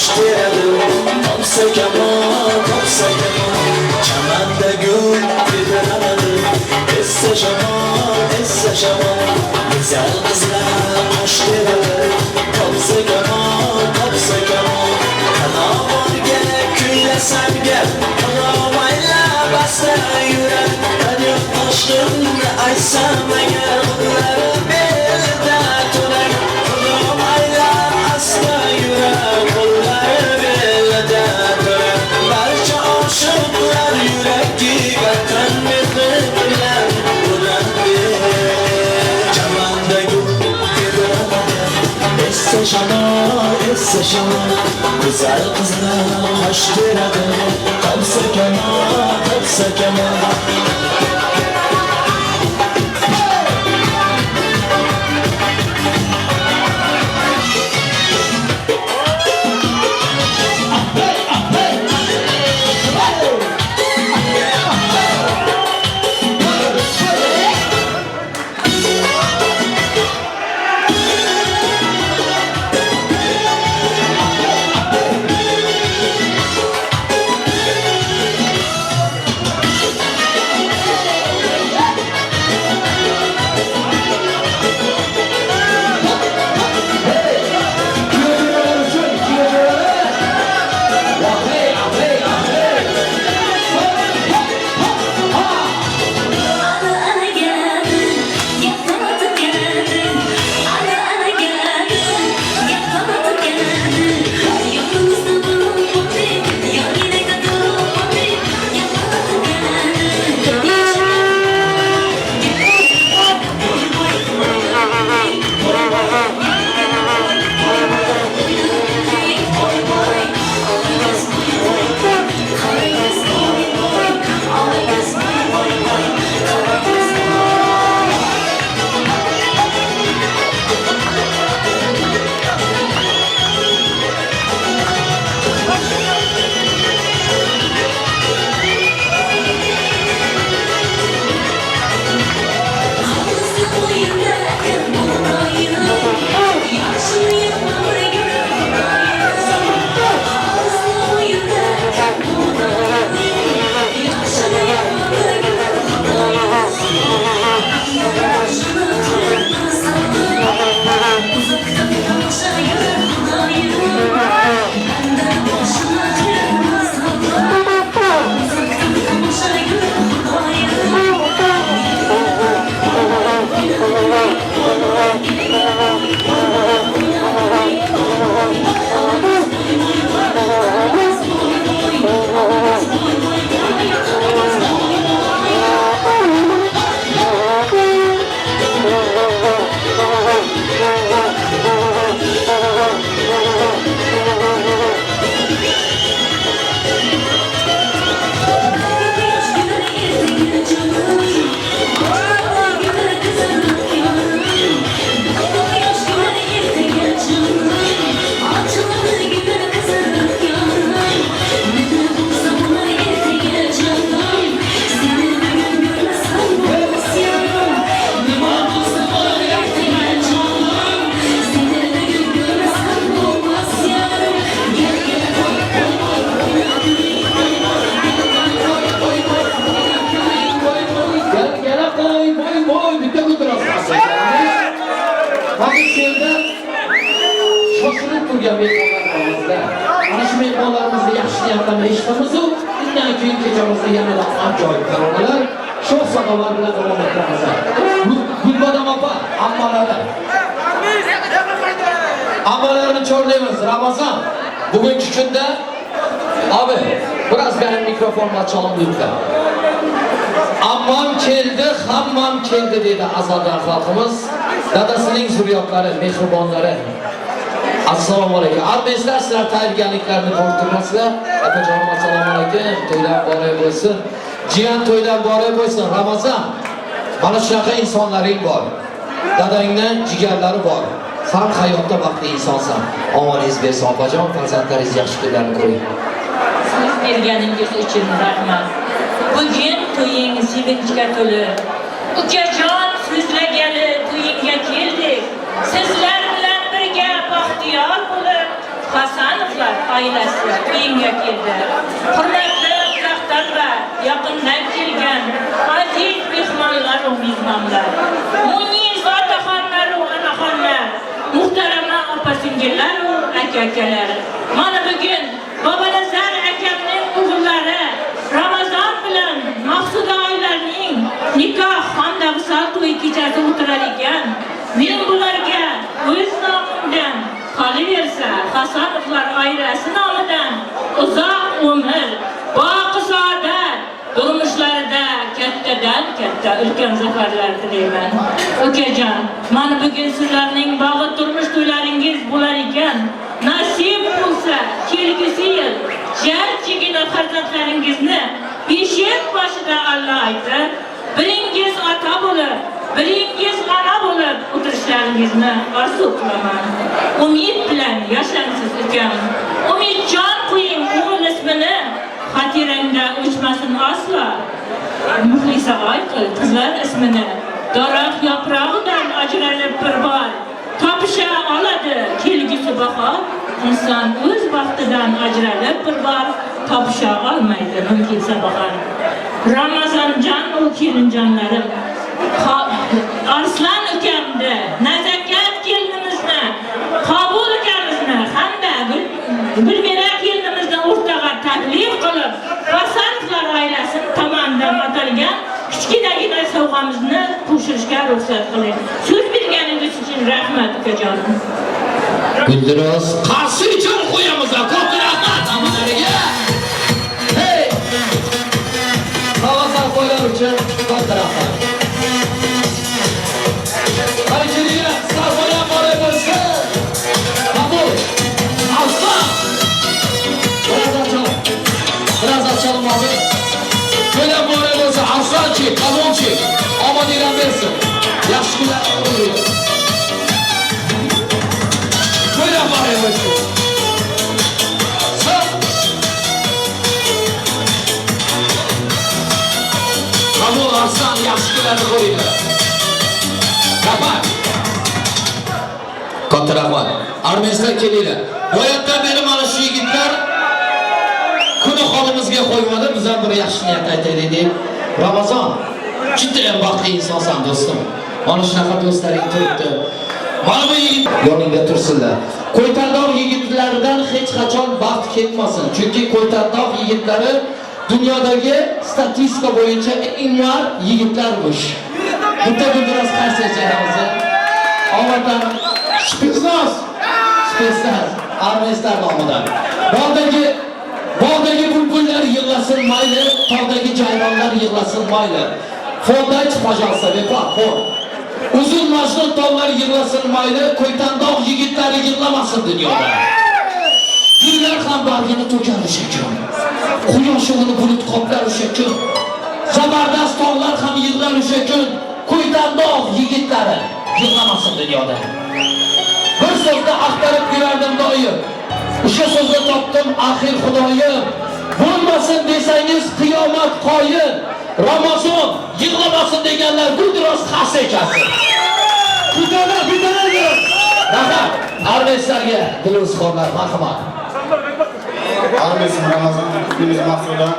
qosh teradi, topsa kamol, topsa kamol. Chamanda gul tebranadi, essa shamol, essa shamol. Go'zal qizlar qosh teradi, topsa kamol, topsa kamol. Qanovorga kuylasam gap, qanomaylab asta yurar. Daryo toshqinni aytsam agar, qo'llari belda to'lar. Qanomaylab asta yurar, qo'llari belda to'lar. Barcha oshiqlar yuragi vatan mehri bilan uradi. Chamanda gul tebranadi, essa shamol, essa shamol. Go'zal qizlar qosh teradi, topsa kamol, topsa kamol. Mana shu mehmonlarimizni yaxshi niyatdan eshitamiz-u, undan keyin kechamizni yanada ajoyib taronalar, sho'x sadolar bilan davom ettiramiz. Gulbadam opa, ammalari. Ammalarini chorlaymiz. Ramazon bugungi kunda abi, biraz benim mikrofonla çalın lütfen. Ammam keldi, hammam keldi dedi azaldan xalqimiz. Dadasining zurriyotlari, mehribonlari. Assalomu alaykum. Armezlar, sizlar tayyorgarliklarni ko'rib turasizlar. Opajonim, assalomu alaykum. To'ylar muborak bo'lsin. Jiyan, to'ylar muborak bo'lsin. Ramazon, mana shunaqa insonlaring bor. Dadangning jigarlari bor. San hayotda baxtli insonsan. Omoningiz bersin opajon, farzandlaringiz yaxshi kunlarni ko'ring. So'z berganingiz uchun rahmat. Bugun to'ying sevinchga to'la. Ukajon so'zlagali to'yingga keldik. Sizlar bilan birga baxtiyor bo'lib, Hasanovlar oilasi uyimga keldi. Hurmatli uzoqdan va yaqindan kelgan aziz mehmonlar va mehmonlar, munis otaxonlar va onaxonlar, muhtarama opa singillar va aka akalar. Mana bugun Bobanazar akamning o'g'illari Ramazon bilan Maqsuda oilalarining nikoh hamda visol to'yi kechasi o'tirar ekan. Men bularga o'z nomimdan, qolaversa Hasanovlar oilasi nomidan uzoq umr, boqi saodat, turmushlarida kattadan katta ulkan zafarlar tilayman. Ukajon, mana bugun sizlarning bog'i turmush to'ylaringiz bo'lar ekan. Nasib bo'lsa, kelgusi yil jarchigina farzandlaringizni beshik boshida Alloh aytib, biringiz ota bo'lib, biringiz ona bo'lib o'tirishlaringizni orzu qilaman. Umid bilan yashangsiz ukam. Umidjon qo'ying o'g'il ismini, xotirangda o'chmasin aslo. Muxlisa Oyqil qizlar ismini daraxt yaprog'idan ajralib bir bor topisha oladi kelgusi bahor. Inson o'z baxtidan ajralib bir bor topisha olmaydi mumkinsa bahor. Ramazonjon u kelinjonlarim, Arslan ukamni, Nazokat kelinimizni, Qabul ukamizni hamda Gulmira kelinimizni o'rtaga taklif qilib, Hasanovlar oilasi tomonidan atalgan kichkinagina sovg'amizni qo'shishga ruxsat qiling. So'z berganingiz uchun rahmat ukajonim. Guldiroz qarshi uchun qo'yamiz. Ko'p rahmat hammalariga. Hey! Sovg'alar qo'ylar uchun ko'p rahmat. Hadi kelinglar, sarmoya bor bo'lsin. Qabul. Aslan. Biraz açalım. Biraz açalım abi. Böyle bor bo'lsa Arslanchi, Qabulchi, omad bersin. Yaxshi kunlar ko'ringlar. Böyle bor bo'lsin. Qabul, Arslan yaxshi kunlarni ko'ringlar. Rahmat. Katta rahmat. Armaniston kelinglar. Boyatdan beri mana shu yigitlar kuni holimizga qo'ymadi. Biz ham bir yaxshi niyat aytaylik deb. Ramazon, juda ham baxtli insonsan do'stim. Mana shunaqa do'stlaring turibdi. Mana bu yigit yoningda tursinlar. Ko'ytandog' yigitlaridan hech qachon baxt ketmasin. Chunki Ko'ytandog' yigitlari dunyodagi statistika bo'yicha eng mard yigitlarmish. Bitta biraz qarshi chaqiramiz. Avvaldan Spetsnaz, Spetsnaz, armanislar nomidan. Bog'dagi bulbullar yig'lasin mayli, tog'dagi jayronlar yig'lasin mayli. Fondach, пожалуйста, vepa, fon. Uzun Majnun tog'lar yig'lasin mayli, Ko'ytandog' yigitlari yig'lamasin dunyoda. Gullar ham bargini to'kar o'sha kun. Quyosh uni bulut qoplar o'sha kun. Zabardast tog'lar ham yig'lar o'sha kun. Ko'ytandog' yigitlari yig'lamasin dunyoda. Bir so'zni axtarib yurardim doim. O'sha so'zni topdim axir Xudoyim. Bo'lmasin desangiz qiyomat qoyim. Ramazon yig'lamasin deganlar guldiroz xas ekasi. Bitana, bitana. Rahmat. Armanislarga dilozxonlar, marhamat. Armaniston Ramazon kunimiz Maqsuda.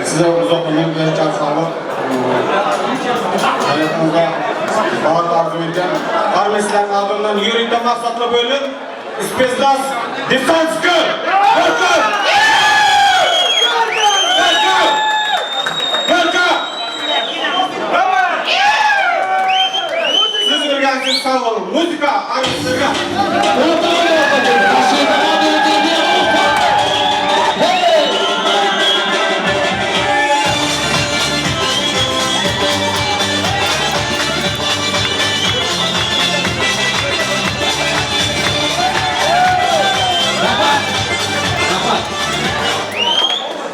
Size uzoq umr, can sog'lik, hayotingizda baxt orzu etgan. Armaniston oldindan yuringda maqsadli bo'lib, Spetsnaz Defense Welcome! Welcome! Welcome! Siz o'rgansiz, sog' bo'ling. Muzika armanistonga.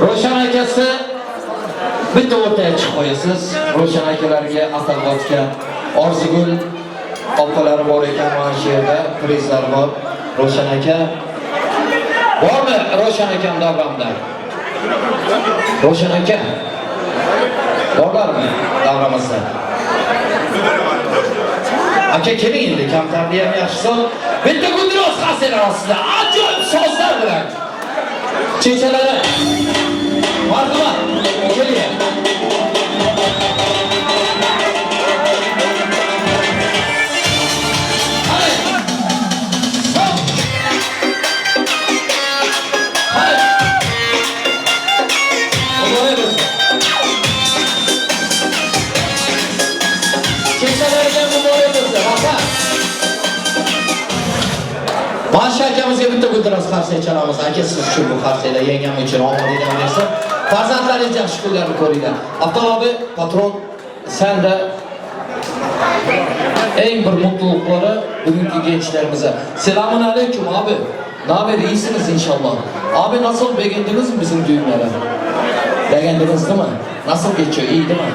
Ro'shan akasi bitta o'rtaga chiqib qo'yasiz. Ro'shan akalarga atalg'otgan Orzugul opalari bor ekan mana shu yerda, prizlar bor. Ro'shan aka bormi? Ro'shan akam davramda. Ro'shan aka borlarmi davramizda? Aka keling endi, kamtarli ham yaxshi so'z. Bitta guldiroz xaselar ostida ajoyib sozlar bilan Chechalari. Marhamat. Keling. Mana akamizga bitta guldiroz qarsak chalamiz. Aka siz uchun bu qarsaklar, yangam uchun omadinglar bersin. Farzandlaringiz yaxshi kunlarni ko'ringlar. Abdul abi, patron, sen de eng bir mutlulukları bugünkü gençlerimize. Selamun aleyküm abi. Ne haber? İyisiniz inşallah. Abi nasıl, beğendiniz mi bizim düğünleri? Beğendiniz değil mi? Nasıl geçiyor? İyi değil mi?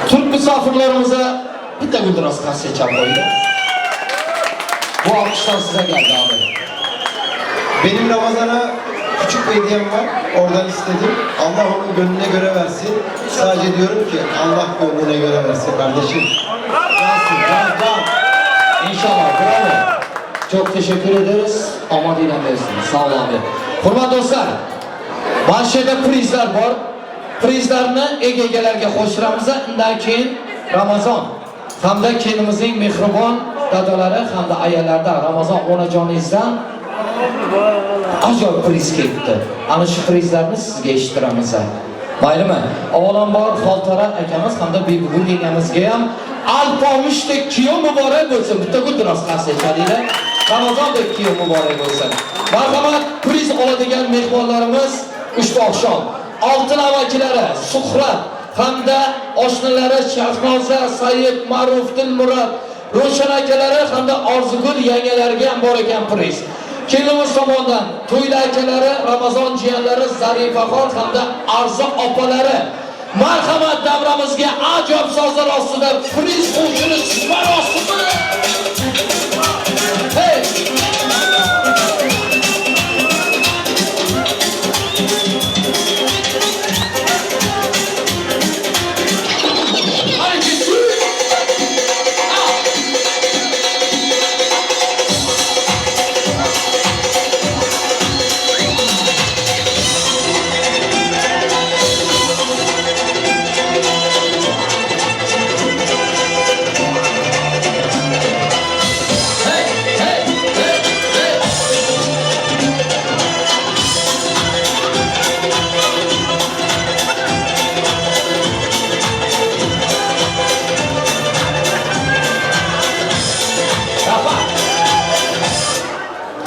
Türk misafirlerimize bitta guldiroz qarsak chalib qo'yinglar. Bu alkışlar size geldi abi. Benim Ramazan'a küçük bir hediyem var. Oradan istedim. Allah onun gönlüne göre versin. Sadece diyorum ki Allah gönlüne göre versin kardeşim. Cansın, can, can. İnşallah, bravo. Çok teşekkür ederiz. Aman ilan versin. Sağ ol abi. Hurmatli do'stlar, mana shu yerda prizlar bor. Prizlarni ega-egalarga qo'shiramiz. Undan keyin Ramazon hamda kelinimizning mehribon dadalari hamda ayollardan Ramazon onajoningizdan ajoyib priz kelibdi. Ana shu prizlarni sizga eshittiramiz. Maylimi? Avvalambor Xoltora akamiz hamda Bibigul yengamizga ham Alpomishdek kuyov muborak bo'lsin. Bitta guldiroz qarsak chalinglar. Ramazondek kuyov muborak bo'lsin. Marhamat, priz oladigan mehmonlarimiz ushbu oqshom oltin avakilari Suhrat hamda oshnalari Shahnoza, Said, Ma'ruf, Dilmurod, Ro'shan akalari hamda Orzugul yangalariga ham bor ekan priz. Kelinimiz tomonidan To'yla akalari, Ramazon jiyanlari, Zarifaxon hamda Arzu opalari. Marhamat, davramizga ajoyib sozlar ostida priz qo'shini marosimi. Hey!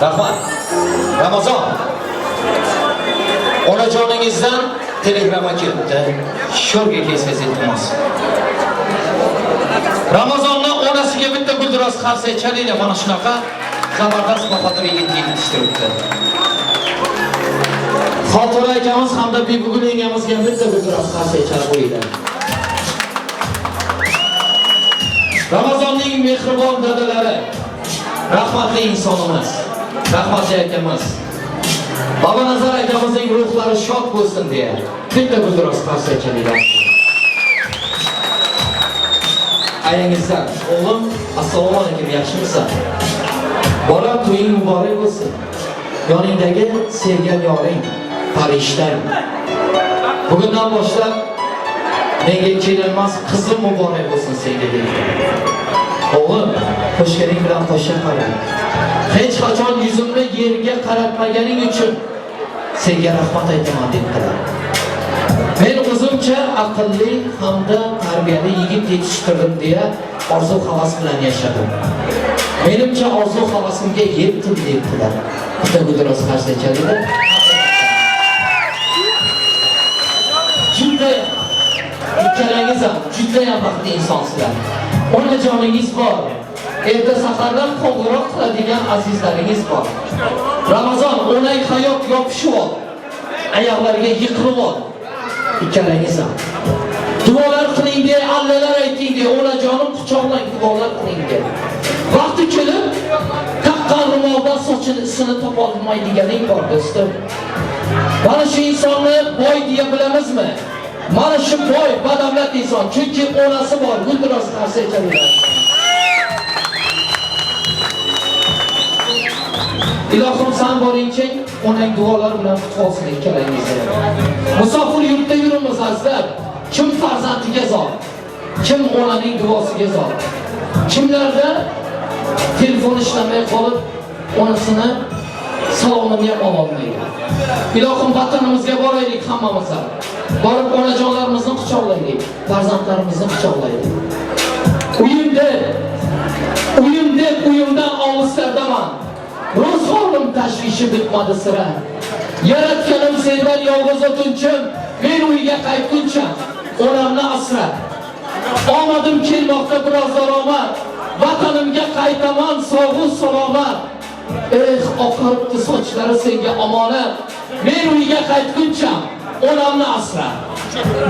Rahmat. Ramazon. Onajoningizdan telegramma kelibdi. Sho'rga kelsangiz iltimos. Ramazonni onasiga bitta guldiroz qarsak chalinglar. Mana shunaqa zabardast bahodir yigit yetishtiribdi. Xotira akamiz hamda Bibigul yengamizga bitta guldiroz qarsak chalib qo'yinglar. Ramazonning mehribon dadalari, rahmatli insonimiz, rahmatli akamiz, Babanazar akamizning ruhlari shod bo'lsin deya bitta guldiroz qarsak chalinglar. Ayangizdan, o'g'lim, assalomu alaykum, yaxshimisan? Bolam, to'ying muborak bo'lsin. Yoningdagi sevgan yoring farishtang. Bugundan boshlab menga kelinmas qizim muborak bo'lsin senga deydi. O'g'lim, qo'shganing bilan qo'sha qara. Hech qachon yuzimni yerga qaratmaganing uchun senga rahmat aytaman debdilar. Men o'zimcha aqlli hamda tarbiyali yigit yetishtirdim deya orzu havas bilan yashadim. Menimcha orzu havasimga yetdim debdilar. Bitta guldiroz qarsak chalinglar. Juda ikkalangiz ham juda ham baxtli insonsizlar. Onajoningiz bor. Erta sahardan qo'ng'iroq qiladigan azizlaringiz bor. Ramazon onang hayot yopishib ol. Oyoqlariga yiqilib ol. Ikkalangiz ham. Duolar qiling deya, allalar ayting deya, onajonim quchoqlang, duolar qiling deya. Vaqti kelib taqqan ro'moldan sochini isini topa olmaydiganing bor do'stim. Mana shu insonni boy deya bilamizmi? Mana shu boy, badavlat inson, chunki onasi bor, guldiroz qarsak chalinglar. Ilohim san boringchi, onang duolari bilan kutib olsin ikkalangizni. Musofir yurtda yurimiz azizlar. Kim farzandiga zor, kim onaning duosiga zor. Kimlarda telefon ishlamay qolib, onasini salomini ham ololmaydi. Ilohim vatanimizga boraylik hammamiz. Borib onajonlarimizni quchoqlaylik, farzandlarimizni quchoqlaylik. Uyim deb, uyim deb uyimdan olislardaman. Ro'zg'orim tashvishi bitmadi sira. Yaratganim sendan yolg'iz o'tinchim, men uyga qaytguncha onamni asra. Omadim kelmoqda biroz daromad, vatanimga qaytaman sog'u salomat. Eh, oqaribdi sochlari senga omonat. Men uyga qaytguncha onamni asra.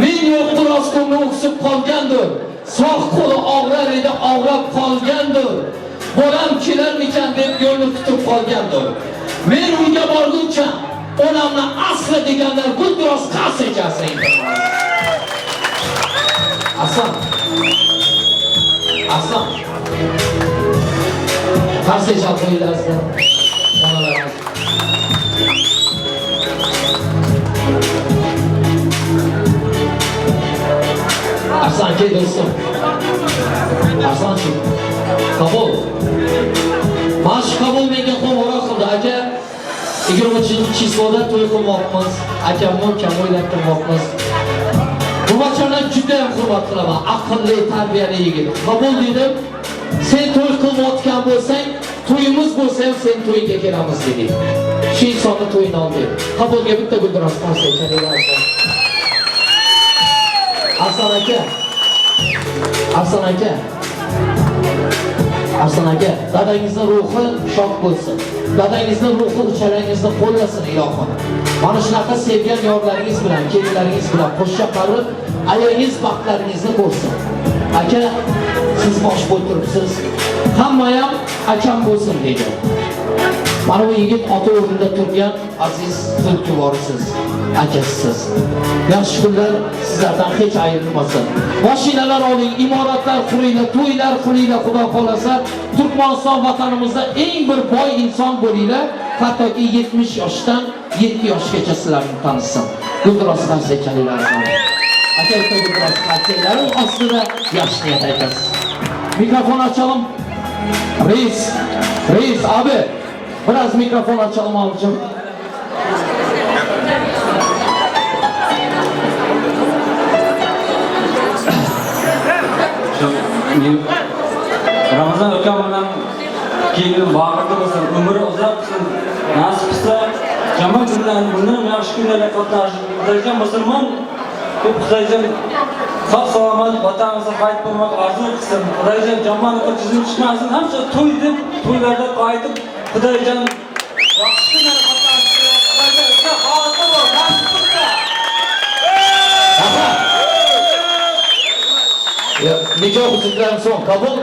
Men yo'q biroz ko'ngli o'ksib qolgandir. Sog' qo'li og'rar edi, og'rab qolgandir. Bolam kelarmikan deb yo'lni kutib qolgandir. Men uyga borguncha onamni asra deganlar guldiroz qas ekansin. Aslan. Aslan. Qarsak chalib qo'yinglar azizlar. Onalarimiz. Arslan kel do'stim. Arslanchi. Qabul. Mana shu Qabul menga qo'ng'iroq qildi, aka. 23-числоda to'y qilmoqmiz. Akamni ukam o'ylab turmoqmiz. Bu bachani juda ham hurmat qilaman. Aqlli, tarbiyali yigit. Qabul dedim. Sen to'y qilmayotgan bo'lsang, to'yimiz bo'lsa ham sen to'yga kelamiz dedik. Shu insonni to'yini oldik. Qabulga bitta guldiroz qarsak chalinglar. Arslan aka. Arslan aka. Arslan aka, dadangizning ruhi shod bo'lsin. Dadangizning ruhi uchalangizni qo'llasin ilohim. Mana shunaqa sevgan yorlaringiz bilan, kelinlaringiz bilan qo'sha qarib, ayangiz baxtlaringizni ko'rsin. Aka, siz bosh bo'lib turibsiz. Hamma ham akam bo'lsin deydi. Mana bu yigit ota o'rnida turgan aziz zulkuvorisiz, akasisiz. Yaxshi kunlar sizlardan hech ayrilmasin. Mashinalar oling, imoratlar quringlar, to'ylar qilinglar, Xudo xolasa Turkmaniston vatanimizda eng bir boy inson bo'linglar, hattoki 70 yoshdan 7 yoshgacha sizlarni tanishsin. Guldiroz qarsak chalinglar. Aka, bitta guldiroz qarsaklaring ostida yaxshi niyat aytasiz. Mikrofon açalım. Reis, reis abi. Biraz mikrofon açalım abicim. Ramazon ukam bilan kelinim baxtli bo'lsin, umri uzoq bo'lsin, nasib qilsa jama kunlarni bundan ham yaxshi kunlarga qatnashib, Xudojon musulmon ko'p Xudojon sog' salomat vatanimizga qaytib bormoq orzu qilsin. Xudojon jomon juzim tushmasin, hamma to'y deb to'ylarda qaytib Xudojon yaxshi kunlarga qatnashsin. Xudojon baxtli bo'l, nasib qilsa. Nikoh uzuklaridan so'ng qabul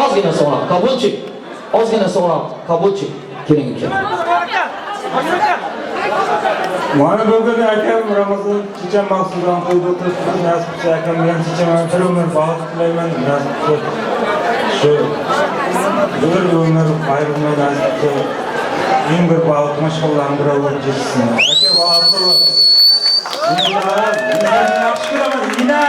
ozgina so'roq, qabulchi. Ozgina so'roq, qabulchi. Keling uka. Mana bugun akam Ramazon checham Maqsudan to'yda o'tiribmiz. Nasib qilsa akam bilan checham bir umr baxt tilayman. Nasib qilsa shu bir umr ayrilmay nasib qilsa eng bir baxtli mashg'ulotlarning biri bo'lib ketsin. Aka baxtli bo'l. Yaxshi ko'raman. Nina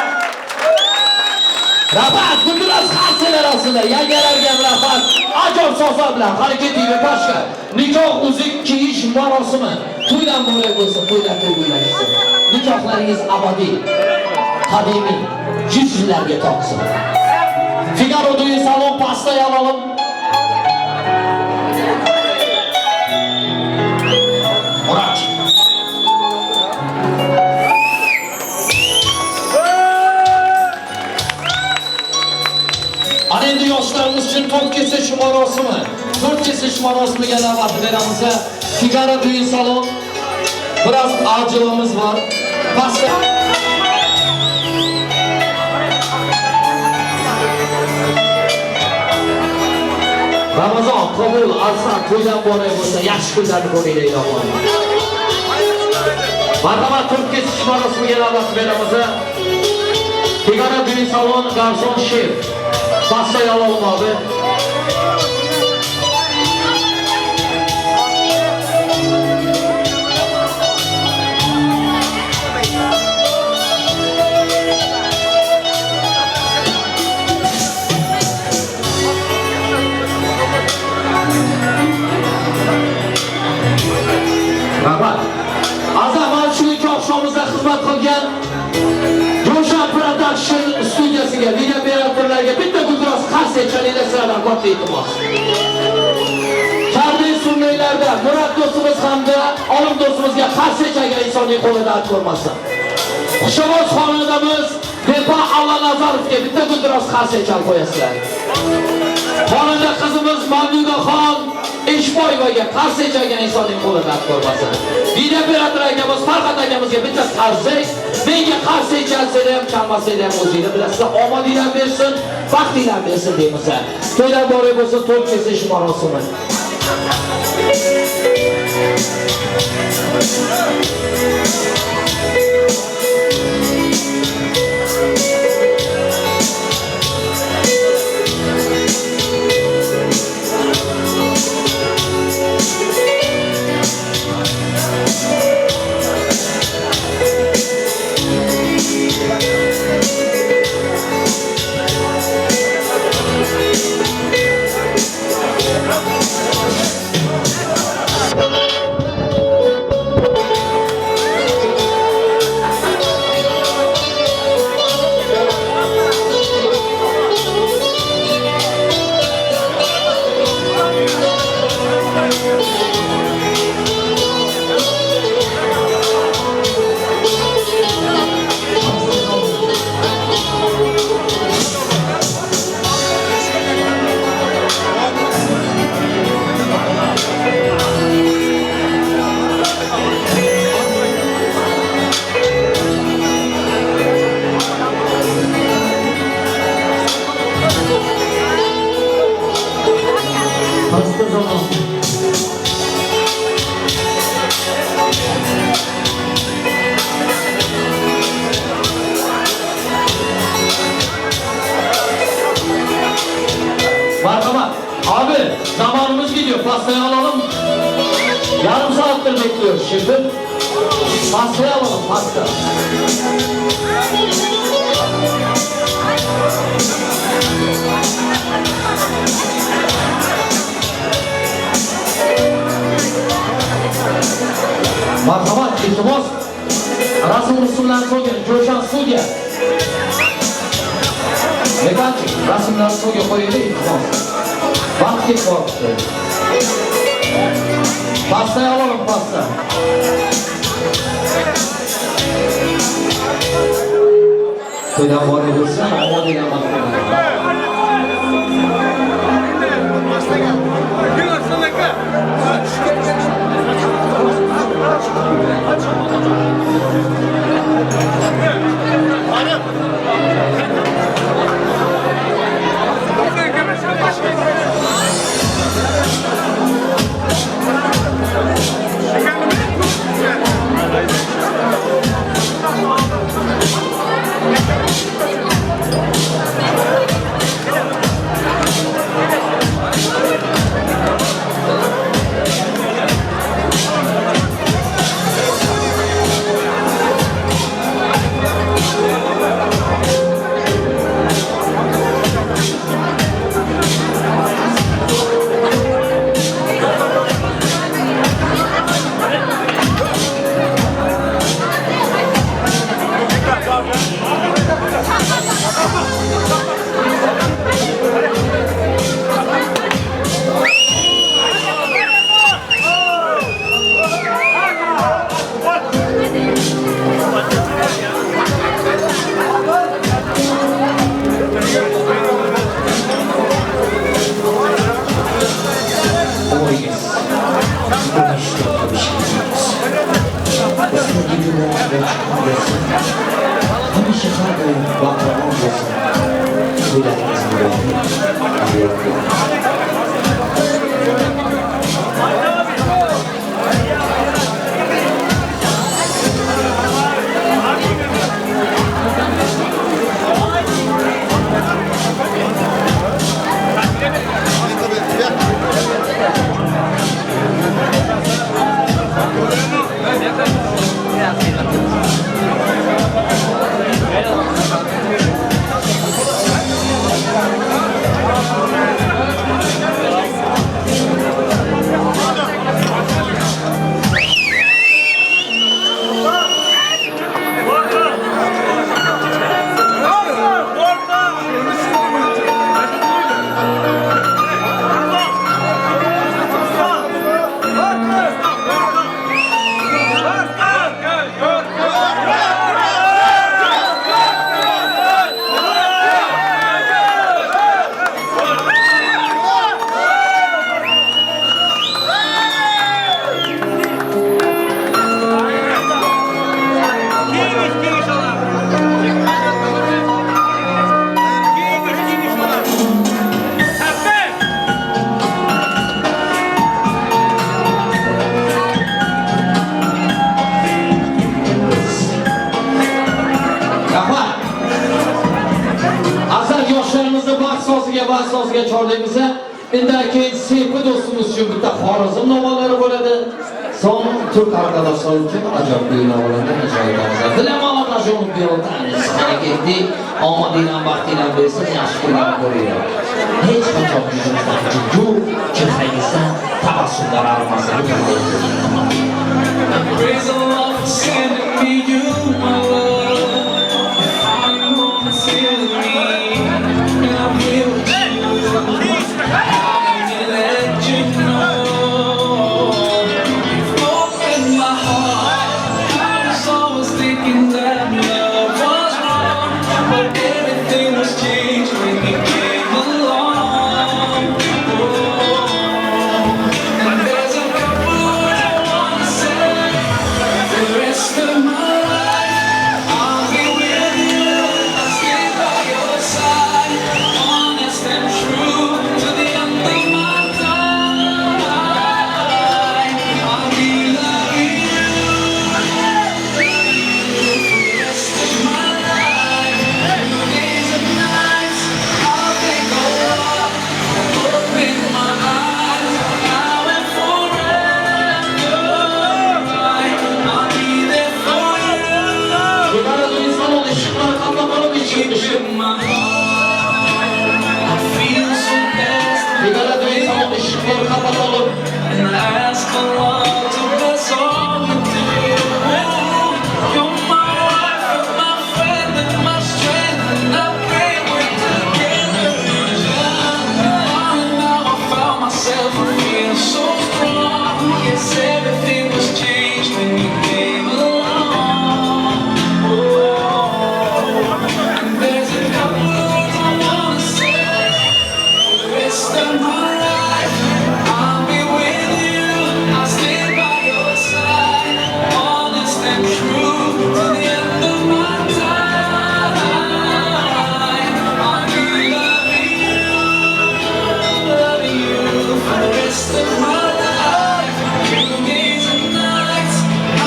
Rahmat, Guldiroz qarsalar ostida yangalarga rahmat. Ajoyib so'zlar bilan harakat etib boshqa nikoh uzuk kiyish marosimi to'ydan muborak bo'lsin, to'ylar to'y bo'ylashsin. Nikohlaringiz abadiy, qadimiy, 100 yillarga tortsin. Figaro düğün salon pastayı alalım. Murat. Ana endi yoshlarimiz uchun to'rt kesish marosimi. To'rt kesish marosimiga da'vat beramiz. Figaro düğün salon. Biraz acılığımız var. Pasta. Ramazon qabul, Arslan to'ydan boray bo'lsa, yaxshi kunlarni ko'ringlar ilohim. Marhamat, to'rt kesish marosimiga da'vat beramiz. Figaro düğün salon garson şef. Pastayı alalım abi. Albatta iltimos. Karnay sunniylarda Murad do'stimiz hamda Olim do'stimizga qarshi chalgan insonning qo'li dard ko'rmasin. Xushovoz xonadamiz Vefa Allanazarovga bitta guldiroz qarshi chalib qo'yasizlar. Xonanda qizimiz Mavludaxon Eshboyevaga qarshi chalgan insonning qo'li dard ko'rmasin. Video operator akamiz Farhad akamizga bitta qarshi, menga qarshi chalsanglar ham chalmasanglar ham o'zinglar bilasizlar, omadinglar bersin, baxtinglar bersin deymiz. To'ylar bor bo'lsa, to'y kesish marosimi. Marhamat. Abi zamanımız gidiyor. Pastayı alalım. Yarım saattir bekliyoruz şimdi. Pastayı alalım, pasta. Marhamat, iltimos. Rasm rusumlarni so'gin, Jo'shan studiya. Mekanchik, rasmlarni suvga qo'yaylik, iltimos. Vaqt ketyapti. Pastayı alalım, pasta. To'ydan bora bo'lsa, omad degan vaqt. vals soziga chorlaymiz. Undan keyin Sepi do'stimiz uchun bitta Xorazm navolari bo'ladi. So'ng turk arkadaşlar uchun ajoyib navolarni ijro etamiz. Ketdik. Omadinglar, baxtinglar bersin, yaxshi kunlarni ko'ringlar. Hech qachon yuzingizdan kulgu, chehrangizdan tabassumlar arimasin. Praise Allah for sending me you, my love. I'm gonna feel me, and I'm here with you. I'm gonna let you know you've opened my heart. I was always thinking that love was wrong, but everything was changed when you came along. Oh, and there's a couple words I wanna say. The rest of my life, I'll be with you. I'll stay by your side, honest and true to the end of my time. I'll be loving you for the rest of my life. Through days and nights, I'll thank Allah for opening my eyes. Now and forever, I'll be there for you. Işıkları kapatalım, ışık. I feel so blessed. Sigara ışıkları kapatalım. And I ask Allah to bless all we do. You're my wife and my friend and my strength, and I pray we're together. And now I found myself, I feel so strong. Yes, everything was changed when you came along. Oh, and there's a couple words I wanna say. For the rest of my life, I'll be with you. I'll stay by your side, honest and true to the end of my time. I'll be loving you for the rest of my life. Through days and nights,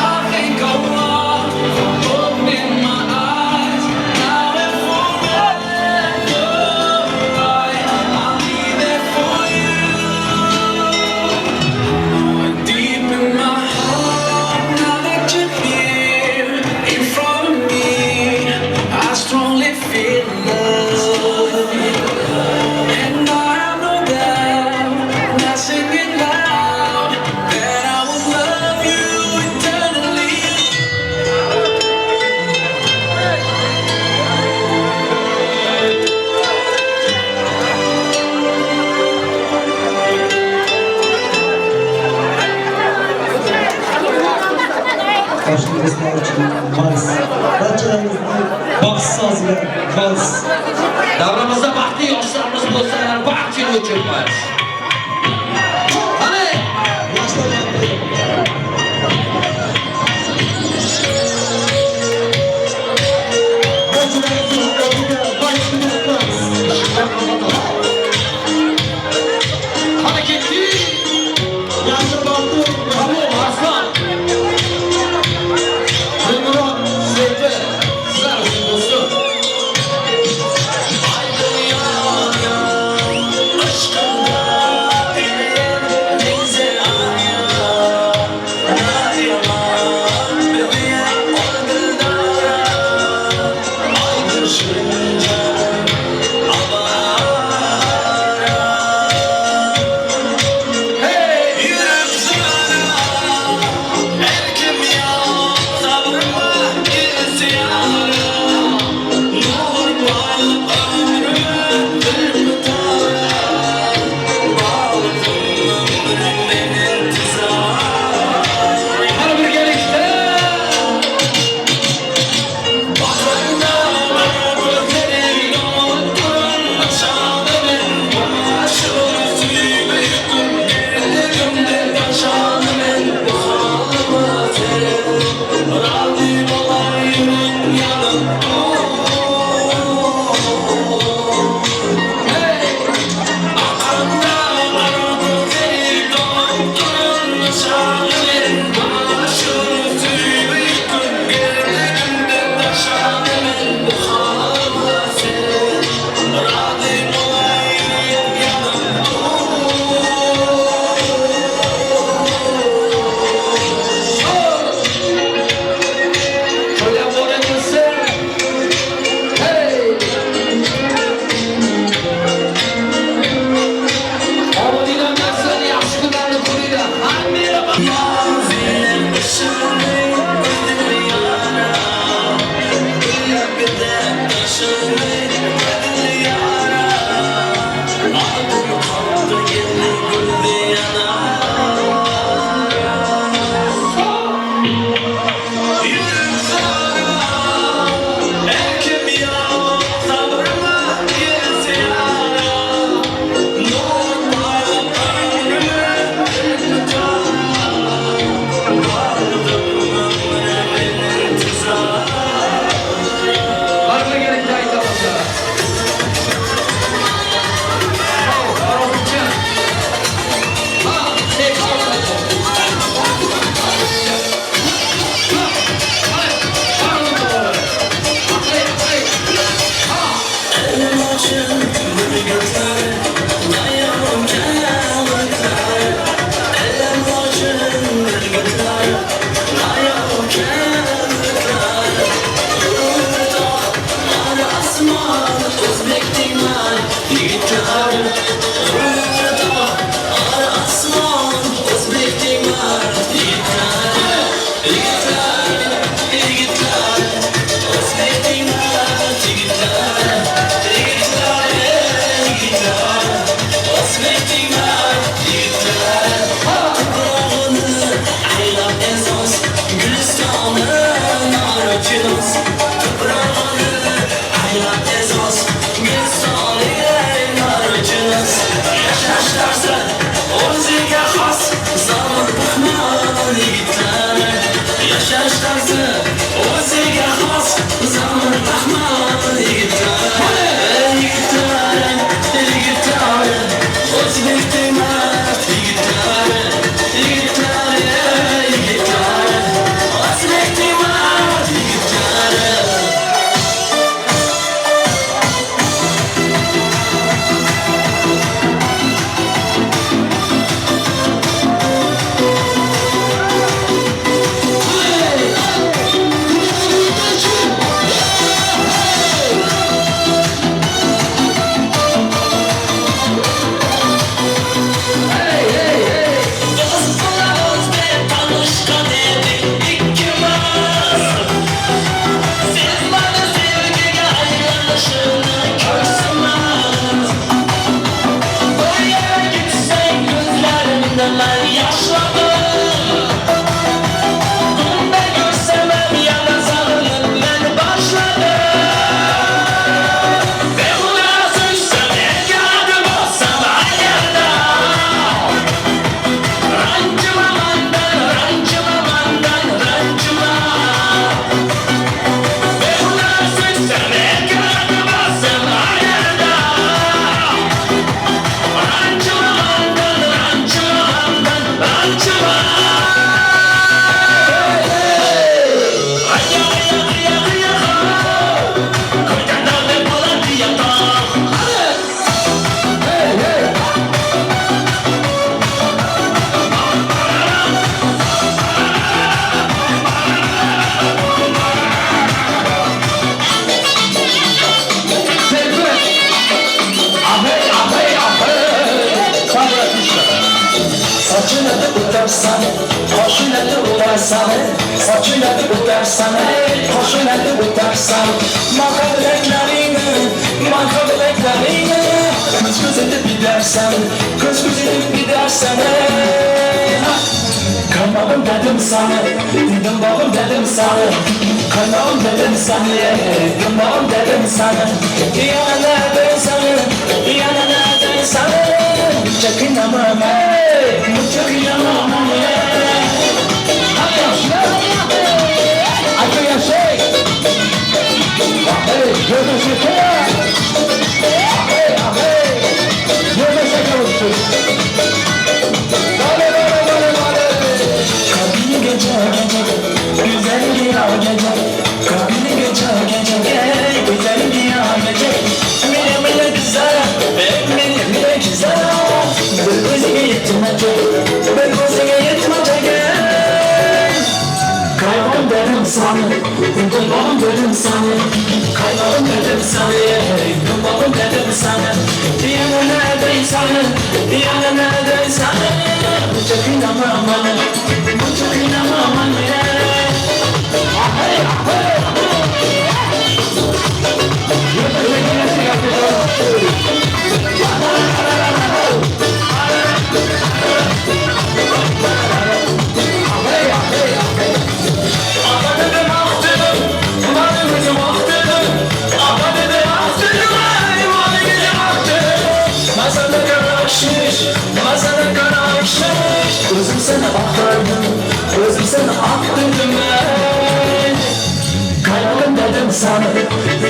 I thank Allah for opening my eyes. Now and forever, I'll be there for you. Deep in my heart, now that you're here in front of me, I strongly feel love. And I have no doubt, and I sing it loud, that I will love you eternally. Yoshli do'stlar uchun vals. Barchalaringizni baxt soziga vals. Davramizda baxtli yoshlarimiz bo'lsalar, barcha uchun vals. Qani? Barchalaringizni o'rniga vals bilan vals. Işıklar kapatalım. Qani ketdik? Yaxshi Botur, Qani Arslan? Dilmurod, Sepi, sizlar uchun do'stim.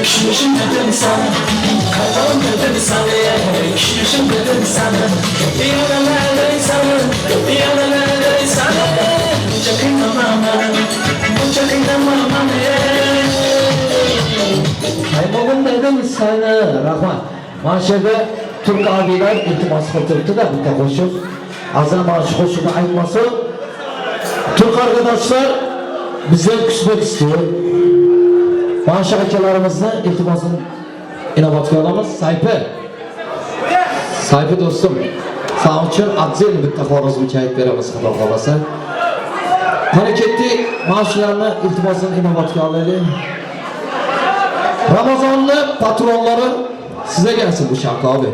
Kishmishim dedim sana, qaton dedim sana, kishmishim dedim sana. Yana nerede sana, yana nerede sana. Bunca kıynama bana, bunca kıynama bana. Qaymog'im dedim sana. Rahmat. Mana shu yerda turk abilar iltimos qilib turibdi-da bitta qo'shiq. Azam mana shu qo'shiqni aytmasa, Türk arkadaşlar bizden küsmek istiyor. Mana shu akalarimizni iltimosini inobatga olamiz. Sayfi. Sayfi do'stim, sen uchun отдельно bitta xorazmcha aytib beramiz, xudo xolasa. Qani ketdik, mana shularni iltimosini inobatga olaylik. Ramazonni patronlari size gelsin bu şarkı abi.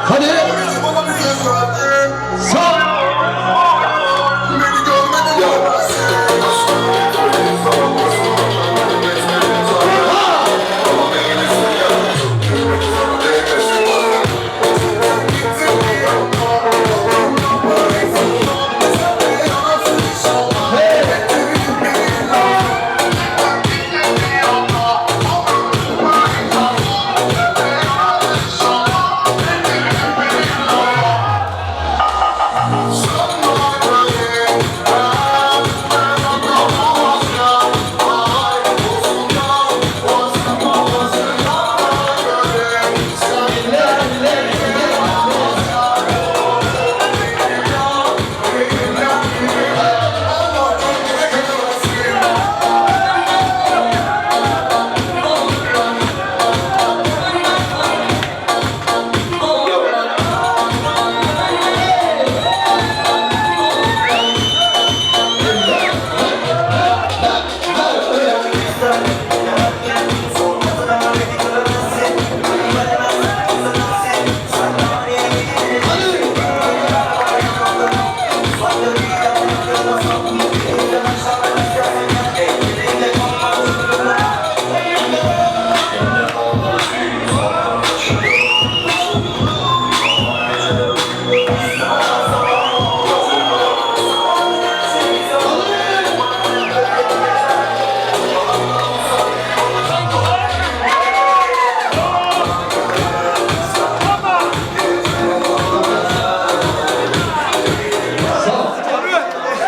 Hadi. Sağ.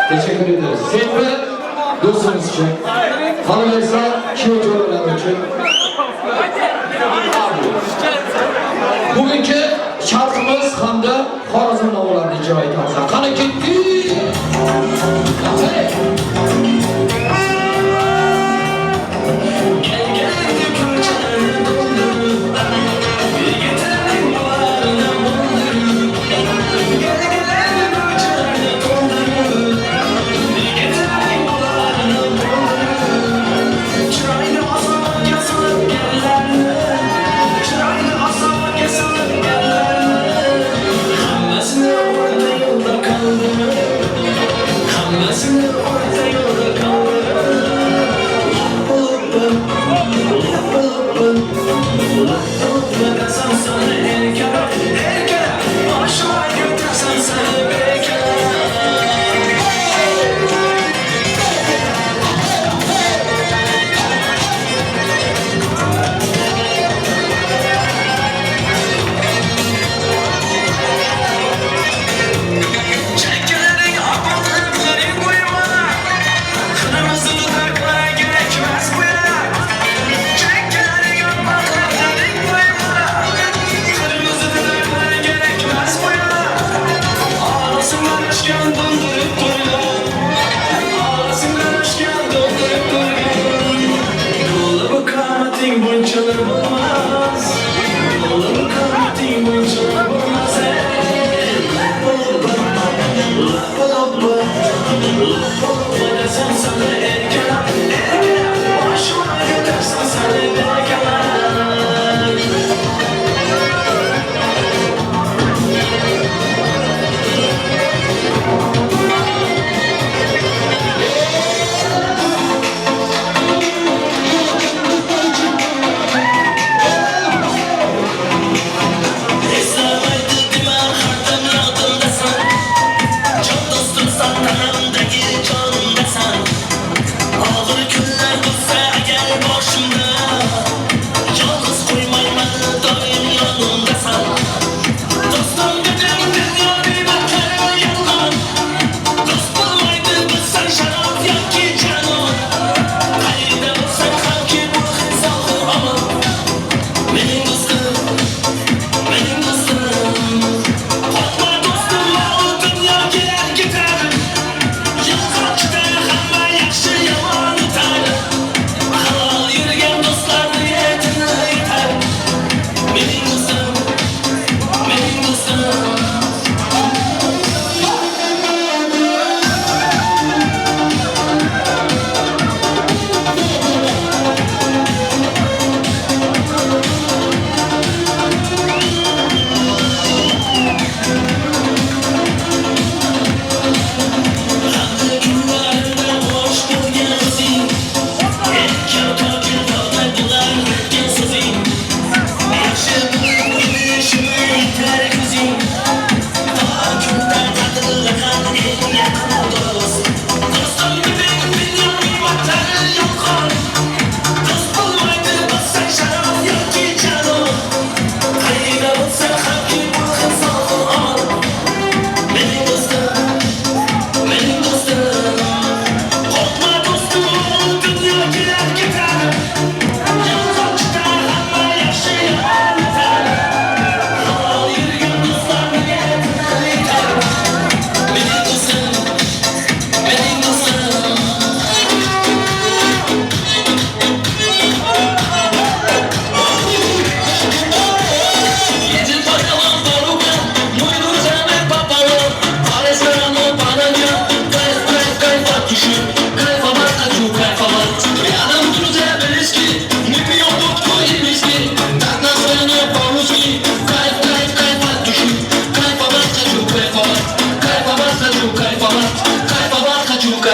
Teşekkür ederiz. Sevgili dostumuz için, Hanım Esra, Kiyoto'lar için. Bugünkü şarkımız hamda Xorazm navolarını icra etamiz. Qani ketdik. Çekkelerin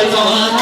Kayfovat.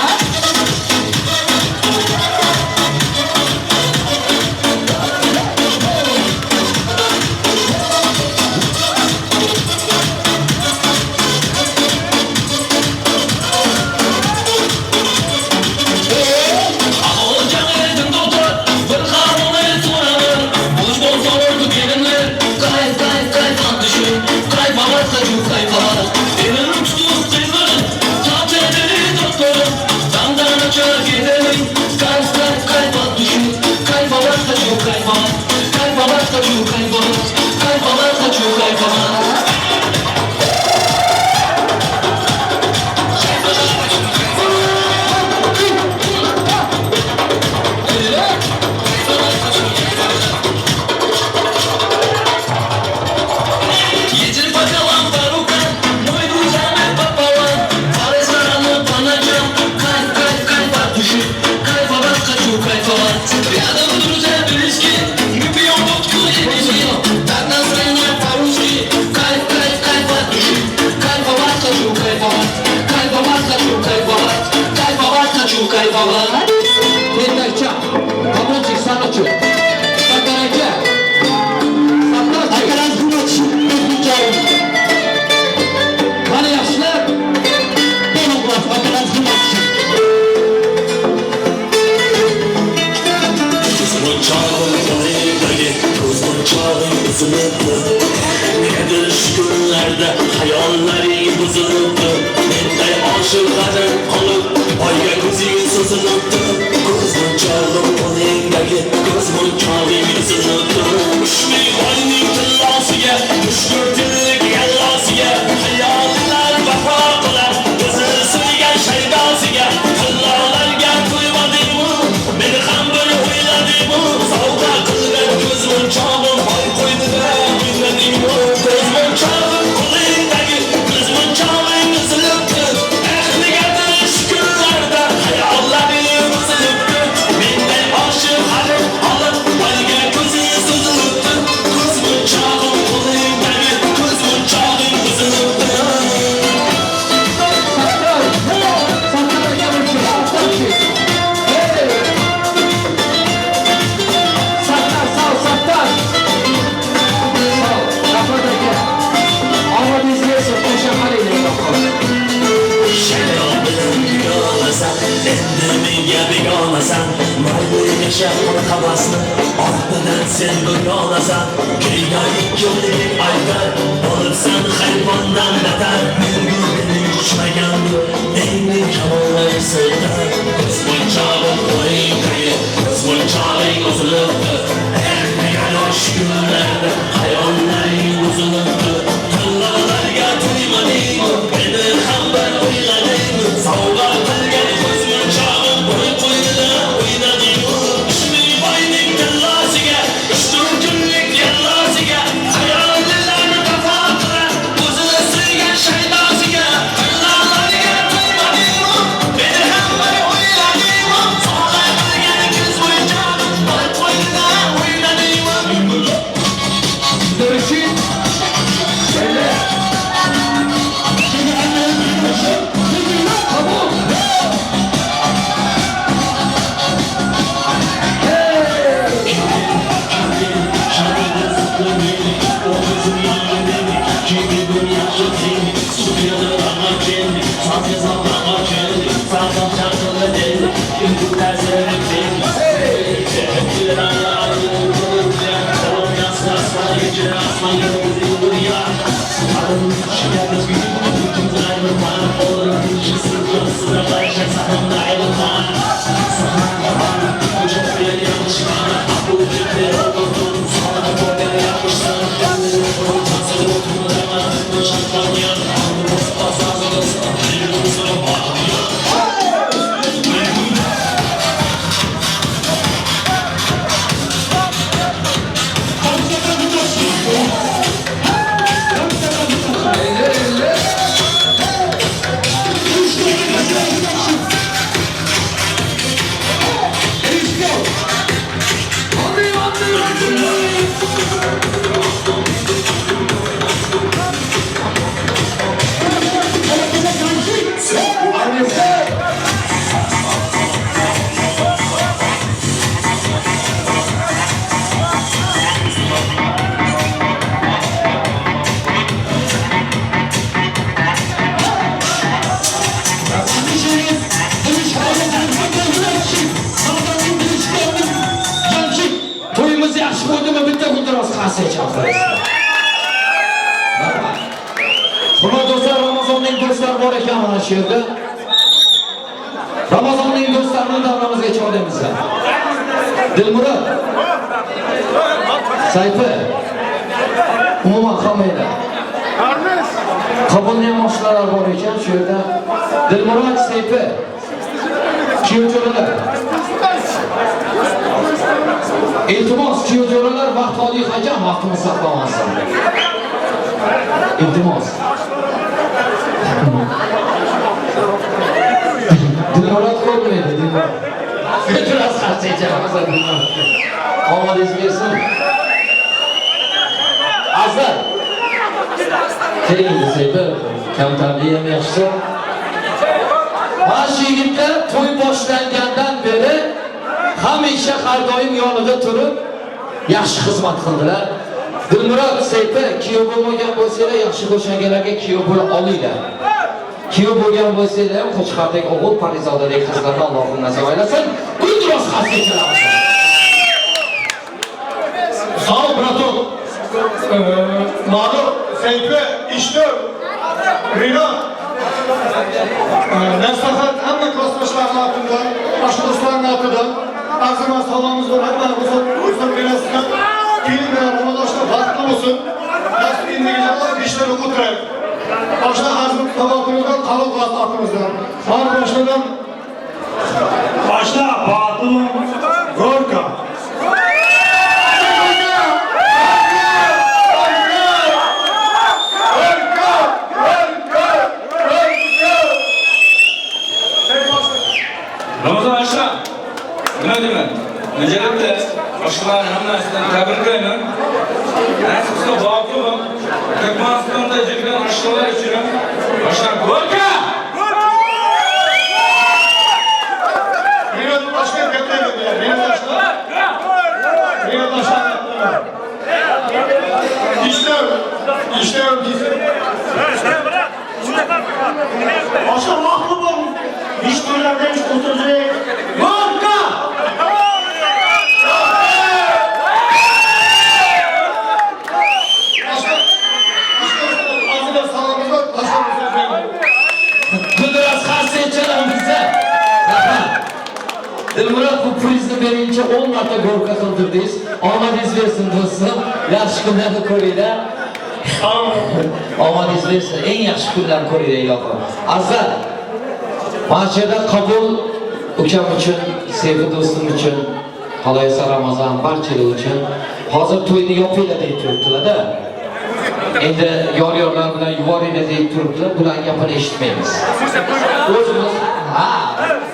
bor ekan mana shu yerda. Ramazonning do'stlarini davramizga chorlaymiz. Dilmurod, Sayfi, umuman hammanglar. Qabulni ham oshnalar bor ekan shu yerda. Dilmurod, Sayfi, kuyov jo'ralar. Iltimos, kuyov jo'ralar vaqt oliy hakam vaqtimiz saqlanmasin. Iltimos. Dilmurod ko'rmaydi, Dilmurod. Biraz qarshi. Omadingiz bersin. Azizlar. Keling Sayfi, kamtarlik ham yaxshisi. Mana shu yigitlar to'y boshlangandan beri hamisha har doim yonida turib yaxshi xizmat qildilar. Dilmurod, Sayfi, kuyov bo'lmagan bo'lsanglar, yaxshi qo'shangalarga kuyov bo'la olinglar. Kuyov bo'lgan bo'lsanglar ham Qo'chqordek o'g'il, Parizodadek qizlarni Allohim nasib aylasin. Guldiroz xasga kelamiz. Sağ ol браток. Mağdur, Seyfi, İştör, Rina. Nasihat hamma klassdoshlarning adından, başka dostlarning adından, arzimas salomimiz var, hamma ruxsat berasizlar. Kelin bilan Ramazonda baxtli bo'lsin. Nasib endigilarlar ishlari o'tiraylik. Boshqa arzim salatımızdan, qabul qilasiz atımızdan. Var boshlardan Başla Batıl Gorka. Ramazon aşağı. Nima deyman? Öncelikle boshqalarni hammasidan tabriklayman. Nasib qilsa baxtli bo'ling. Turkmanistonda yurgan oshxonalar uchun boshqa Gorka! Meni boshqa katlayman. Meni boshqa. Meni boshqa. İşler, işler bizim. Boshqa baxtli bo'ling. Ish to'ylarda ish o'tirdik. Gorka! Guldiroz qarshi. Dilmurod, bu prizni berincha 10 marta gorka qildirdingiz. Omadingiz bersin do'stim. Yaxshi kunlarni ko'ringlar. Omadingiz bersin. Eng yaxshi kunlarni ko'ringlar ilohim. Azizlar, mana shu yerda qabul ukam uchun, sevgi do'stim uchun, qolaversa Ramazon barchalar uchun hozir to'yni yopinglar deb turibdilar-da. Endi yor-yorlar bilan yuboringlar deb turibdilar. Bularning gapini eshitmaymiz. O'zimiz ha,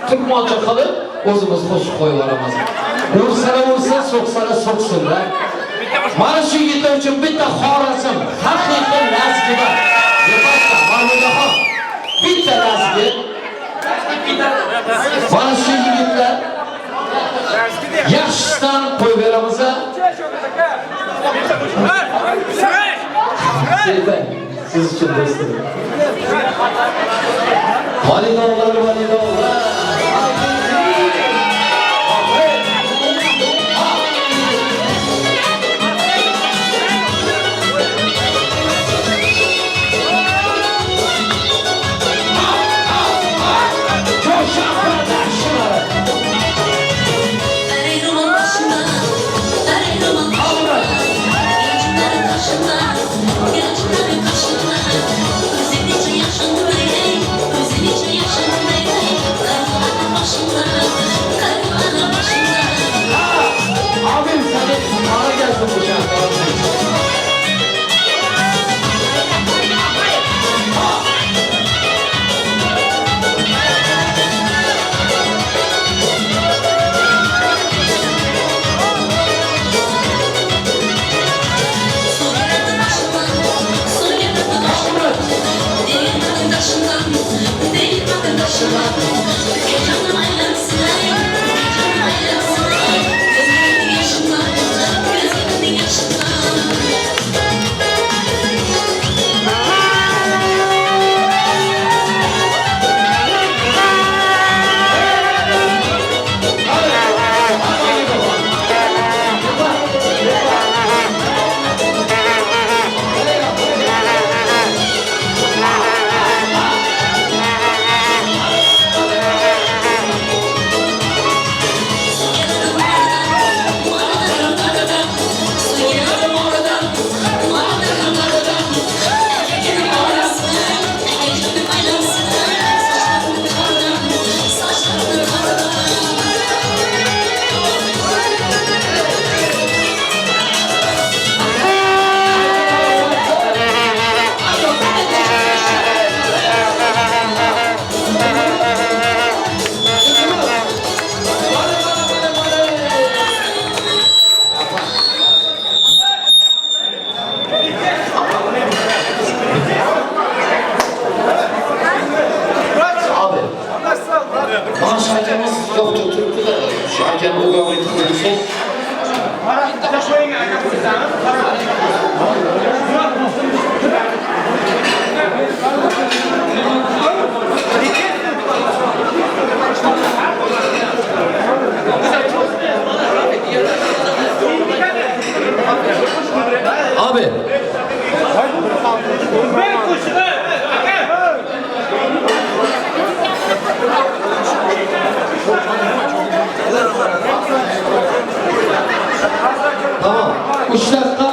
turkmoncha qilib o'zimiz qo'shiq qo'yib yuboramiz. Ursalar ursa, so'ksalar so'ksinlar. Mana shu yigitlar uchun bitta Xorazm haqiqiy lazgi bor. Mahmudaxon, bitta lazgi. Mana shu yigitlar yaxshisidan qo'yib beramiz. Siz uchun do'stim. Validovlar, validovlar. Özün için yaşındayım, özün için yaşındayım. Mana shu akamiz yo'q turibdi-da. Shu akani o'g'irlik qilsak. Abi. Tamam. 3 dakika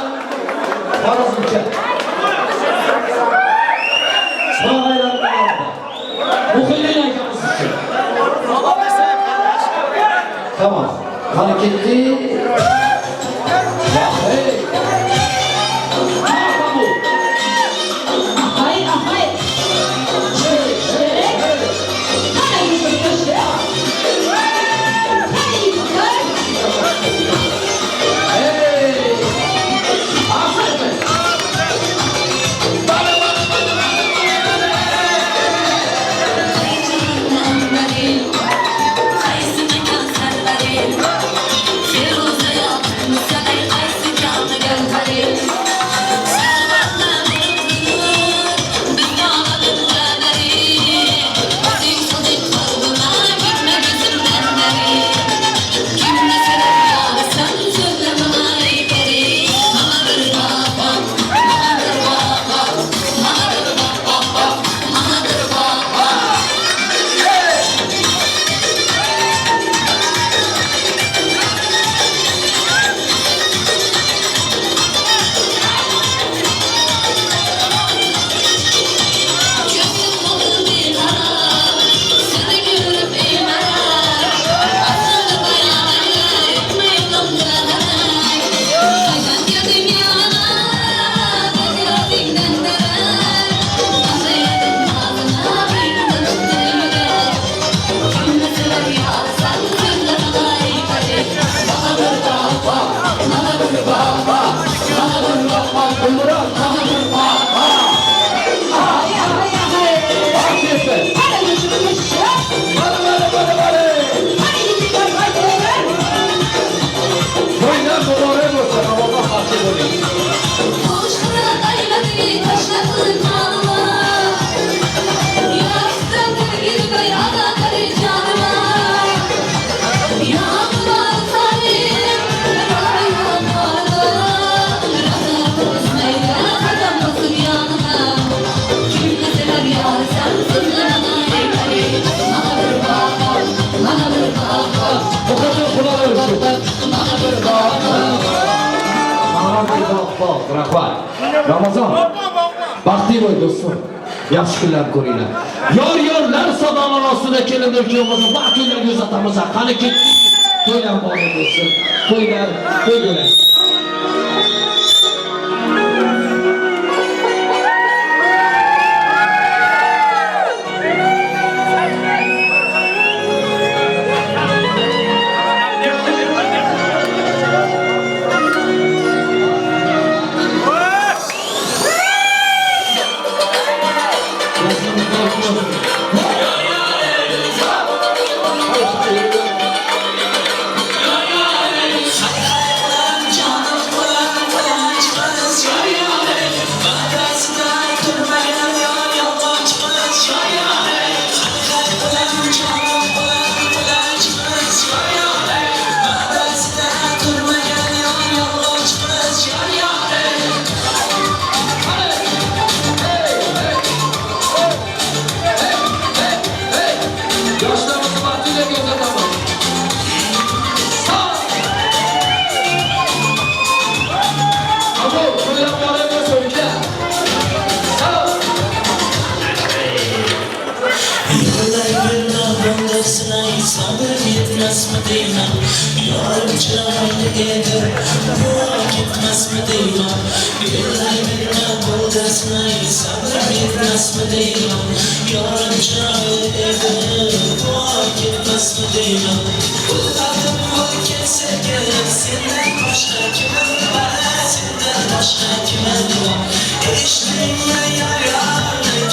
Xorazmcha. Muhyiddin akamiz uchun. Tamam. Qani ketdik. Hey. Rahmat. Ramazon. Baxtli bo'l do'stim. Yaxshi kunlar ko'ringlar. Yor-yorlar sadolar ostida kelindir kuyovimizni baxt to'ylarga uzatamiz. Qani ketdik. To'ylar muborak bo'lsin. To'ylar to'y bo'lsin.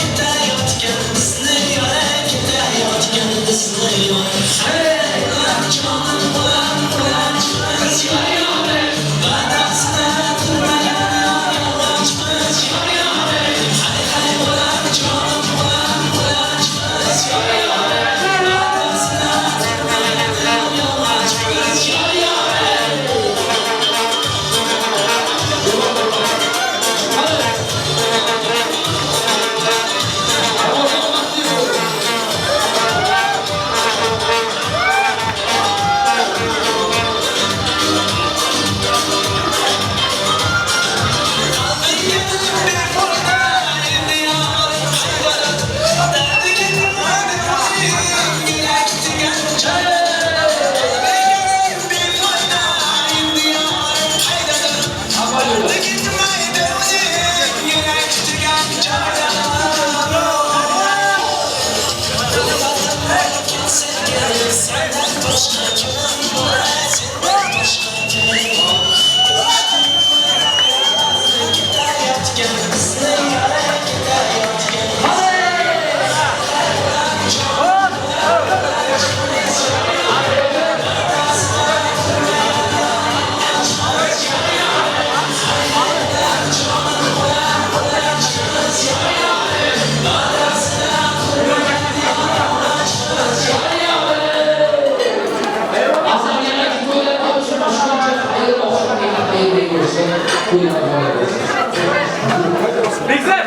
Ketayotgan bizni yora, ketayotgan bizni yora. Bekzod,